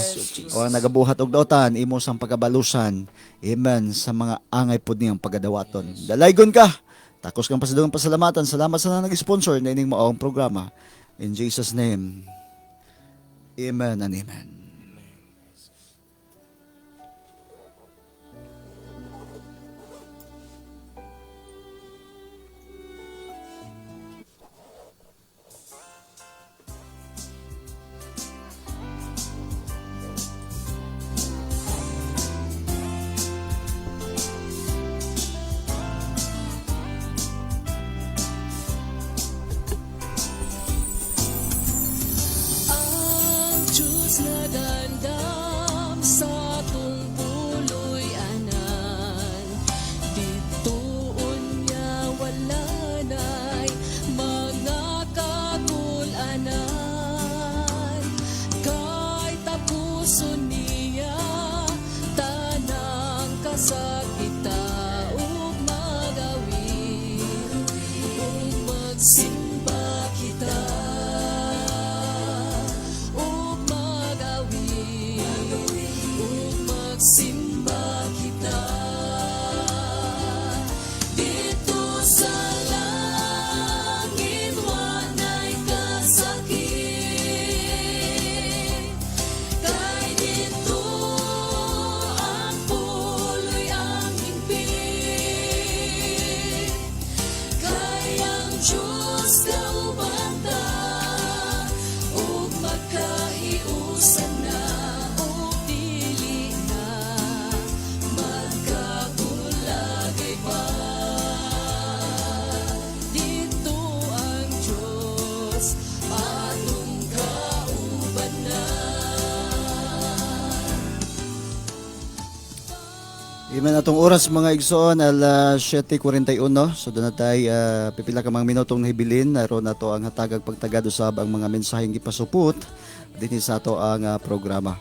O ang nagabuhat og dautan imo sang pagabalusan. Amen sa mga angay pod niyang pagadawaton. Dalaygon ka. Takos kang pasidungan pasalamatan. Salamat sa nag-sponsor na ining maong programa. In Jesus name. Amen and amen. Ang Diyos na Kita ug magawit, ug magsimba kita ug magawit, ug magsimba kita. Didto sa langit walay kasakit, kay didto ang puloy ang hingpit, kay ang Diyos kauban ta ug magkahiusan na ug dili na magkabulagay pa. Didto ang Diyos atong kauban na. Amen. Atong oras, mga igsoon, alas 7:41. So doon na tayo pipila ka mga minutong nahibilin. Naroon na to ang hatagag pagtagad usab ang mga mensaheng gipasupot dinhi sa ato ang programa.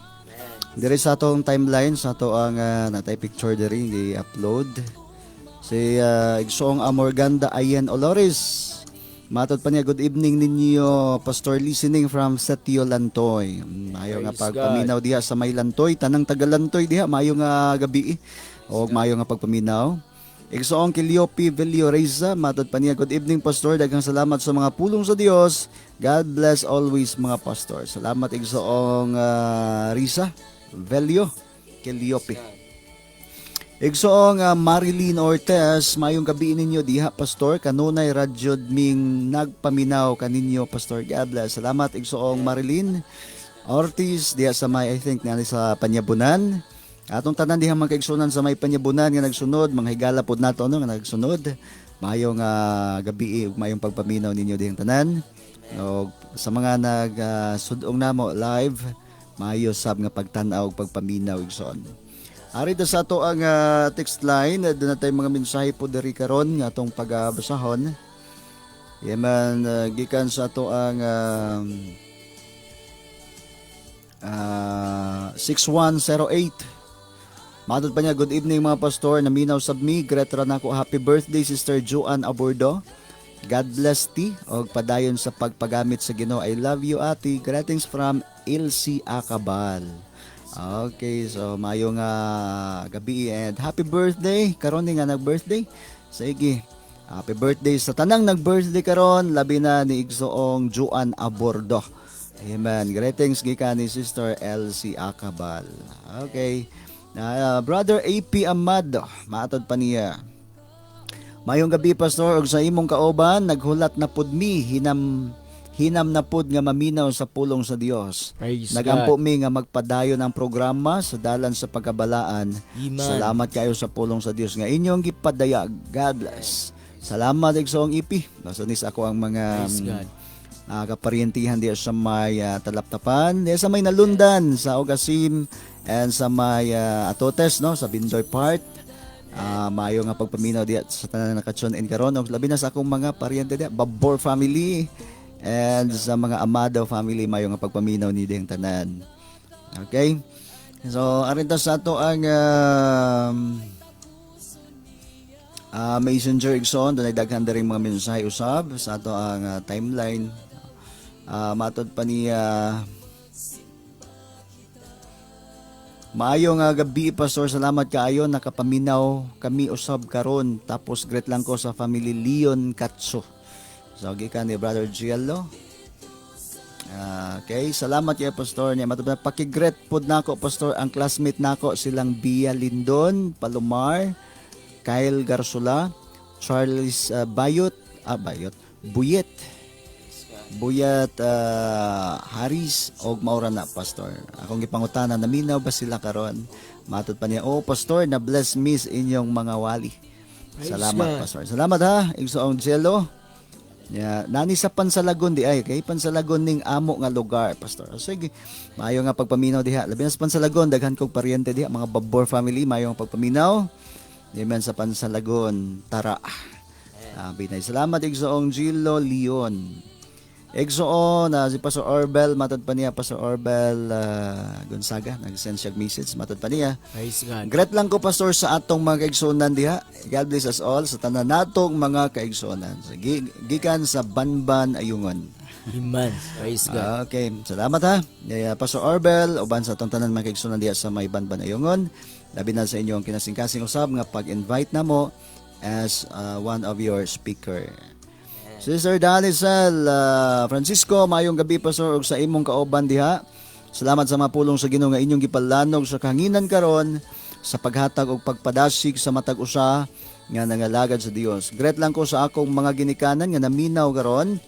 Diri sa atong timeline sa ato ang natay picture diri gi-upload. Si Igsoong Amorganda Ayen Olores. Matod pa niya, "Good evening ninyo, Pastor, listening from Setio Lantoy." Maayo nga Praise pagpaminaw diha sa may Lantoy, tanang taga Lantoy diha, maayo nga gabi o maayo nga pagpaminaw. Igsoong Kiliopi Villoreza, matod pa niya, "Good evening, Pastor, daghang salamat sa mga pulong sa Dios. God bless always, mga pastor." Salamat, Igsoong Risa Velio Kiliopi. Igsoong Marilyn Ortez, "Mayong gabi ninyo diha, Pastor, kanunay ra jud ming nagpaminaw kaninyo, Pastor. God bless." Salamat, Igsoong Marilyn Ortiz diha sa may, I think nani sa Panyabunan. Atong tanan diha mga kaigsunan sa may Panyabunan nga nagsunod, mga higala pod nato, no, nga nagsunod. Mayong gabi ug mayong pagpaminaw ninyo dihang tanan. Og sa mga nag-sudong namo live, maayo sab nga pagtan-aw ug pagpaminaw, igsoon. Ari ta sa ato ang text line, doon na tayo mga mensahe po diri karon nga atong pagabasahon. Yaman gikan sa ato ang 6108. Matod pa niya, "Good evening, mga pastor, naminaw sab mi, greet ra nako, happy birthday, Sister Joanne Abordo. God bless ti og padayon sa pagpagamit sa Ginoo. I love you, ate. Greetings from Ilsi Acabal." Okay, so mayo nga gabi and happy birthday karon ni nga nag-birthday. Sige. Happy birthday sa tanang nag-birthday karon, labi na ni Igsoong Joanne Abordo. Amen. Greetings gikan ni Sister LC Acabal. Okay. Brother AP Amado, maatod pa niya, "Mayong gabi, Pastor, ug sa imong kauban, naghulat na pud mi, hinam hinam na pud nga maminaw sa pulong sa Dios. Praise Nagampo God. mi nga magpadayon ang programa sa dalan sa pagkabalaan. Amen. Salamat kayo sa pulong sa Dios nga inyong gipadayag. God bless." Salamat, Igsoong Ipi. Basta nis ako ang mga Praise God. Kaparyentihan diya sa may Talaptapan, diya sa may Nalundan, sa Ogasim, and sa may Atotes, no, sa Bindoy Part. Maayo nga pagpaminaw diya sa tanan naka-tune in karon. Og labi na sa akong mga paryente diya, Babor family and sa mga Amado family, maayo nga pagpaminaw ni diyang tanan. Okay? So, arin ta sa ato ang Messenger, igsoon, doon ay daghan diri mga mensahe usab sa ato ang timeline. Matod pa niya, "Maayo nga gabi, Pastor, salamat kaayo, nakapaminaw kami usab karon. Tapos greet lang ko sa family Leon Katso." So gikan ni Brother Giello. Okay, salamat kay Pastor niya. Matod pa, "Paki-greet pod nako, Pastor, ang classmate nako, silang Bia Lindon, Palomar, Kyle Garsula, Charles Bayot, Bayot, Buyet. Buyat Haris og maura na, Pastor." Akong gipangutana, naminaw ba sila karon? Matod pa niya, "Oh, Pastor, na bless miss inyong mga wali." Praise Salamat, God. Pastor. Salamat ha, Igsoong Jello. Yeah, nani sa Pansalagon di ay kay Pansalagon ning amo nga lugar, Pastor. Sige. Maayo nga pagpaminaw diha. Labi na sa Pansalagon, daghan kog paryente diha, mga Babor family, maayo nga pagpaminaw. Amen sa Pansalagon, tara. Binay. Salamat, Igsoong Gilo Leon. Igsoon si Pastor Orbel, matod pa niya, Pastor Orbel Gonzaga, nag-send siya message, matod pa niya. Praise God. Great lang ko, Pastor, sa atong mga kaigsuonan diha. God bless us all sa tanan natong mga kaigsuonan. So, gikan sa Banban Ayungon. Amen. Praise God. Okay, salamat ha. Yeah, Pastor Orbel, uban sa atong tanan mga kaigsuonan diha sa may Banban Ayungon. Labi na sa inyong kinasingkasing usab nga pag-invite namo as one of your speaker. Sister Danicel Francisco, mayong gabi, Pastor, ug sa imong kauban diha. Salamat sa mga pulong sa Ginoo nga inyong gipalanog sa kahanginan karon sa paghatag og pagpadasig sa matag usa nga nangalagad sa Dios. Great lang ko sa akong mga ginikanan nga naminaw karon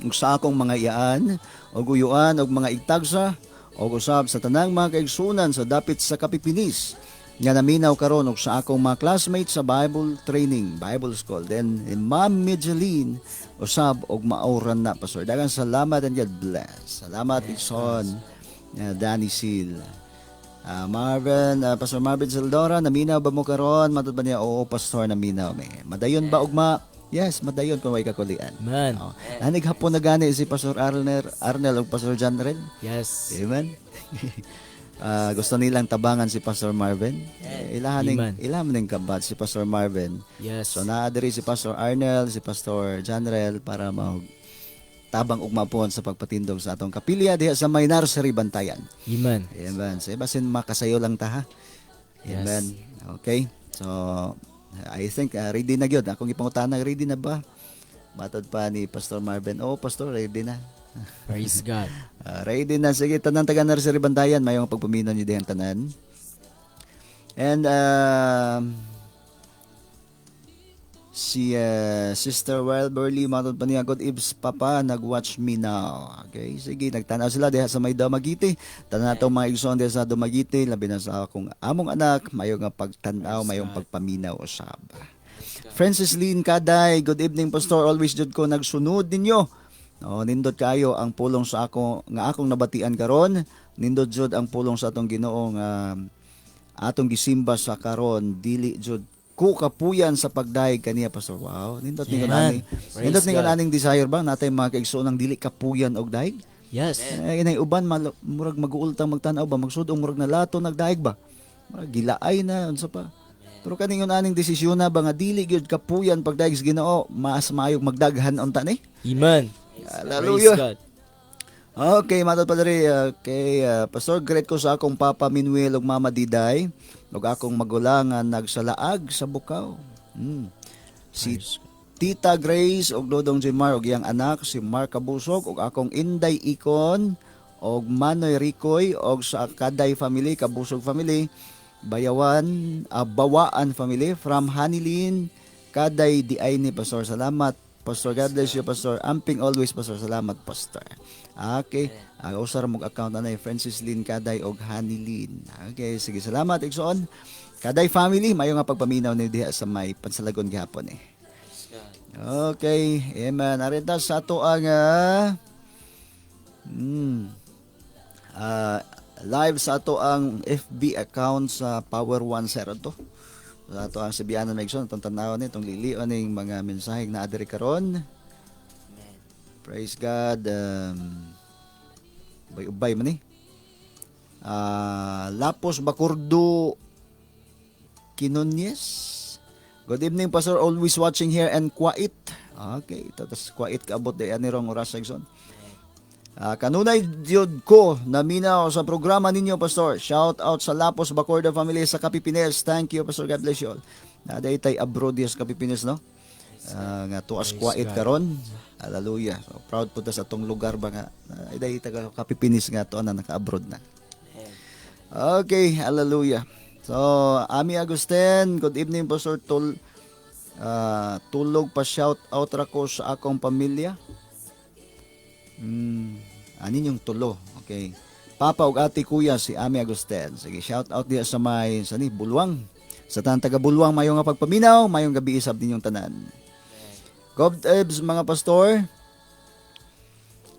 ug sa akong mga iyaan ug uyuan ug mga igtagsa ug usab sa tanang mga kaigsunan sa dapit sa Kapipinis nga naminaw karon ug sa akong mga classmates sa Bible training, Bible school. Then Ma'am Mijeline usab og maoran na, Pastor. Daghang salamat and God bless. Salamat, Ison Danny Seal. Marvin, Pastor Marvin Saldora, naminaw ba mo karon? Matod ba niya? Oo, Pastor, naminaw mi. Madayon ba ugma? Yes, madayon kung way kakulian. Amen. Oh. Nanig hapon na gani si Pastor Arnel, Arnel ug Pastor Janrel. Yes. Amen. Gusto nilang tabangan si Pastor Marvin. Eh, ilahan ning Amen. ilahan ning kabat si Pastor Marvin. Yes. So naa diri si Pastor Arnel, si Pastor Janrel para mag tabang ugma po sa pagpatindog sa atong kapilya diha sa may nursery Bantayan. Amen. Amen. So, basin makasayo lang ta ha. Yes. Amen. Okay. So, I think ready na gyud. Akong ipangutana, ready na ba? Matod pa ni Pastor Marvin. Oh, Pastor, ready na. Praise God. Ready na. Sige, tanan taga nursery Bantayan, mayong pagpaminaw niyo dihang tanan. And si Sister Welberly, matod pa niya, good ibs, Papa, nag-watch me now. Okay, sige, nagtanaw sila diha sa may Dumaguete. Tanan natong mga igsoon diha sa Dumaguete, labi na sa akong among anak, mayo nga pagtan-aw, mayong pagpaminaw usab. Francis Lynn Kaday, good evening, Pastor. Always jud ko nagsunod ninyo. No, nindot kayo ang pulong sa ako nga akong nabatian karon. Nindot jud ang pulong sa atong Ginoo nga atong gisimba sa karon, dili jud ko kapuyan sa pagdayeg kaniya, Pastor. Wow, nindot ningon Amen. ani. Praise Nindot ningon God. aning desire ba natay mga kaigsoon ang dili kapuyan og dayeg? Yes. Eh, inay uban murag maguultang magtan-aw ba, magsudong murag nalato nagdaig ba. Murag gilaay na unsa pa. Pero kaning aning desisyon na ba nga dili gyud kapuyan pagdaig sa Ginoo, mas maayog magdaghan unta ni. Amen. Hallelujah. Praise God. Okay, matod pa diri. Okay, Pastor, great ko sa akong Papa Minuel ug Mama Diday ug akong magulang nga nagsalaag sa Bukaw. Si Tita Grace ug Dodong Jimar ug iyang anak si Mark Kabusog ug akong Inday Ikon ug Manoy Ricoy ug sa Kaday family, Kabusog family, Bayawan, Bawaan family from Hanilin, Kaday di ay ni Pastor. Salamat, Pastor. God bless you, Pastor. Amping always, Pastor. Salamat, Pastor. Okay. Usar mong account na Francis Lynn Kaday og Hanilin. Okay, sige, salamat igsoon. Kaday family, mayo nga pagpaminaw ni diha sa may Pansalagon gihapon eh. Okay, amen. Arita sa ato ang live sa ato ang FB account sa Power 102. Sa ato ang Sibianan Megson, itong tanawon ni, itong lilion ning mga mensahe na adiri karon. Praise God. Ubay-ubay man ni. Lapos Bakurdo Quinones. Good evening, Pastor. Always watching here and quiet. Okay, tapos quiet kaabot di ani rong oras Egson. Kanunay jud ko naminaw sa programa ninyo, Pastor. Shout out sa Lapos Bacordo family sa Kapipines. Thank you, Pastor. God bless you all. Naday tay abroad diya sa Kapipines, no? Nga tuas quiet karon. Hallelujah. So, proud po ta sa atong lugar ba nga day taga Kapipinis nga to na naka-abroad na. Okay, hallelujah. So, Ami Agustin, good evening, Pastor. Tulog pa shout out ra ko sa akong pamilya. Anin yung tulo? Okay. Papa ug ate kuya si Ami Agustin. Sige, shout out diya sa may sa ni Bulwang. Sa tanan taga Bulwang, mayong nga pagpaminaw, mayong gabi isab ninyong tanan. God ebs mga pastor.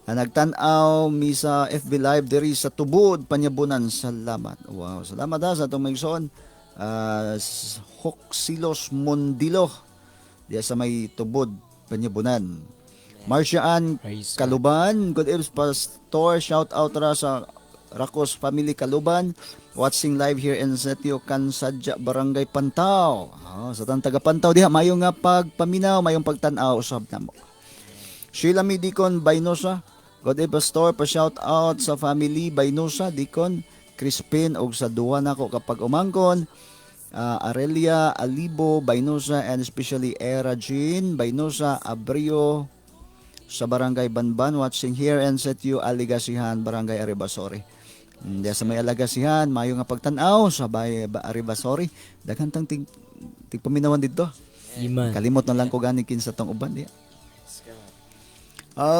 Nagtan-aw mi sa FB Live diri sa Tubod, Panyabunan. Salamat. Wow, salamat ha sa atong maigsoon. Hoxilos Mondilo diya sa may Tubod, Panyabunan. Marcia Ann Praise God. Kaluban, good evening, Pastor. Shout out ra sa Rakos Family Kaluban, watching live here in Setio Kansadya, Barangay Pantao. Oh, sa tanang taga Pantao diha, mayo nga pagpaminaw, mayong pagtan-aw usab namo. Sheila Mi Dicon Baynosa, good evening, Pastor, pa shout out sa family Baynosa, Dicon, Crispin og sa duha nako kapag umangkon, Arelia Alibo Baynosa and especially Era Jean Baynosa Abrio sa Barangay Banban, watching here and Setio Aligasihan, Barangay Aribasori. Diya sa may Alagasihan, mayo nga pagtan-aw sa bay Aribasori. Daghan tang tig tigpaminawan didto. Iman. Kalimot na lang ko gani kinsa tong uban diya.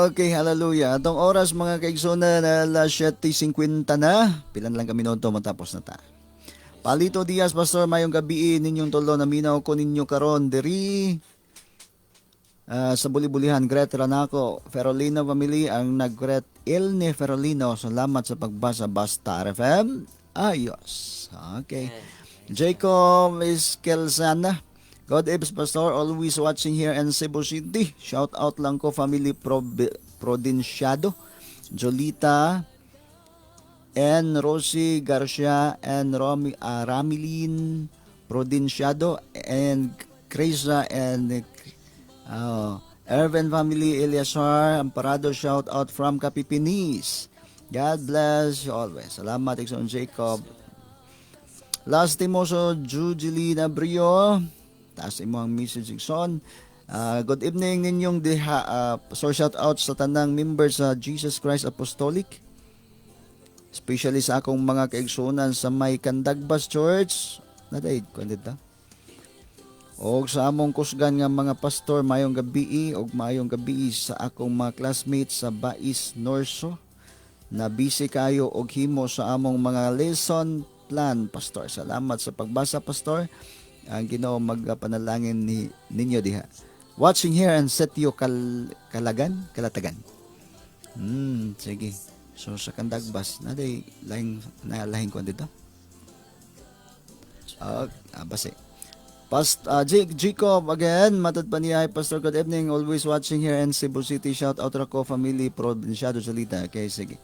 Okay, hallelujah. Atong oras, mga kaigsunan, alas 7:50 na. Pilan lang kami minuto matapos na ta. Palito Diaz, Pastor, mayong gabi ninyong tulo, naminaw ko ninyo karon diri sa Bulibulihan, Gret Ranako, Ferolino family, ang nag-Gret Ilne Ferolino. Salamat sa pagbasa, Basta RFM. Ayos. Okay. Jacob Iskelsana. God eves, Pastor. Always watching here in Cebu City. Shout out lang ko, family Provinciado. Jolita and Rosie Garcia and Romy, Ramilin Provinciado and Krisa and Ervin family Eliasar Amparado, shout out from Kapipinis. God bless you always. Salamat, Igsoon Jacob. Lastimoso Jujeline Brio. Taas imo ang message, Igsoon. Good evening ninyong diha. So shout out sa tanang members sa Jesus Christ Apostolic. Especially sa akong mga kaigsunan sa may Kandagbas Church. Naday, kuan dito. Og sa among kusgan nga mga pastor, mayong gabi, og mayong gabi sa akong mga classmates sa Bais Norso na busy kayo og himo sa among mga lesson plan, Pastor. Salamat sa pagbasa, Pastor. Ang Ginoo magpanalangin ni ninyo diha. Watching here and Setio Kalagan, Kalatagan. Sige. So sa Kandagbas, na day lahing na lahing kuan dito. Basi. Jacob again, matod pa niya, "Pastor, good evening. Always watching here in Cebu City. Shout out ko family Provinciado Salita." Okay, sige.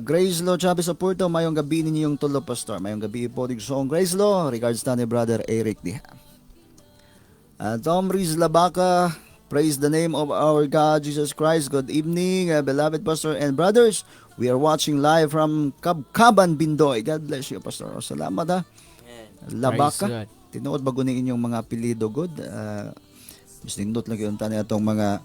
Grace Lo Chavez Oporto, mayong gabi ninyong tulo, Pastor. Mayong gabi po, Digsoong Grace Lo. Regards ta ni Brother Eric diha. Tom Riz Labaca, praise the name of our God Jesus Christ. Good evening, beloved pastor and brothers. We are watching live from Kabkaban, Bindoy. God bless you, Pastor. Oh, salamat ha. Labaka. Praise God. Tinuod ba guni inyong mga apelyido god? Mas nindot lang yun tani atong mga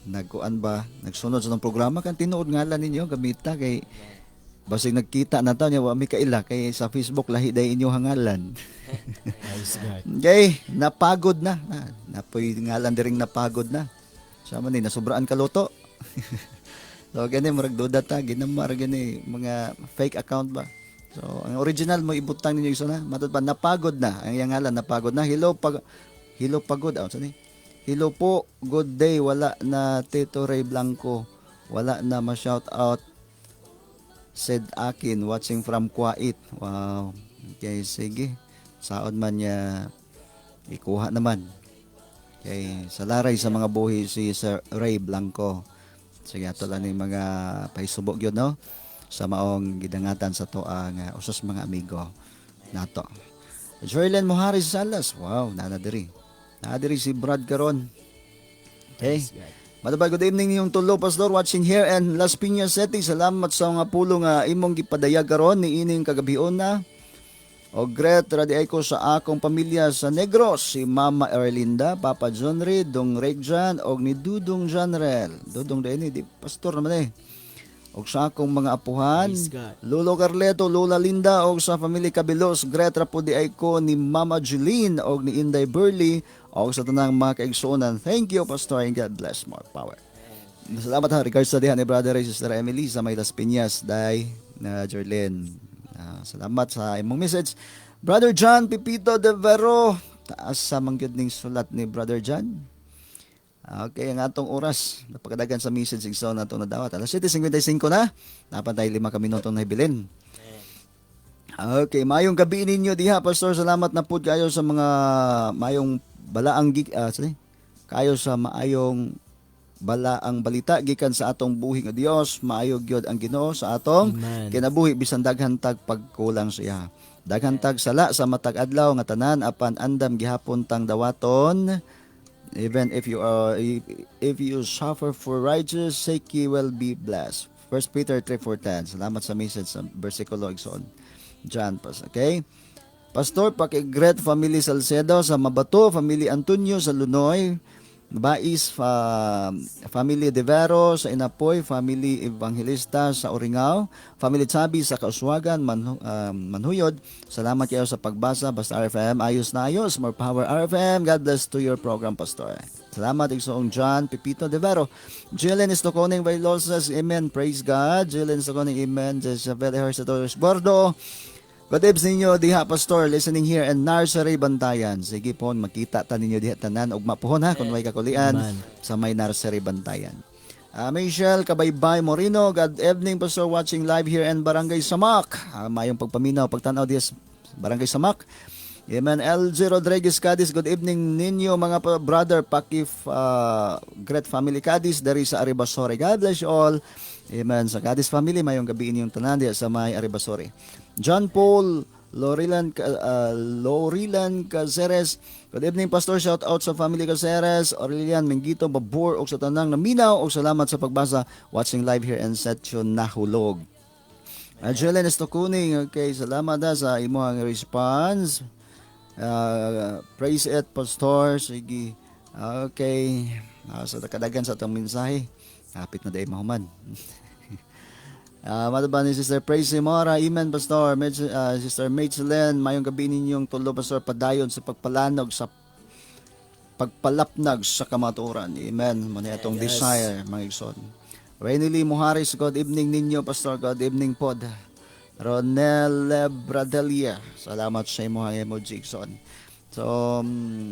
nagkuan ba, nagsunod sa itong programa kan tinuod ngalan ninyo gamita kay basig nagkita na ta niya, wa mi kaila kay sa Facebook lahi day inyo hangalan. Praise God. Okay, napagod na. Na, napoy ngalan diring napagod na. Sama ni nasobraan kaluto. So gani murag duda ta ginamar gani mga fake account ba. So ang original mo ibutang ninyo isa na. Matod pa napagod na. Ang iyang ngalan napagod na. Hello pag hello pagod ah, ni? Hello po, good day. Wala na Tito Ray Blanco. Wala na ma-shout out said akin, watching from Kuwait. Wow. Okay, sige. Saon man niya ikuha naman. Okay, sa laray sa mga buhi si Sir Ray Blanco. Sige, ato lang yung mga pahisubok yun, no? Sa maong gidangatan sa to ang usas mga amigo nato. Joylen Moharis Salas. Wow, nana diri. Naa diri si Brad karon. Okay. Matubay, good evening ninyong tulo, Pastor, watching here and Las Piñas City. Salamat sa mga pulong nga imong gipadayag karon ni ining kagabion na. O great ra ko sa akong pamilya sa Negros, si Mama Erlinda, Papa Johnry, Dong Regjan, og ni Dudong Janrel. Dudong din ni, di pastor naman eh. Og sa akong mga apuhan, Praise God. Lolo Carleto, Lola Linda, og sa family Cabilos, great ra po di ay ko ni Mama Jeline, og ni Inday Burley, og sa tanang mga kaigsuonan. Thank you, Pastor, and God bless, more power. Salamat ha, regards sa diha ni Brother and Sister Emily sa may Las Piñas, day na Jorlene. Salamat sa imong message. Brother John Pipito de Vero, taas sa mangyud ning sulat ni Brother John. Okay, ang atong oras, napakadagan sa message igsoon nato nadawat. Alas 7:55 na, napantay 5 ka minuto na hibilin. Okay, mayong gabi ninyo diha, Pastor. Salamat na pud kayo sa mga mayong balaang sorry. Kayo sa maayong bala ang balita gikan sa atong buhi nga Dios, maayo gyud ang Ginoo sa atong Amen. kinabuhi bisan daghan tag pagkulang sa iya. Daghan tag sala sa matag adlaw nga tanan, apan andam gihapon tang dawaton. Even if you suffer for righteous sake, you will be blessed. 1 Peter 3:4-10. Salamat sa message sa versikulo, igsoon. John pas, okay? Pastor, paki-greet family Salcedo sa Mabato, family Antonio sa Lunoy, Bais, family De Vero sa Inapoy, family Evangelista sa Oringao, family Chabi sa Kauswagan, Manhuyod. Salamat kayo sa pagbasa. Basta RFM, ayos na ayos. More power RFM. God bless to your program, Pastor. Salamat, Igsoong John Pipito De Vero. Jillian Estoconing Bailosas, amen. Praise God. Jillian Estoconing, amen. Jezabel Ejercito Bordo. Good evening ninyo diha, Pastor, listening here in Nursery Bantayan. Sige po, makita ta ninyo diha tanan ug mapuhon ha kung may kakulian Amen. Sa may Nursery Bantayan. Michelle Kabaybay Moreno, good evening, Pastor, watching live here in Barangay Samak. Mayong pagpaminaw, pagtanaw diha sa Barangay Samak. Amen. LG Rodriguez Cadiz, good evening ninyo mga brother, paki great family Cadiz diri sa Aribasori. God bless you all. Amen. Sa Cadiz family, mayong gabi inyong tanan diha sa may Aribasori. John Paul Lorilan Caceres. Good evening, Pastor. Shout out sa family Caceres, Aurelian Mengito Babur ug sa tanang naminaw ug salamat sa pagbasa, watching live here in Setio Nahulog. Jelen Estocuning, okay, salamat ha, sa imong response. Praise it, Pastor. Sige. Okay. Sa kadagan sa atong mensahe. Hapit na dahil mahuman. Ba ni Sister Praise Mora, Amen, Pastor. Sister Michelin, mayong gabi ninyong tulo, Pastor, padayon sa pagpalanog sa pagpalapnag sa kamatuoran. Amen. Mo ni atong desire, mga igsoon. Rainily Muharis, good evening ninyo, Pastor. Good evening pod. Ronel Bradelia, salamat sa imong emoji, igsoon. So,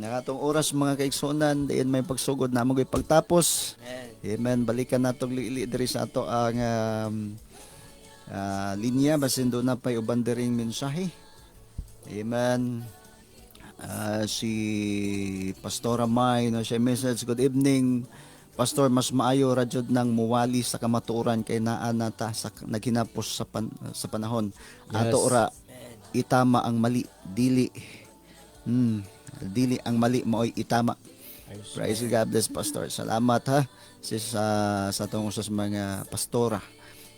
nakatong oras mga kaigsuonan, diin may pagsugod na mo pagtapos. Amen. Balikan natong lili diri sa ato ang linya basin doon na pa'y uban diring mensahe. Amen. Si Pastora May no siya message, "Good evening, Pastor, mas maayo ra jud nang muwali sa kamatuoran kay naa na ta sa naghinapos sa panahon. Ato ra itama ang mali, dili dili ang mali maoy itama. Praise God, bless Pastor." Salamat ha sis sa atong usas mga pastora.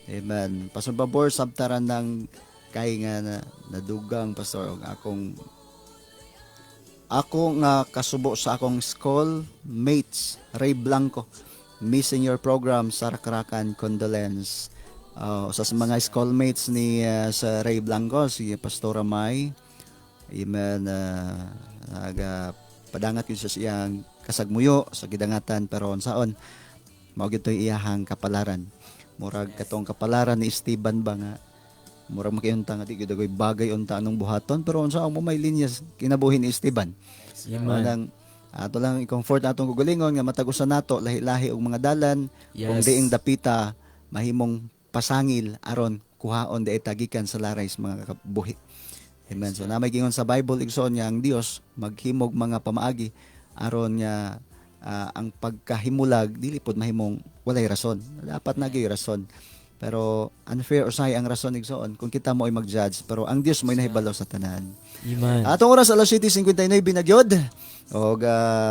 Amen. Pastor Babor, sabtaran ng kay nga na, nadugang pastor og akong ako nga kasubo sa akong school mates Ray Blanco, missing your program sa Rakrakan, condolence. Sa mga schoolmates ni sa Ray Blanco si Pastora May. Amen. Naga padangat yun sa siyang kasagmuyo sa gidangatan, pero unsaon, mao gyud to'y iyahang kapalaran, murag katong kapalaran ni Esteban ba nga murag makiunta nga di gyud agoy bagay unta anong buhaton, pero unsa mo may linyas kinabuhi ni Esteban. Amen. Manang ato lang i-comfort atong kaugalingon nga matag usa nato lahi-lahi og mga dalan kung diing dapita mahimong pasangil aron kuhaon di tagikan sa laray sa mga kabuhi. Amen. So na may gingon sa Bible, igsoon, nga ang Dios maghimog mga pamaagi aron nga ang pagkahimulag dili pod mahimong walay rason. Dapat na gyud rason. Pero unfair usahay ang rason, igsoon, kung kita mo ay mag-judge, pero ang Dios mo'y nahibalo sa tanan. Amen. Atong oras alas 7:59 na gyud. Og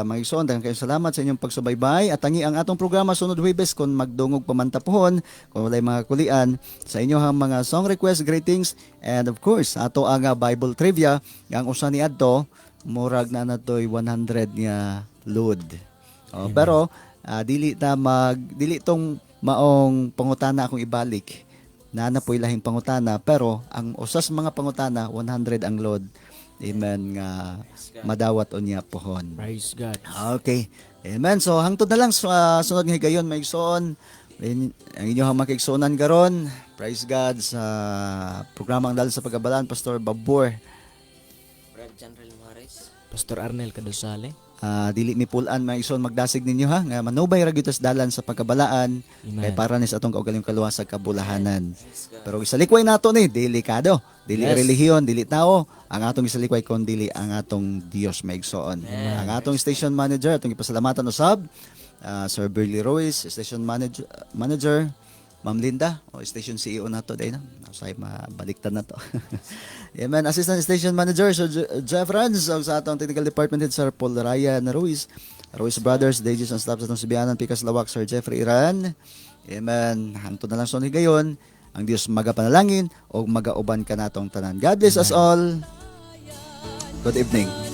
mga igsoon, daghang kayong salamat sa inyong pagsubaybay at tangi ang atong programa sunod Huwebes kung magdungog pamantapuhon, kung walay mga kulian sa inyong mga song request, greetings and of course ato ang Bible trivia nga ang usa ni adto murag na natoy 100 nga load. Oh, pero dili ta mag dili tong maong pangutana akong ibalik. Naa na po'y lahing pangutana, pero ang usas mga pangutana 100 ang load. Amen nga madawat unya pohon. Praise God. Okay. Amen. So hangtod na lang sa sunod nga higayon, mga igsoon. Ang inyong makiigsuonan karon. Praise God sa programang Dala sa Pagkabalaan, Pastor Babor. Brad General Maris. Pastor Arnel Kadosale. Dili mi pulan, mga igsoon, magdasig ninyo ha nga manubay ra gyud tas dalan sa pagkabalaan Amen. kay para ni sa atong kaugalingong kaluwas sa kabulahanan. Pero isalikway nato ni delikado, dili relihiyon, dili tao ang atong isalikway kon dili ang atong Dios, mga igsoon. Ang atong station manager, atong ipasalamatan usab, Sir Burley Ruiz, station manager Ma'am Linda, o station CEO na to, day na. Say mabaliktad na to. Amen. Assistant Station Manager, Sir Jeff Rans, og sa atong Technical Department Head, Sir Paul Ryan Ruiz, Ruiz Brothers, DJs and staff sa atong Sibianan, Pikas Lawak, Sir Jeffrey Iran. Amen. Hangtod na lang sa higayon, ang Dios magapanalangin o magauban kanatong tanan. God bless us all. Good evening.